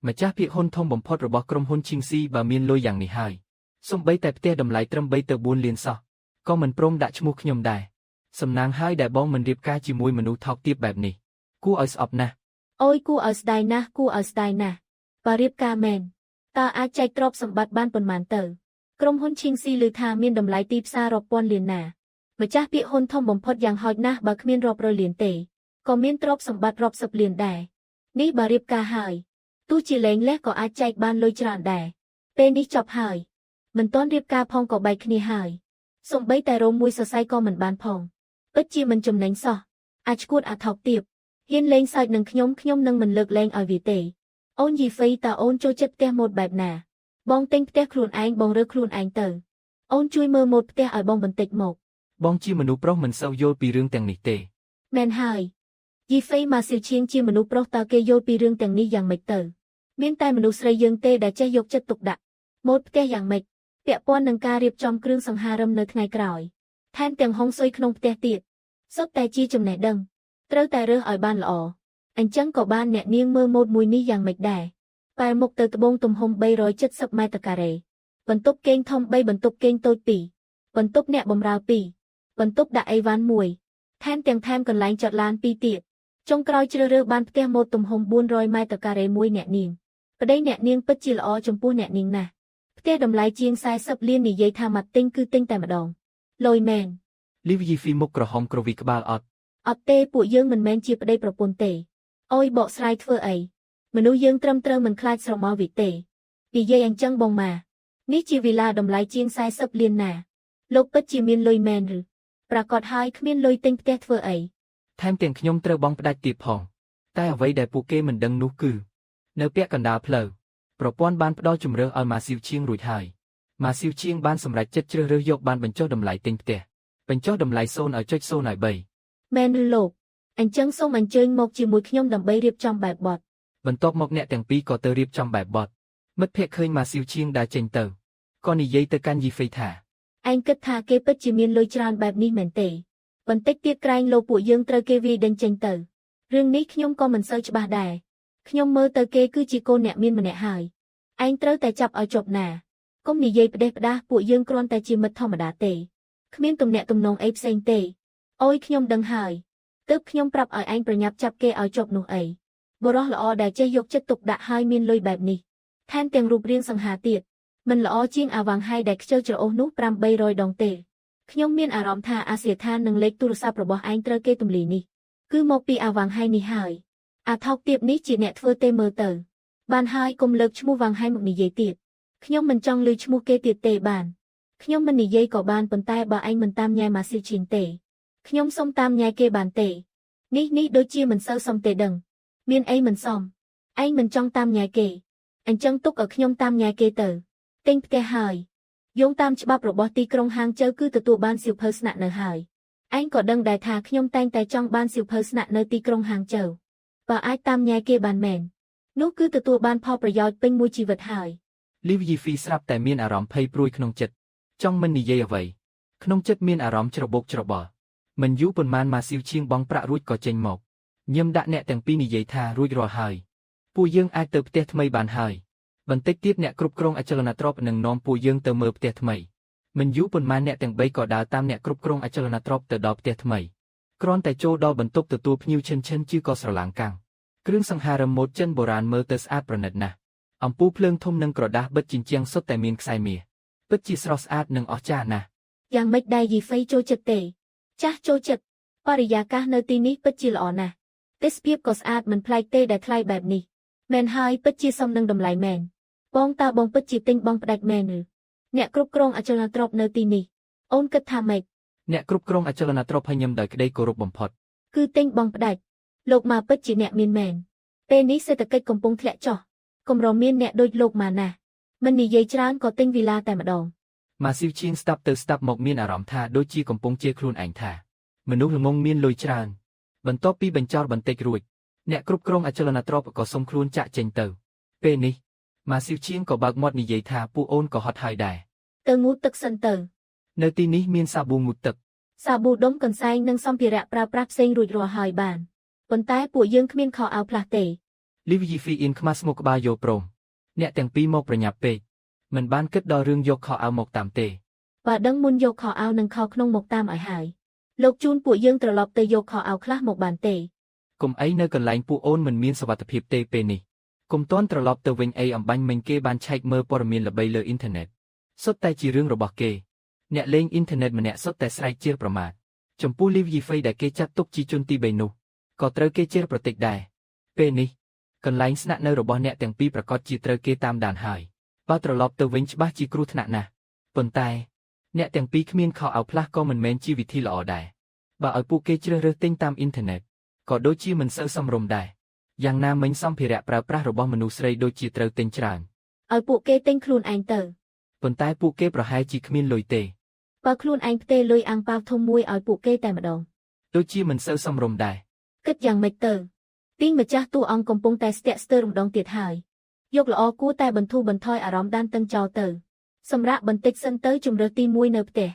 ម្ចាស់ភាគហ៊ុនធំបំផុតរបស់ក្រុមហ៊ុនឈីងស៊ីបើមានលុយយ៉ាងនេះហើយសំបីតែផ្ទះតម្លៃត្រឹម3ទៅ4លានសោះក៏មិនព្រមដាក់ឈ្មោះខ្ញុំដែរសំណាងហើយដែលបងមិនរៀបការជាមួយមនុស្សថោកទាបបែបនេះគួរឲ្យស្អប់ណាស់ អូយគួរឲ្យស្ដាយណាស់គួរឲ្យស្ដាយណាស់បើរៀបការមែនតើអាចចែកទ្រព្យសម្បត្តិបានប៉ុន្មានទៅក្រុមហ៊ុនឈីងស៊ីឮថាមានតម្លៃទីផ្សាររាប់ពាន់លានណាម្ចាស់ភាគហ៊ុនធំបំផុតយ៉ាងហោចណាស់បើគ្មានរាប់រយលានទេក៏មានទ្រព្យសម្បត្តិរាប់សិបលានដែរនេះបើរៀបការហើយទោះជាលែងលះក៏អាចចែកបានលុយច្រើនដែរពេលនេះចប់ហើយមិនទាន់រៀបការផងក៏បែកគ្នាហើយសំបីតែរោមមួយសរសៃក៏មិនបានផងពិតជាមិនចំណេញសោះអាចឈួតអាថោកទាប ហ៊ានលេងសើចនឹងខ្ញុំខ្ញុំនឹងមិនលើកលែងឲ្យវាទេអូនយីហ្វៃតើអូនចូលចិត្តផ្ទះម៉ូតបែបណាបងទិញផ្ទះខ្លួនឯងបងរើខ្លួនឯងទៅអូនជួយមើលម៉ូតផ្ទះឲ្យបងបន្តិចមក បងជាមនុស្សប្រុសមិនសូវយល់ពីរឿងទាំងនេះទេ មែនហើយយីហ្វៃម៉ាស៊ីវឈៀងជាមនុស្សប្រុសតើគេយល់ពីរឿងទាំងនេះយ៉ាងម៉េចទៅមានតែមនុស្សស្រីយើងទេដែលចេះយកចិត្តទុកដាក់ម៉ូតផ្ទះយ៉ាងម៉េចពាក់ព័ន្ធនឹងការរៀបចំគ្រឿងសង្ហារឹមនៅថ្ងៃក្រោយថែមទាំងហុងស៊ុយក្នុងផ្ទះទៀតសុទ្ធតែជាចំណេះដឹងត្រូវតែរើសឲ្យបានល្អអញ្ចឹងក៏បានអ្នកនាងមើលម៉ូតមួយនេះយ៉ាងម៉េចដែរបែរមុខទៅត្បូងទំហំ370ម៉ែត្រការ៉េបន្ទប់គេងធំ3បន្ទប់គេងតូច2បន្ទប់អ្នកបម្រើ2បន្ទប់ដាក់អីវ៉ាន់1ថែមទាំងថែមកន្លែងចតឡាន2ទៀតចុងក្រោយជ្រើសរើសបានផ្ទះម៉ូតទំហំ400ម៉ែត្រការ៉េមួយអ្នកនាងប្តីអ្នកនាងពិតជាល្អចំពោះអ្នកនាងណាស់ផ្ទះតម្លៃជាង40លាននិយាយថាមកទិញគឺទិញតែម្ដងលយមែន លីវយីហ្វីមុខក្រហមក្រវីក្បាលអត់ អត់ទេពួកយើងមិនមែនជាប្តីប្រពន្ធទេអូយបកស្រាយធ្វើអីមនុស្សយើងត្រឹមត្រូវមិនខ្លាចស្រមោលវិទេនិយាយអញ្ចឹងបងម៉ានេះជាវីឡាតម្លៃជាង40លានណាលោកពិតជាមានលុយមែនឬប្រកាសហើយគ្មានលុយទិញផ្ទះធ្វើអី ថែមទាំងខ្ញុំត្រូវបង់ផ្ដាច់ទៀតផងតែអ្វីដែលពួកគេមិនដឹងនោះគឺនៅពាក់កណ្ដាលផ្លូវប្រព័ន្ធបានផ្ដល់ជំរើសឲ្យម៉ាស៊ីវឈៀងរួចហើយម៉ាស៊ីវឈៀងបានសម្រេចចិត្តជ្រើសរើសយកបានបញ្ចុះតម្លៃទិញផ្ទះបញ្ចុះតម្លៃ0.0ឲ្យ3 មែនឬលោកអញ្ចឹងសូមអញ្ជើញមកជាមួយខ្ញុំដើម្បីរៀបចំបែបបទ បន្ទាប់មកអ្នកទាំងពីរក៏ទៅរៀបចំបែបបទមិត្តភក្តិឃើញម៉ាស៊ីវឈៀងដើរចេញទៅក៏និយាយទៅកាន់យីហ្វេថា ឯងគិតថាគេពិតជាមានលុយច្រើនបែបនេះមែនទេបន្តិចទៀតក្រែងលោកពួកយើងត្រូវគេវាយដេញចេញទៅរឿងនេះខ្ញុំក៏មិនសូវច្បាស់ដែរខ្ញុំមើលទៅគេគឺជាកូនអ្នកមានម្នាក់ហើយឯងត្រូវតែចាប់ឲ្យជាប់ណាកុំនិយាយផ្ដេសផ្ដាសពួកយើងគ្រាន់តែជាមិត្តធម្មតាទេគ្មានទំនាក់ទំនងអីផ្សេងទេអូយខ្ញុំដឹងហើយ ទើបខ្ញុំប្រាប់ឲ្យឯងប្រញាប់ចាប់គេឲ្យជាប់នោះអីបុរសល្អដែលចេះយកចិត្តទុកដាក់ហើយមានលុយបែបនេះថែមទាំងរូបរាងសង្ហាទៀតមិនល្អជាងអាវ៉ាងហៃដែលខ្ជិលច្រអូសនោះ5 300ដងទេខ្ញុំមានអារម្មណ៍ថាអាសៀឋាននិងលេខទូរស័ព្ទរបស់ឯងត្រូវគេទម្លាយនេះគឺមកពីអាវ៉ាងហៃនេះហើយអាថោកទាបនេះជាអ្នកធ្វើទេមើលទៅបានហើយកុំលើកឈ្មោះវ៉ាងហៃមកនិយាយទៀតខ្ញុំមិនចង់ឮឈ្មោះគេទៀតទេបានខ្ញុំមិននិយាយក៏បានប៉ុន្តែបើឯងមិនតាមញ៉ែម៉ាស៊ីឈៀងទេខ្ញុំសុំតាមញ៉ែគេបានទេនេះនេះដូចជាមិនសូវសមទេដឹងមានអីមិនសមឯងមិនចង់តាមញ៉ែគេអញ្ចឹងទុកឲ្យខ្ញុំតាមញ៉ែគេទៅទិញផ្ទះហើយយោងតាមច្បាប់របស់ទីក្រុងហាងជើគឺទទួលបានសៀវភៅស្នាក់នៅហើយឯងក៏ដឹងដែរថាខ្ញុំតែងតែចង់បានសៀវភៅស្នាក់នៅទីក្រុងហាងជើបើអាចតាមញ៉ែគេបានមែននោះគឺទទួលបានផលប្រយោជន៍ពេញមួយជីវិតហើយ លីវយីហ្វីស្រាប់តែមានអារម្មណ៍ភ័យព្រួយក្នុងចិត្តចង់មិននិយាយអ្វីក្នុងចិត្តមានអារម្មណ៍ច្របូកច្របល់មិនយូរប៉ុន្មានម៉ាស៊ីវឈៀងបងប្រាក់រួចក៏ចេញមកញឹមដាក់អ្នកទាំងពីរនិយាយថារួចរាល់ហើយពួកយើងអាចទៅផ្ទះថ្មីបានហើយបន្តិចទៀតអ្នកគ្រប់គ្រងអចលនទ្រព្យនឹងនាំពួកយើងទៅមើលផ្ទះថ្មីមិនយូរប៉ុន្មានអ្នកទាំងបីក៏ដើរតាមអ្នកគ្រប់គ្រងអចលនទ្រព្យទៅដល់ផ្ទះថ្មីគ្រាន់តែចូលដល់បន្ទប់ទទួលភ្ញៀវឈិនឈិនជឺក៏ស្រឡាងកាំងគ្រឿងសង្ហារឹមម៉ូដចិនបុរាណមើលទៅស្អាតប្រណិតណាស់អំពូលភ្លើងធំនិងក្រដាសបិទជញ្ជាំងសុទ្ធតែមានខ្សែមាសពិតជាស្រស់ស្អាតនិងអស្ចារ្យណាស់ យ៉ាងម៉េចដែរយីហ្វៃចូលចិត្តទេចាស់ចូលចិត្តបរិយាកាសនៅទីនេះពិតជាល្អណាស់ទេសភាពក៏ស្អាតមិនប្លែកទេដែលថ្លៃបែបនេះមែនហើយពិតជាសមនឹងតម្លៃមែនបងតើបងពិតជាទិញបងផ្ដាច់មែនឬអ្នកគ្រប់គ្រងអចលនទ្រព្យនៅទីនេះអូនគិតថាម៉េច អ្នកគ្រប់គ្រងអចលនទ្រព្យឲ្យញឹមដោយក្តីគោរពបំផុត គឺទិញបងផ្ដាច់លោកម៉ាពិតជាអ្នកមានមែនពេលនេះសេដ្ឋកិច្ចកំពុងធ្លាក់ចុះកម្រមានអ្នកដូចលោកម៉ាណាស់មិននិយាយច្រើនក៏ទិញវីឡាតែម្ដង ម៉ាស៊ីវឈៀងស្ដាប់ទៅស្ដាប់មកមានអារម្មណ៍ថាដូចជាកំពុងជេរខ្លួនឯងថាមនុស្សល្ងងមានលុយច្រើនបន្ទាប់ពីបញ្ចោរបន្តិចរួចអ្នកគ្រប់គ្រងអចលនទ្រព្យក៏សុំខ្លួនចាក់ចេញទៅពេលនេះម៉ាស៊ីវឈៀងក៏បើកមាត់និយាយថាពួកអូនក៏ហត់ហើយដែរ ទៅងូតទឹកសិនទៅ នៅទីនេះមានសាប៊ូងូតទឹក សាប៊ូដុំកន្សែងនិងសម្ភារៈប្រើប្រាស់ផ្សេងរួចរាល់ហើយបានប៉ុន្តែពួកយើងគ្មានខោអាវផ្លាស់ទេ លីវយីហ្វីអ៊ីនខ្មាស់ស្មុគក្បាលយល់ព្រមអ្នកទាំងពីរមកប្រញាប់ពេកមិនបានគិតដល់រឿងយកខោអាវមកតាមទេ បើដឹងមុនយកខោអាវនិងខោក្នុងមកតាមឲ្យហើយលោកជូនពួកយើងត្រឡប់ទៅយកខោអាវខ្លះមកបានទេ កុំអីនៅកន្លែងពួកអូនមិនមានសុវត្ថិភាពទេពេលនេះកុំទាន់ត្រឡប់ទៅវិញអីអំបាញ់មិញគេបានឆែកមើលព័ត៌មានល្បីលើអ៊ីនធឺណិតសុទ្ធតែជារឿងរបស់គេអ្នកលេងអ៊ីនធឺណិតម្នាក់សុទ្ធតែស្រែកជេរប្រមាថចំពោះលីវយីហ្វៃដែលគេចាត់ទុកជាជនទី3នោះក៏ត្រូវគេជេរប្រតិចដែរពេលនេះកន្លែងស្នាក់នៅរបស់អ្នកទាំងពីរប្រាកដជាត្រូវគេតាមដានហើយបើត្រឡប់ទៅវិញច្បាស់ជាគ្រោះថ្នាក់ណាស់ប៉ុន្តែអ្នកទាំងពីរគ្មានខោអាវផ្លាស់ក៏មិនមែនជាវិធីល្អដែរបើឲ្យពួកគេជ្រើសរើសទិញតាមអ៊ីនធឺណិតក៏ដូចជាមិនសូវសមរម្យដែរយ៉ាងណាមិញសម្ភារៈប្រើប្រាស់របស់មនុស្សស្រីដូចជាត្រូវទិញច្រើន ឲ្យពួកគេទិញខ្លួនឯងទៅ ប៉ុន្តែពួកគេប្រហែលជាគ្មានលុយទេ បើខ្លួនឯងផ្ទេរលុយអាំងប៉ាវធំមួយឲ្យពួកគេតែម្ដង ដូចជាមិនសូវសមរម្យដែរ គិតយ៉ាងម៉េចទៅទីងម្ចាស់តួអង្គកំពុងតែស្ទាក់ស្ទើររំដងទៀតហើយយកល្អគួរតែបន្ធូរបន្ថយអារម្មណ៍ដានតឹងចោលទៅសម្រាប់បន្តិចសិនទៅជំរើសទី1នៅផ្ទះ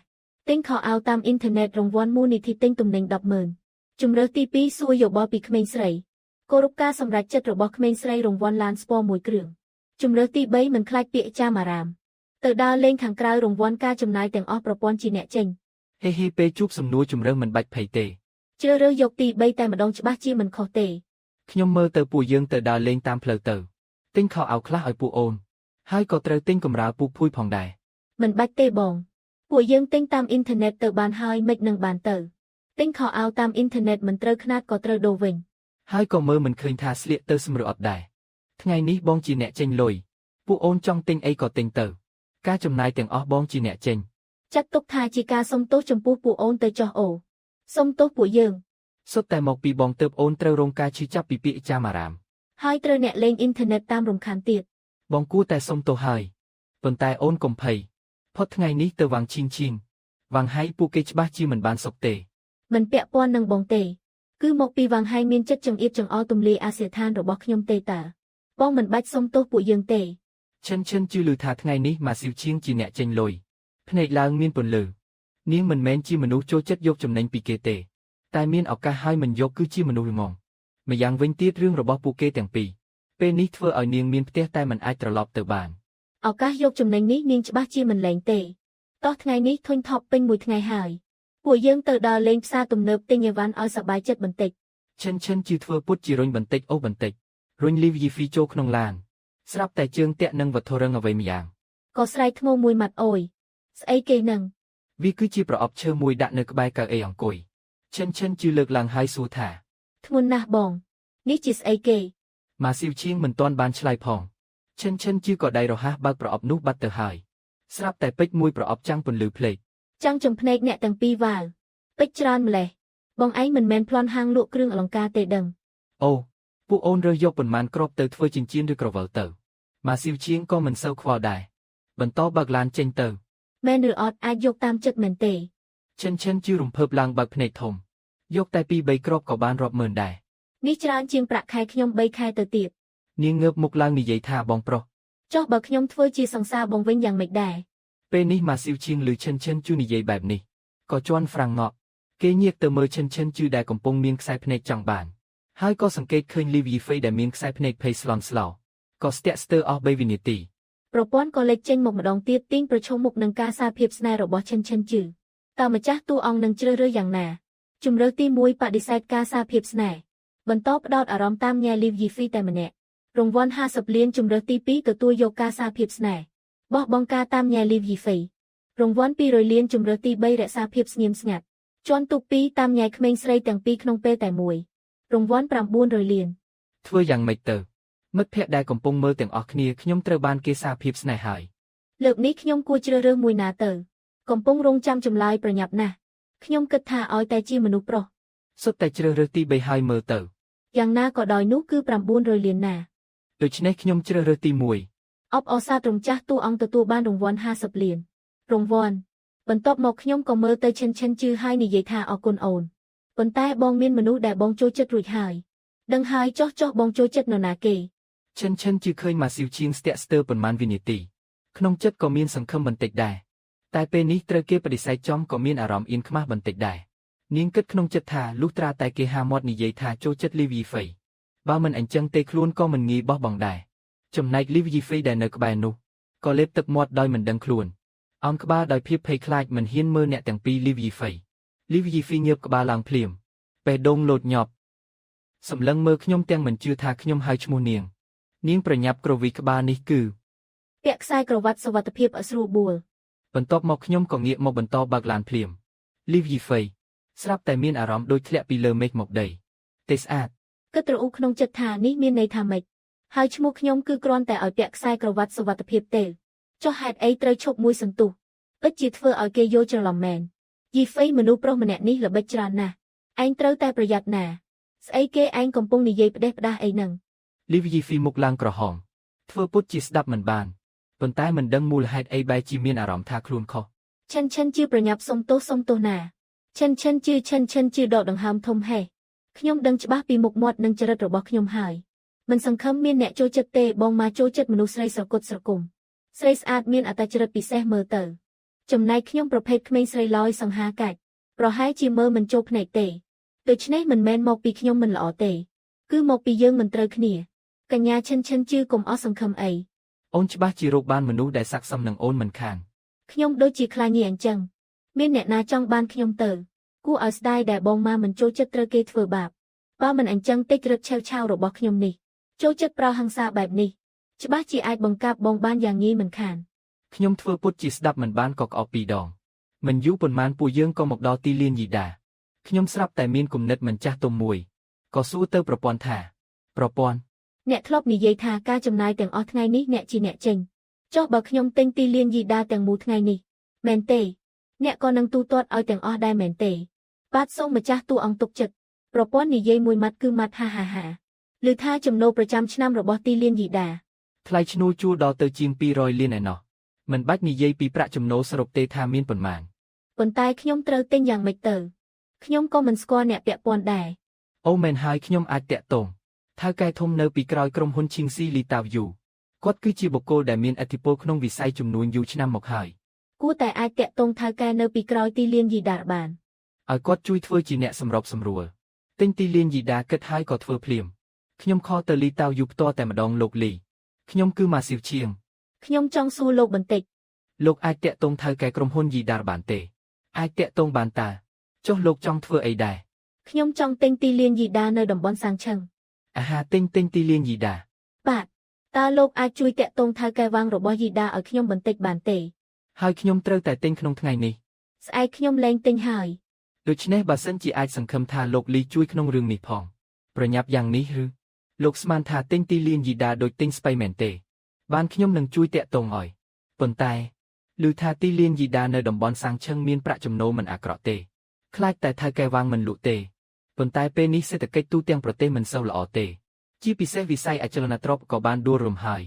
ទិញខោអាវតាមអ៊ីនធឺណិតរង្វាន់មូលនិធិទិញទំនិញ100000ជំរើសទី2សួរយោបល់ពីក្មេងស្រីគោរពការសម្រេចចិត្តរបស់ក្មេងស្រីរង្វាន់ឡានស្ពរមួយគ្រឿងជំរើសទី3មិនខ្លាចពាក្យចាមអារាមទៅដើរលេងខាងក្រៅរង្វាន់ការចំណាយទាំងអស់ប្រព័ន្ធជាអ្នកចេញ ហេហេពេលជួបសំណួរជំរើសមិនបាច់ភ័យទេ ជ្រើសរើសយកទី3តែម្ដងច្បាស់ជាមិនខុសទេ ខ្ញុំមើលទៅពួកយើងទៅដើរលេងតាមផ្លូវទៅទិញខោអាវខ្លះឲ្យពួកអូនហើយក៏ត្រូវទិញកម្រាលពូកភួយផងដែរ មិនបាច់ទេបងពួកយើងទិញតាមអ៊ីនធឺណិតទៅបានហើយមិននឹងបានទៅទិញខោអាវតាមអ៊ីនធឺណិតមិនត្រូវខ្នាតក៏ត្រូវដូរវិញ ហើយក៏មើលមិនឃើញថាស្លៀកទៅស្មឬអត់ដែរថ្ងៃនេះបងជាអ្នកចេញលុយពួកអូនចង់ទិញអីក៏ទិញទៅការចំណាយទាំងអស់បងជាអ្នកចេញ ចាត់ទុកថាជាការសុំទោសចំពោះពួកអូនទៅចោះអូសុំទោសពួកយើង សុទ្ធតែមកពីបងទៅអូនត្រូវរងការឈឺចាប់ពីពាក្យចាមអារាម ហើយត្រូវអ្នកលេងអ៊ីនធឺណិតតាមរំខានទៀត បងគួរតែសុំទោសហើយប៉ុន្តែអូនកុំភ័យផុតថ្ងៃនេះទៅវាងឈីងឈីងវាងហៃពួកគេច្បាស់ជាមិនបានសុខទេ មិនពាក់ព័ន្ធនឹងបងទេគឺមកពីវ៉ាងហៃមានចិត្តចង្អៀតចង្អល់ទំលាយអាសយដ្ឋានរបស់ខ្ញុំទេតើបងមិនបាច់សុំទោសពួកយើងទេ ឈិនឈិនជឿឮថាថ្ងៃនេះម៉ាស៊ីវឈៀងជាអ្នកចេញលុយភ្នែកឡើងមានពន្លឺនាងមិនមែនជាមនុស្សចូលចិត្តយកចំណេញពីគេទេតែមានឱកាសហើយមិនយកគឺជាមនុស្សល្ងងម្យ៉ាងវិញទៀតរឿងរបស់ពួកគេទាំងពីរពេលនេះធ្វើឲ្យនាងមានផ្ទះតែមិនអាចត្រឡប់ទៅបាន ឱកាសយកចំណេញនេះនាងច្បាស់ជាមិនលែងទេតោះថ្ងៃនេះធុញថប់ពេញមួយថ្ងៃហើយ ពួកយើងទៅដើរលេងផ្សារទំនើបទិញអីវ៉ាន់ឲ្យសប្បាយចិត្តបន្តិច ឈិនឈិនជឺធ្វើពុតជារុញបន្តិចអូសបន្តិចរុញលីវយីហ្វីចូលក្នុងឡានស្រាប់តែជើងតាក់នឹងវត្ថុរឹងអ្វីម្យ៉ាង ក៏ស្រែកធ្ងោមួយម៉ាត់អូយស្អីគេនឹង វាគឺជាប្រអប់ឈើមួយដាក់នៅក្បែរកៅអីអង្គុយឈិនឈិនជឺលើកឡើងហើយសួរថា ធ្ងន់ណាស់បងនេះជាស្អីគេ ម៉ាស៊ីវឈៀងមិនទាន់បានឆ្លើយផងឈិនឈិនជឺក៏ដៃរហ័សបើកប្រអប់នោះបាត់ទៅហើយស្រាប់តែពេជ្រមួយប្រអប់ចាំងពន្លឺភ្លេច ចាំងចំភ្នែកអ្នកទាំងពីរវ៉ាវពេជ្រច្រើនម្លេះបងឯងមិនមែនប្លន់ហាងលក់គ្រឿងអលង្ការទេដឹង អូពួកអូនរើសយកប៉ុន្មានគ្រាប់ទៅធ្វើចិញ្ចៀនឬក្រវិលទៅម៉ាស៊ីវឈៀងក៏មិនសូវខ្វល់ដែរបន្តបើកឡានចេញទៅ មែនឬអត់អាចយកតាមចិត្តមែនទេ ឈិនឈិនជឺរំភើបឡើងបើកភ្នែកធំយកតែពីរបីគ្រាប់ក៏បានរាប់ម៉ឺនដែរ នេះច្រើនជាងប្រាក់ខែខ្ញុំ3ខែទៅទៀត នាងងើបមុខឡើងនិយាយថាបងប្រុស ចុះបើខ្ញុំធ្វើជាសង្សារបងវិញយ៉ាងម៉េចដែរ ពេលនេះម៉ាស៊ីវឈៀងឮឈិនឈិនជឺនិយាយបែបនេះក៏ជន់ហ្វ្រាំងងក់គេញៀកទៅមើលឈិនឈិនជឺដែលកំពុងមានខ្សែភ្នែកចង់បានហើយក៏សង្កេតឃើញលីវីហ្វេដែលមានខ្សែភ្នែកភ័យស្លន់ស្លោក៏ស្ទាក់ស្ទើរអស់3វិនាទី ប្រព័ន្ធក៏លេចចេញមកម្ដងទៀតទាញប្រឈមមុខនឹងការសារភាពស្នេហ៍របស់ឈិនឈិនជឺតើម្ចាស់តួអង្គនឹងជ្រើសរើសយ៉ាងណាជំរើសទី1បដិសេធការសារភាពស្នេហ៍បន្តផ្ដោតអារម្មណ៍តាមញ៉ែលីវយីហ្វីតែម្នាក់រង្វាន់50លានជំរើសទី2ទទួលយកការសារភាពស្នេហ៍បោះបង់ការតាមញ៉ែលីវយីហ្វីរង្វាន់200លានជំរើសទី3រក្សាភាពស្ងៀមស្ងាត់ជាន់ទូក2តាមញ៉ែក្មេងស្រីទាំងពីរក្នុងពេលតែមួយរង្វាន់900លាន ធ្វើយ៉ាងម៉េចទៅមិត្តភ័ក្តិដែលកំពុងមើលទាំងអស់គ្នាខ្ញុំត្រូវបានគេសារភាពស្នេហ៍ហើយ លើកនេះខ្ញុំគួរជ្រើសរើសមួយណាទៅកំពុងរងចាំចម្លើយប្រញាប់ណាស់ខ្ញុំគិតថាឲ្យតែជាមនុស្សប្រុស សុទ្ធតែជ្រើសរើសទី3ហើយមើលទៅ យ៉ាងណាក៏ដោយនោះគឺ900លានណា ដូច្នេះខ្ញុំជ្រើសរើសទី1 អបអរសាទរម្ចាស់តួអង្គទទួលបានរង្វាន់50លានរង្វាន់បន្ទាប់មកខ្ញុំក៏មើលទៅឈិនឈិនជឺហើយនិយាយថាអរគុណអូនប៉ុន្តែបងមានមនុស្សដែលបងចូលចិត្តរួចហើយដឹងហើយចោះចោះបងចូលចិត្តនរណាគេ ឈិនឈិនជឺឃើញម៉ាស៊ីវឈៀងស្ទាក់ស្ទើរប៉ុន្មានវិនាទីក្នុងចិត្តក៏មានសង្ឃឹមបន្តិចដែរតែពេលនេះត្រូវគេបដិសេធចំក៏មានអារម្មណ៍អៀនខ្មាស់បន្តិចដែរនាងគិតក្នុងចិត្តថាលុះត្រាតែគេហាមាត់និយាយថាចូលចិត្តលីវីហ្វេបើមិនអញ្ចឹងទេខ្លួនក៏មិនងាយបោះបង់ដែរចំណែកលីវីហ្វេដែលនៅក្បែរនោះក៏លេបទឹកមាត់ដោយមិនដឹងខ្លួនអោនក្បាលដោយភាពភ័យខ្លាចមិនហ៊ានមើលអ្នកទាំងពីរលីវីហ្វេលីវីហ្វីងើបក្បាលឡើងភ្លាមបេះដូងលោតញាប់សម្លឹងមើលខ្ញុំទាំងមិនជឿថាខ្ញុំហៅឈ្មោះនាងនាងប្រញាប់គ្រវីក្បាលនេះគឺ ពាក់ខ្សែក្រវ៉ាត់សុវត្ថិភាពឲ្យស្រួលបួល បន្ទាប់មកខ្ញុំក៏ងាកមកបន្តបើកឡានភ្លាមលីវយីហ្វេស្រាប់តែមានអារម្មណ៍ដូចធ្លាក់ពីលើមេឃមកដីទេស្អាត គិតរអ៊ូក្នុងចិត្តថានេះមានន័យថាម៉េចហើយឈ្មោះខ្ញុំគឺគ្រាន់តែឲ្យពាក់ខ្សែក្រវ៉ាត់សុវត្ថិភាពទេចុះហេតុអីត្រូវឈប់មួយសន្ទុះពិតជាធ្វើឲ្យគេយល់ច្រឡំមែនយីហ្វេមនុស្សប្រុសម្នាក់នេះល្បិចច្រើនណាស់ឯងត្រូវតែប្រយ័ត្នណាស្អីគេឯងកំពុងនិយាយផ្ដេសផ្ដាស់អីហ្នឹង លីវយីហ្វីមុខឡើងក្រហមធ្វើពុតជាស្ដាប់មិនបានប៉ុន្តែមិនដឹងមូលហេតុអីបែរជាមានអារម្មណ៍ថាខ្លួនខុស ឈិនឈិនជាប្រញាប់សុំទោសសុំទោសណាឈិនឈិនជាឈិនឈិនជាដកដង្ហើមធំហេះខ្ញុំដឹងច្បាស់ពីមុខមាត់និងចរិតរបស់ខ្ញុំហើយមិនសង្ឃឹមមានអ្នកចូលចិត្តទេបងមកចូលចិត្តមនុស្សស្រីស្រគត់ស្រគំស្រីស្អាតមានអត្តចរិតពិសេសមើលទៅចំណែកខ្ញុំប្រភេទក្មេងស្រីឡយសង្ហាកាច់ប្រហែលជាមើលមិនចូលភ្នែកទេដូច្នេះមិនមែនមកពីខ្ញុំមិនល្អទេគឺមកពីយើងមិនត្រូវគ្នាកញ្ញាឈិនឈិនជឿកុំអស់សង្ឃឹមអី អូនច្បាស់ជារកបានមនុស្សដែលស័ក្តិសមនឹងអូនមិនខាន ខ្ញុំដូចជាខ្លាញីអញ្ចឹងមានអ្នកណាចង់បានខ្ញុំទៅគួរឲ្យស្ដាយដែលបងម៉ាមិនចូលចិត្តត្រូវគេធ្វើបាបបើមិនអញ្ចឹងតិចរឹតឆេវឆាវរបស់ខ្ញុំនេះចូលចិត្តប្រើហិង្សាបែបនេះច្បាស់ជាអាចបង្កាប់បងបានយ៉ាងងាយមិនខាន ខ្ញុំធ្វើពុតជាស្ដាប់មិនបានក៏ក្អកពីរដងមិនយូរប៉ុន្មានពួកយើងក៏មកដល់ទីលានយីដាខ្ញុំស្រាប់តែមានគំនិតមិនចាស់ទុំមួយក៏សួរទៅប្រព័ន្ធថាប្រព័ន្ធ អ្នកធ្លាប់និយាយថាការចំណាយទាំងអស់ថ្ងៃនេះអ្នកជាអ្នកចេញចុះបើខ្ញុំទិញទីលានយីដាទាំងមូលថ្ងៃនេះមែនទេអ្នកក៏នឹងទូទាត់ឲ្យទាំងអស់ដែរមែនទេបាទសូមម្ចាស់តួអង្គទុកចិត្តប្រព័ន្ធនិយាយមួយម៉ាត់គឺម៉ាត់ហាហាហាឬថាចំណូលប្រចាំឆ្នាំរបស់ទីលានយីដា ថ្លៃឈ្នួលជួលដល់ទៅជាង200លានឯណោះមិនបាច់និយាយពីប្រាក់ចំណូលសរុបទេថាមានប៉ុន្មាន ប៉ុន្តែខ្ញុំត្រូវទិញយ៉ាងម៉េចទៅខ្ញុំក៏មិនស្គាល់អ្នកពាក់ព័ន្ធដែរ អូមែនហើយខ្ញុំអាចតាក់ទងថៅកែធំនៅពីក្រោយក្រុមហ៊ុនឈីងស៊ីលីតាវយូគាត់គឺជាបុគ្គលដែលមានឥទ្ធិពលក្នុងវិស័យជំនួញយូរឆ្នាំមកហើយ គួរតែអាចតាក់ទងថៅកែនៅពីក្រោយទីលានយីដាបាន ឲ្យគាត់ជួយធ្វើជាអ្នកសម្របសម្រួលទិញទីលានយីដាគិតហើយក៏ធ្វើភ្លាមខ្ញុំខលទៅលីតាវយូផ្ទាល់តែម្ដងលោកលីខ្ញុំគឺម៉ាស៊ីវឈៀង ខ្ញុំចង់សួរលោកបន្តិច លោកអាចតាក់ទងថៅកែក្រុមហ៊ុនយីដាបានទេអាចតាក់ទងបានតើ ចុះលោកចង់ធ្វើអីដែរ ខ្ញុំចង់ទិញទីលានយីដានៅតំបន់សាងឆឹង អាហារទិញទិញទីលានយីដា បាទតើលោកអាចជួយតាក់ទងថៅកែវាងរបស់យីដាឲ្យខ្ញុំបន្តិចបានទេ ហើយខ្ញុំត្រូវតែទិញក្នុងថ្ងៃនេះ ស្អែកខ្ញុំលែងទិញហើយ ដូច្នេះបើសិនជាអាចសង្ឃឹមថាលោកលីជួយក្នុងរឿងនេះផងប្រញាប់យ៉ាងនេះឬលោកស្មានថាទិញទីលានយីដាដូចទិញស្បៃមែនទេបានខ្ញុំនឹងជួយតាក់ទងឲ្យប៉ុន្តែឮថាទីលានយីដានៅតំបន់សាងឆឹងមានប្រាក់ចំណូលមិនអាក្រក់ទេខ្លាចតែថៅកែវាងមិនលក់ទេប៉ុន្តែពេលនេះសេដ្ឋកិច្ចទូទាំងប្រទេសមិនសូវល្អទេជាពិសេសវិស័យអចលនទ្រព្យក៏បានដួលរំហើយ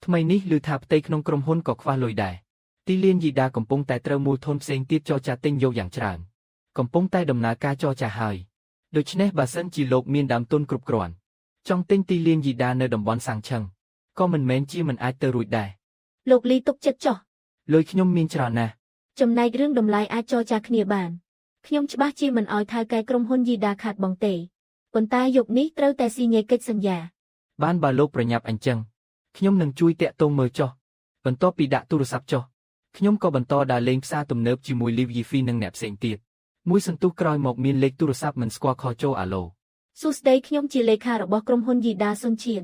ថ្មីនេះឮថាផ្ទៃក្នុងក្រុមហ៊ុនក៏ខ្វះលុយដែរទីលានយីដាកំពុងតែត្រូវមូលធនផ្សេងទៀតចរចាទិញយកយ៉ាងច្រើនកំពុងតែដំណើរការចរចាហើយដូច្នេះបើសិនជាលោកមានដើមទុនគ្រប់គ្រាន់ចង់ទិញទីលានយីដានៅតំបន់សាងឆឹងក៏មិនមែនជាមិនអាចទៅរួចដែរ លោកលីទុកចិត្តចុះ លុយខ្ញុំមានច្រើនណាស់ ចំណែករឿងតម្លៃអាចចរចាគ្នាបានខ្ញុំច្បាស់ជាមិនឲ្យថៅកែក្រុមហ៊ុនយីដាខាតបងទេប៉ុន្តែយប់នេះត្រូវតែស៊ីញេកិច្ចសន្យា បានបើលោកប្រញាប់អញ្ចឹងខ្ញុំនឹងជួយតាក់ទងមើលចុះបន្ទាប់ពីដាក់ទូរស័ព្ទចុះខ្ញុំក៏បន្តដើរលេងផ្សារទំនើបជាមួយលីវយីហ្វីនិងអ្នកផ្សេងទៀតមួយសន្ទុះក្រោយមកមានលេខទូរស័ព្ទមិនស្គាល់ call ចូលអាឡូ សួស្តីខ្ញុំជាលេខារបស់ក្រុមហ៊ុនយីដាសុនឈៀន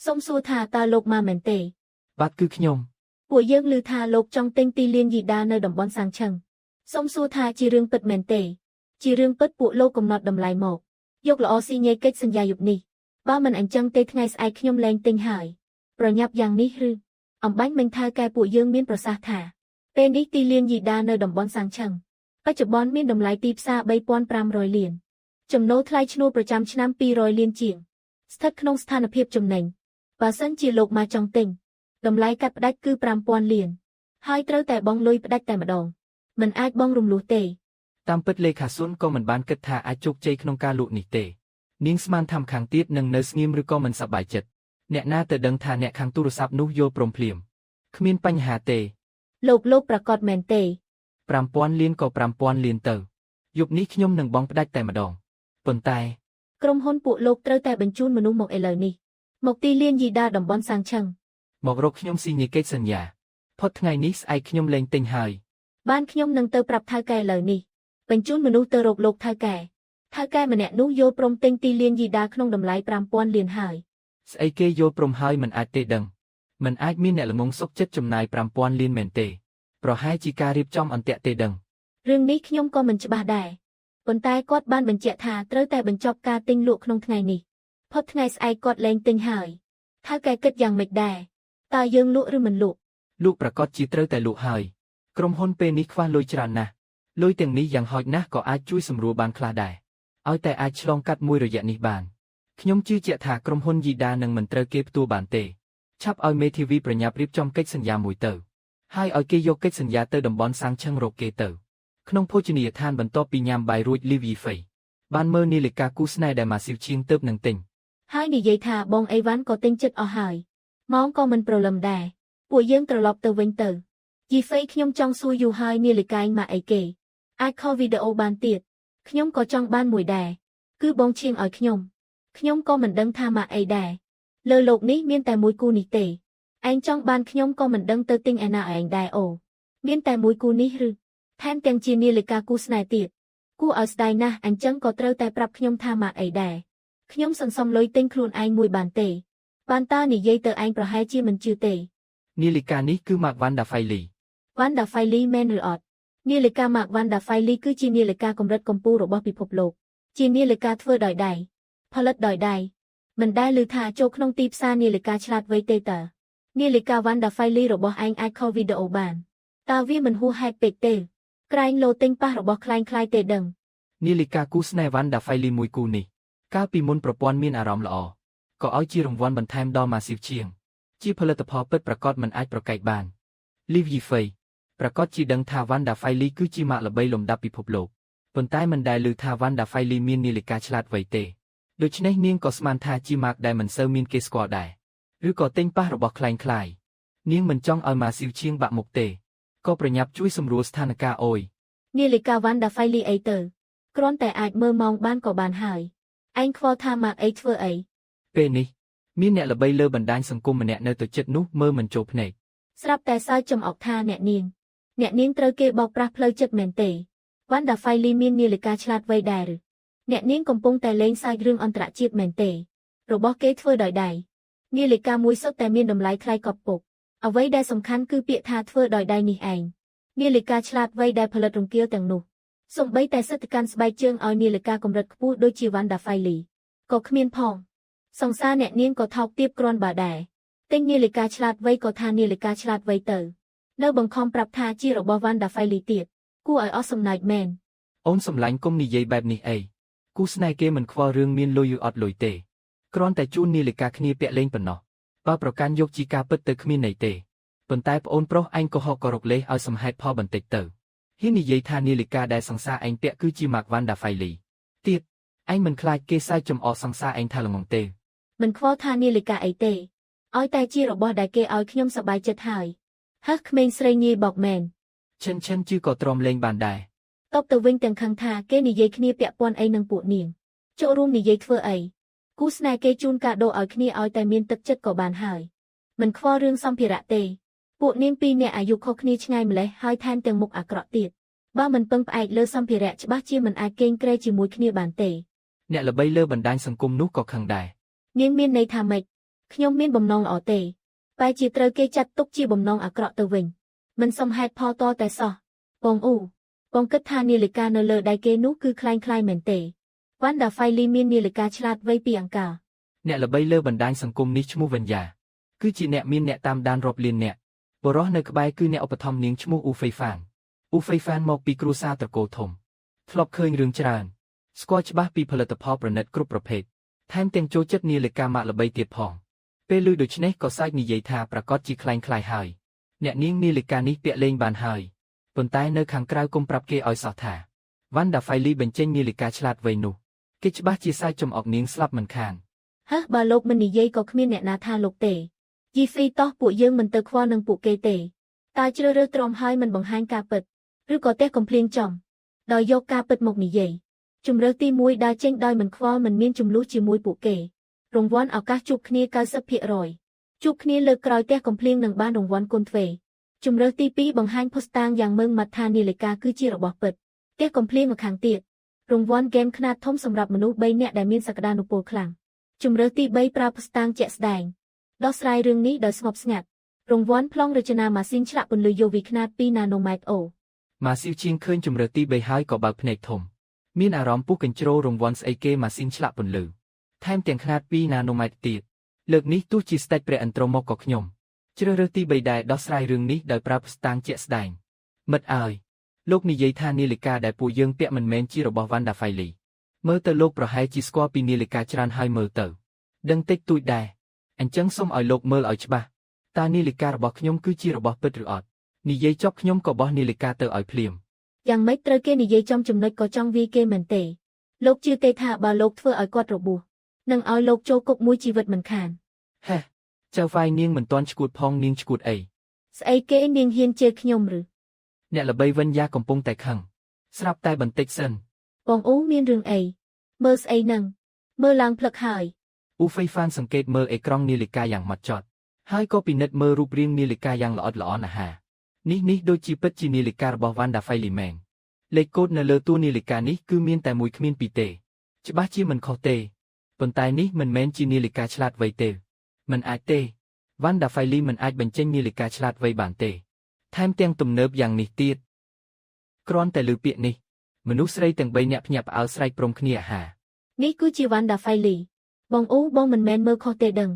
សូមសួរថាតើលោកមកមែនទេ បាទគឺខ្ញុំ ពួកយើងឮថាលោកចង់ទិញទីលានយីដានៅតំបន់សាងឆឹងសូមសួរថាជារឿងពិតមែនទេជារឿងពិតពួកលោកកំណត់តម្លៃមកយកល្អស៊ីញេកិច្ចសន្យាយប់នេះបើមិនអញ្ចឹងទេថ្ងៃស្អែកខ្ញុំលែងទិញហើយប្រញាប់យ៉ាងនេះឬអំបាញ់មិញថៅកែពួកយើងមានប្រសាសន៍ថាពេលនេះទីលានយីដានៅតំបន់សាងឆឹងបច្ចុប្បន្នមានតម្លៃទីផ្សារ3500លានចំណូលថ្លៃឈ្នួលប្រចាំឆ្នាំ200លានជាងស្ថិតក្នុងស្ថានភាពចំណេញបើសិនជាលោកមកចង់ទិញតម្លៃកាត់ផ្ដាច់គឺ5000លានហើយត្រូវតែបង់លុយផ្ដាច់តែម្ដងមិនអាចបង់រំលោះទេ តាមពិតលេខាស៊ុនក៏មិនបានគិតថាអាចជោគជ័យក្នុងការលក់នេះទេនាងស្មានថាម្ខាងទៀតនឹងនៅស្ងៀមឬក៏មិនសប្បាយចិត្តអ្នកណាទៅដឹងថាអ្នកខាងទូរស័ព្ទនោះយល់ព្រមភ្លាមគ្មានបញ្ហាទេ លោកលោកប្រកាសមែនទេ 5000លានក៏5000លានទៅយប់នេះខ្ញុំនឹងបង់ផ្ដាច់តែម្ដងប៉ុន្តែ ក្រុមហ៊ុនពួកលោកត្រូវតែបញ្ជូនមនុស្សមកឥឡូវនេះមកទីលានយីដាតំបន់សាងឆឹង មករកខ្ញុំស៊ីញេកិច្ចសន្យាផុតថ្ងៃនេះស្អែកខ្ញុំលែងទិញហើយ បានខ្ញុំនឹងទៅប្រាប់ថៅកែឥឡូវនេះបញ្ជូនមនុស្សទៅរកលោកថៅកែថៅកែម្នាក់នោះយល់ព្រមទិញទីលានយីដាក្នុងតម្លៃ5000លានហើយ ស្អីគេយល់ព្រមហើយមិនអាចទេដឹងមិនអាចមានអ្នកល្ងងសុកចិត្តចំណាយ5000លានមែនទេប្រហែលជាការរៀបចំអន្ទាក់ទេដឹង រឿងនេះខ្ញុំក៏មិនច្បាស់ដែរប៉ុន្តែគាត់បានបញ្ជាក់ថាត្រូវតែបញ្ចប់ការទិញលក់ក្នុងថ្ងៃនេះផុតថ្ងៃស្អែកគាត់លែងទិញហើយថៅកែគិតយ៉ាងម៉េចដែរតើយើងលក់ឬមិនលក់ លក់ប្រកាសជាត្រូវតែលក់ហើយក្រុមហ៊ុនពេលនេះខ្វះលុយច្រើនណាស់លុយទាំងនេះយ៉ាងហោចណាស់ក៏អាចជួយសម្រួលបានខ្លះដែរឲ្យតែអាចឆ្លងកាត់មួយរយៈនេះបានខ្ញុំជឿជាក់ថាក្រុមហ៊ុនយីដានឹងមិនត្រូវគេផ្ទួបានទេឆាប់ឲ្យមេធាវីប្រញាប់រៀបចំកិច្ចសន្យាមួយទៅហើយឲ្យគេយកកិច្ចសន្យាទៅតំបន់សាងឆឹងរកគេទៅក្នុងភោជនីយដ្ឋានបន្ទាប់ពីញ៉ាំបាយរួចលីវីហ្វៃបានមើលនាឡិកាគូស្នេហ៍ដែលម៉ាស៊ីវឈៀងទៅនឹងទិញ ហើយនិយាយថាបងអីវ៉ាន់ក៏ទិញចិត្តអស់ហើយម៉ោងក៏មិនព្រលឹមដែរពួកយើងត្រឡប់ទៅវិញទៅយីហ្វេខ្ញុំចង់សួរយូរហើយនាឡិកាឯងមកអីគេអាច call វីដេអូបានទៀតខ្ញុំក៏ចង់បានមួយដែរគឺបងឈៀងឲ្យខ្ញុំខ្ញុំក៏មិនដឹងថាមកអីដែរលើលោកនេះមានតែមួយគូនេះទេឯងចង់បានខ្ញុំក៏មិនដឹងទៅទិញឯណាឲ្យឯងដែរអូមានតែមួយគូនេះឬថែមទាំងជានាឡិកាគូស្នេហ៍ទៀតគួរឲ្យស្ដាយណាស់អញ្ចឹងក៏ត្រូវតែប្រាប់ខ្ញុំថាមកអីដែរខ្ញុំសន្សំលុយទិញខ្លួនឯងមួយបានទេបានតើនិយាយទៅឯងប្រហែលជាមិនជឿទេ នាឡិកានេះគឺម៉ាកវ៉ាន់ដាហ្វៃលី វ៉ាន់ដាហ្វៃលីមែនឬអត់នាឡិកាម៉ាកវ៉ាន់ដាហ្វៃលីគឺជានាឡិកាកម្រិតកំពូលរបស់ពិភពលោកជានាឡិកាធ្វើដោយដៃផលិតដោយដៃមិនដែលឮថាចូលក្នុងទីផ្សារនាឡិកាឆ្លាតវៃទេតើនាឡិកាវ៉ាន់ដាហ្វៃលីរបស់ឯងអាច call វីដេអូបានតើវាមិនហួសហេតុពេកទេក្រែងលោទិញប៉ះរបស់ក្លែងក្លាយទេដឹង នាឡិកាគូស្នេហ៍វ៉ាន់ដាហ្វៃលីមួយគូនេះកាលពីមុនប្រព័ន្ធមានអារម្មណ៍ល្អក៏ឲ្យជារង្វាន់បន្ថែមដល់ម៉ាស៊ីវឈៀងជាផលិតផលពិតប្រាកដមិនអាចប្រកែកបានលីវយីហ្វេប្រាកដជាដឹងថាវ៉ាន់ដាហ្វៃលីគឺជាម៉ាកល្បីលំដាប់ពិភពលោកប៉ុន្តែមិនដែលឮថាវ៉ាន់ដាហ្វៃលីមាននាឡិកាឆ្លាតវៃទេដូច្នេះនាងក៏ស្មានថាជាម៉ាកដែលមិនសូវមានគេស្គាល់ដែរឬក៏ទិញប៉ះរបស់ក្លែងក្លាយនាងមិនចង់ឲ្យម៉ាស៊ីវឈៀងបាក់មុខទេក៏ប្រញាប់ជួយសម្រួលស្ថានភាពអូយ នាឡិកាវ៉ាន់ដាហ្វៃលីអីទៅគ្រាន់តែអាចមើលម៉ោងបានក៏បានហើយឯងខ្វល់ថាម៉ាកអីធ្វើអី ពេលនេះមានអ្នកល្បីលើបណ្ដាញសង្គមម្នាក់នៅទៅចិត្តនោះមើលមិនចូលភ្នែក ស្រាប់តែសើចចំអកថាអ្នកនាងអ្នកនាងត្រូវគេបោកប្រាស់ផ្លូវចិត្តមែនទេ វ៉ាន់ដាហ្វៃលីមាននាឡិកាឆ្លាតវៃដែរឬអ្នកនាងកំពុងតែលេងសើចរឿងអន្តរជាតិមែនទេរបស់គេធ្វើដោយដៃនាឡិកាមួយសុទ្ធតែមានតម្លៃថ្លៃកប់ពុកអ្វីដែលសំខាន់គឺពាក្យថាធ្វើដោយដៃនេះឯងនាឡិកាឆ្លាតវៃដែលផលិតរង្គាលទាំងនោះសូម្បីតែសិទ្ធិកាន់ស្បែកជើងឲ្យនាឡិកាកម្រិតខ្ពស់ដូចជាវ៉ាន់ដាហ្វៃលីក៏គ្មានផងសង្សារអ្នកនាងក៏ថោកទាបគ្រាន់បើដែរទិញនាឡិកាឆ្លាតវៃក៏ថានាឡិកាឆ្លាតវៃទៅនៅបង្ខំប្រាប់ថាជារបស់វ៉ាន់ដាហ្វៃលីទៀតគួរឲ្យអស់សំណើចមែន អូនសំឡាញ់គុំនិយាយបែបនេះអីគូស្នេហ៍គេមិនខ្វល់រឿងមានលុយឬអត់លុយទេគ្រាន់តែជូននាឡិកាគ្នាពាក់លេងប៉ុណ្ណោះបើប្រកាន់យកជាការពិតទៅគ្មានន័យទេប៉ុន្តែប្អូនប្រុសឯងកុហកក៏រកលេសឲ្យសំហេតុផលបន្តិចទៅហ៊ាននិយាយថានាឡិកាដែលសង្សារឯងពាក់គឺជាម៉ាកវ៉ាន់ដាហ្វៃលីទៀតឯងមិនខ្លាចគេសើចចំអកសង្សារឯងថាល្ងងទេ មិនខ្វល់ថានាឡិកាអីទេឲ្យតែជារបស់ដែលគេឲ្យខ្ញុំសប្បាយចិត្តហើយហឹះក្មេងស្រីងាយបោកមែន ឈិនឈិនជឺក៏ទ្រាំលេងបានដែរ តបទៅវិញទាំងខឹងថាគេនិយាយគ្នាពាក់ព័ន្ធអីនឹងពួកនាងចូលរួមនិយាយធ្វើអីគូស្នេហ៍គេជូនកាដូឲ្យគ្នាឲ្យតែមានទឹកចិត្តក៏បានហើយមិនខ្វល់រឿងសម្ភារៈទេពួកនាងពីរនាក់អាយុខុសគ្នាឆ្ងាយម្លេះហើយថែមទាំងមុខអាក្រក់ទៀតបើមិនពឹងផ្អែកលើសម្ភារៈច្បាស់ជាមិនអាចកេងក្រែជាមួយគ្នាបានទេ អ្នកល្បីលើបណ្ដាញសង្គមនោះក៏ខឹងដែរ នាងមានន័យថាម៉េចខ្ញុំមានបំណងល្អទេបែរជាត្រូវគេចាត់ទុកជាបំណងអាក្រក់ទៅវិញមិនសមហេតុផលតតែសោះបងអ៊ូបងគិតថានាឡិកានៅលើដៃគេនោះគឺក្លែងក្លាយមែនទេវ៉ាន់ដាហ្វៃលីមាននាឡិកាឆ្លាតវៃពីអង្កាល អ្នកល្បីលើបណ្ដាញសង្គមនេះឈ្មោះវិញ្ញាគឺជាអ្នកមានអ្នកតាមដានរាប់លានអ្នកបុរសនៅក្បែរគឺអ្នកឧបត្ថម្ភនាងឈ្មោះអ៊ូហ្វេហ្វានអ៊ូហ្វេហ្វានមកពីគ្រួសារត្រកូលធំធ្លាប់ឃើញរឿងច្រើនស្គាល់ច្បាស់ពីផលិតផលប្រណិតគ្រប់ប្រភេទថែមទាំងចូលចិត្តនាឡិកាម៉ាកល្បីទៀតផងពេលឮដូច្នេះក៏សើចនិយាយថាប្រកាសជាក្លែងក្លាយហើយអ្នកនាងនាឡិកានេះពាក់លេងបានហើយប៉ុន្តែនៅខាងក្រៅគុំប្រាប់គេឲ្យសោះថាវ៉ាន់ដាហ្វៃលីបញ្ចេញនាឡិកាឆ្លាតវៃនោះគេច្បាស់ជាសើចចំអកនាងស្លាប់មិនខាន ហឹះបើលោកមិននិយាយក៏គ្មានអ្នកណាថាលោកទេយីហ្វីតោះពួកយើងមិនទៅខ្វល់នឹងពួកគេទេតើជ្រើសរើសទ្រាំហើយមិនបង្ហាញការពិតឬក៏ទះកំភ្លៀងចំដោយយកការពិតមកនិយាយជំរើសទី1ដើរចេញដោយមិនខ្វល់មិនមានចំនួនជាមួយពួកគេរង្វាន់ឱកាសជួបគ្នា90%ជួបគ្នាលើកក្រោយទះកំភ្លៀងនឹងបានរង្វាន់គុណទ្វេជំរើសទី2បង្ហាញភស្តុតាងយ៉ាងម៉ឺងម៉ាត់ថានាឡិកាគឺជារបស់ពិតទះកំភ្លៀងម្ខាងទៀតរង្វាន់ហ្គេមខ្នាតធំសម្រាប់មនុស្ស3នាក់ដែលមានសក្តានុពលខ្លាំងជំរើសទី3ប្រើភស្តុតាងជាក់ស្ដែងដោះស្រាយរឿងនេះដោយស្ងប់ស្ងាត់រង្វាន់ប្លង់រចនាម៉ាស៊ីនឆ្លាក់ពន្លឺ UV ខ្នាត2ណាណូម៉ែត្រអូ ម៉ាស៊ីវជាងឃើញជំរើសទី3ហើយក៏បើកភ្នែកធំមានអារម្មណ៍ពុះកញ្ជ្រោរង្វាន់ស្អីគេម៉ាស៊ីនឆ្លាក់ពន្លឺថែមទាំងខ្នាត2ណាណូម៉ែត្រទៀតលើកនេះទោះជាស្ដេចព្រះឥន្ទ្រមកក៏ខ្ញុំជ្រើសរើសទី3ដែរដោះស្រាយរឿងនេះដោយប្រើភស្តុតាងជាក់ស្ដែងមិត្តអើយលោកនិយាយថានាឡិកាដែលពួកយើងពាក់មិនមែនជារបស់វ៉ាន់ដាហ្វៃលីមើលទៅលោកប្រហែលជាស្គាល់ពីនាឡិកាច្រើនហើយមើលទៅដឹងតិចតួចដែរអញ្ចឹងសូមឲ្យលោកមើលឲ្យច្បាស់តើនាឡិការបស់ខ្ញុំគឺជារបស់ពិតឬអត់និយាយចប់ខ្ញុំក៏បោះនាឡិកាទៅឲ្យភ្លាម យ៉ាងម៉េចត្រូវគេនិយាយចំចំណុចក៏ចង់វាយគេមែនទេលោកជឿទេថាបើលោកធ្វើឲ្យគាត់របួសនឹងឲ្យលោកចូលគុកមួយជីវិតមិនខាន ហេះចៅហ្វាយនាងមិនទាន់ឈួតផងនាងឈួតអី ស្អីគេនាងហ៊ានជេរខ្ញុំឬ អ្នកល្បីវិញ្ញាកំពុងតែខឹងស្រាប់តែបន្តិចសិន បងអ៊ូមានរឿងអីមើលស្អីនឹងមើលឡើងភ្លឹកហើយ អ៊ូហ្វេហ្វានសង្កេតមើលអេក្រង់នាឡិកាយ៉ាងម៉ត់ចត់ហើយក៏ពិនិត្យមើលរូបរាងនាឡិកាយ៉ាងល្អិតល្អន់អាហានេះនេះដូចជាពិតជានាឡិការបស់វ៉ាន់ដាហ្វៃលីមែនលេខកូដនៅលើតួនាឡិកានេះគឺមានតែមួយគ្មានពីរទេច្បាស់ជាមិនខុសទេប៉ុន្តែនេះមិនមែនជានាឡិកាឆ្លាតវៃទេមិនអាចទេវ៉ាន់ដាហ្វៃលីមិនអាចបញ្ចេញនាឡិកាឆ្លាតវៃបានទេថែមទាំងទំនើបយ៉ាងនេះទៀតគ្រាន់តែឮពាក្យនេះមនុស្សស្រីទាំងបីនាក់ភ្ញាក់ផ្អើលស្រែកព្រមគ្នាអាហា នេះគឺជាវ៉ាន់ដាហ្វៃលីបងអ៊ូបងមិនមែនមើលខុសទេដឹង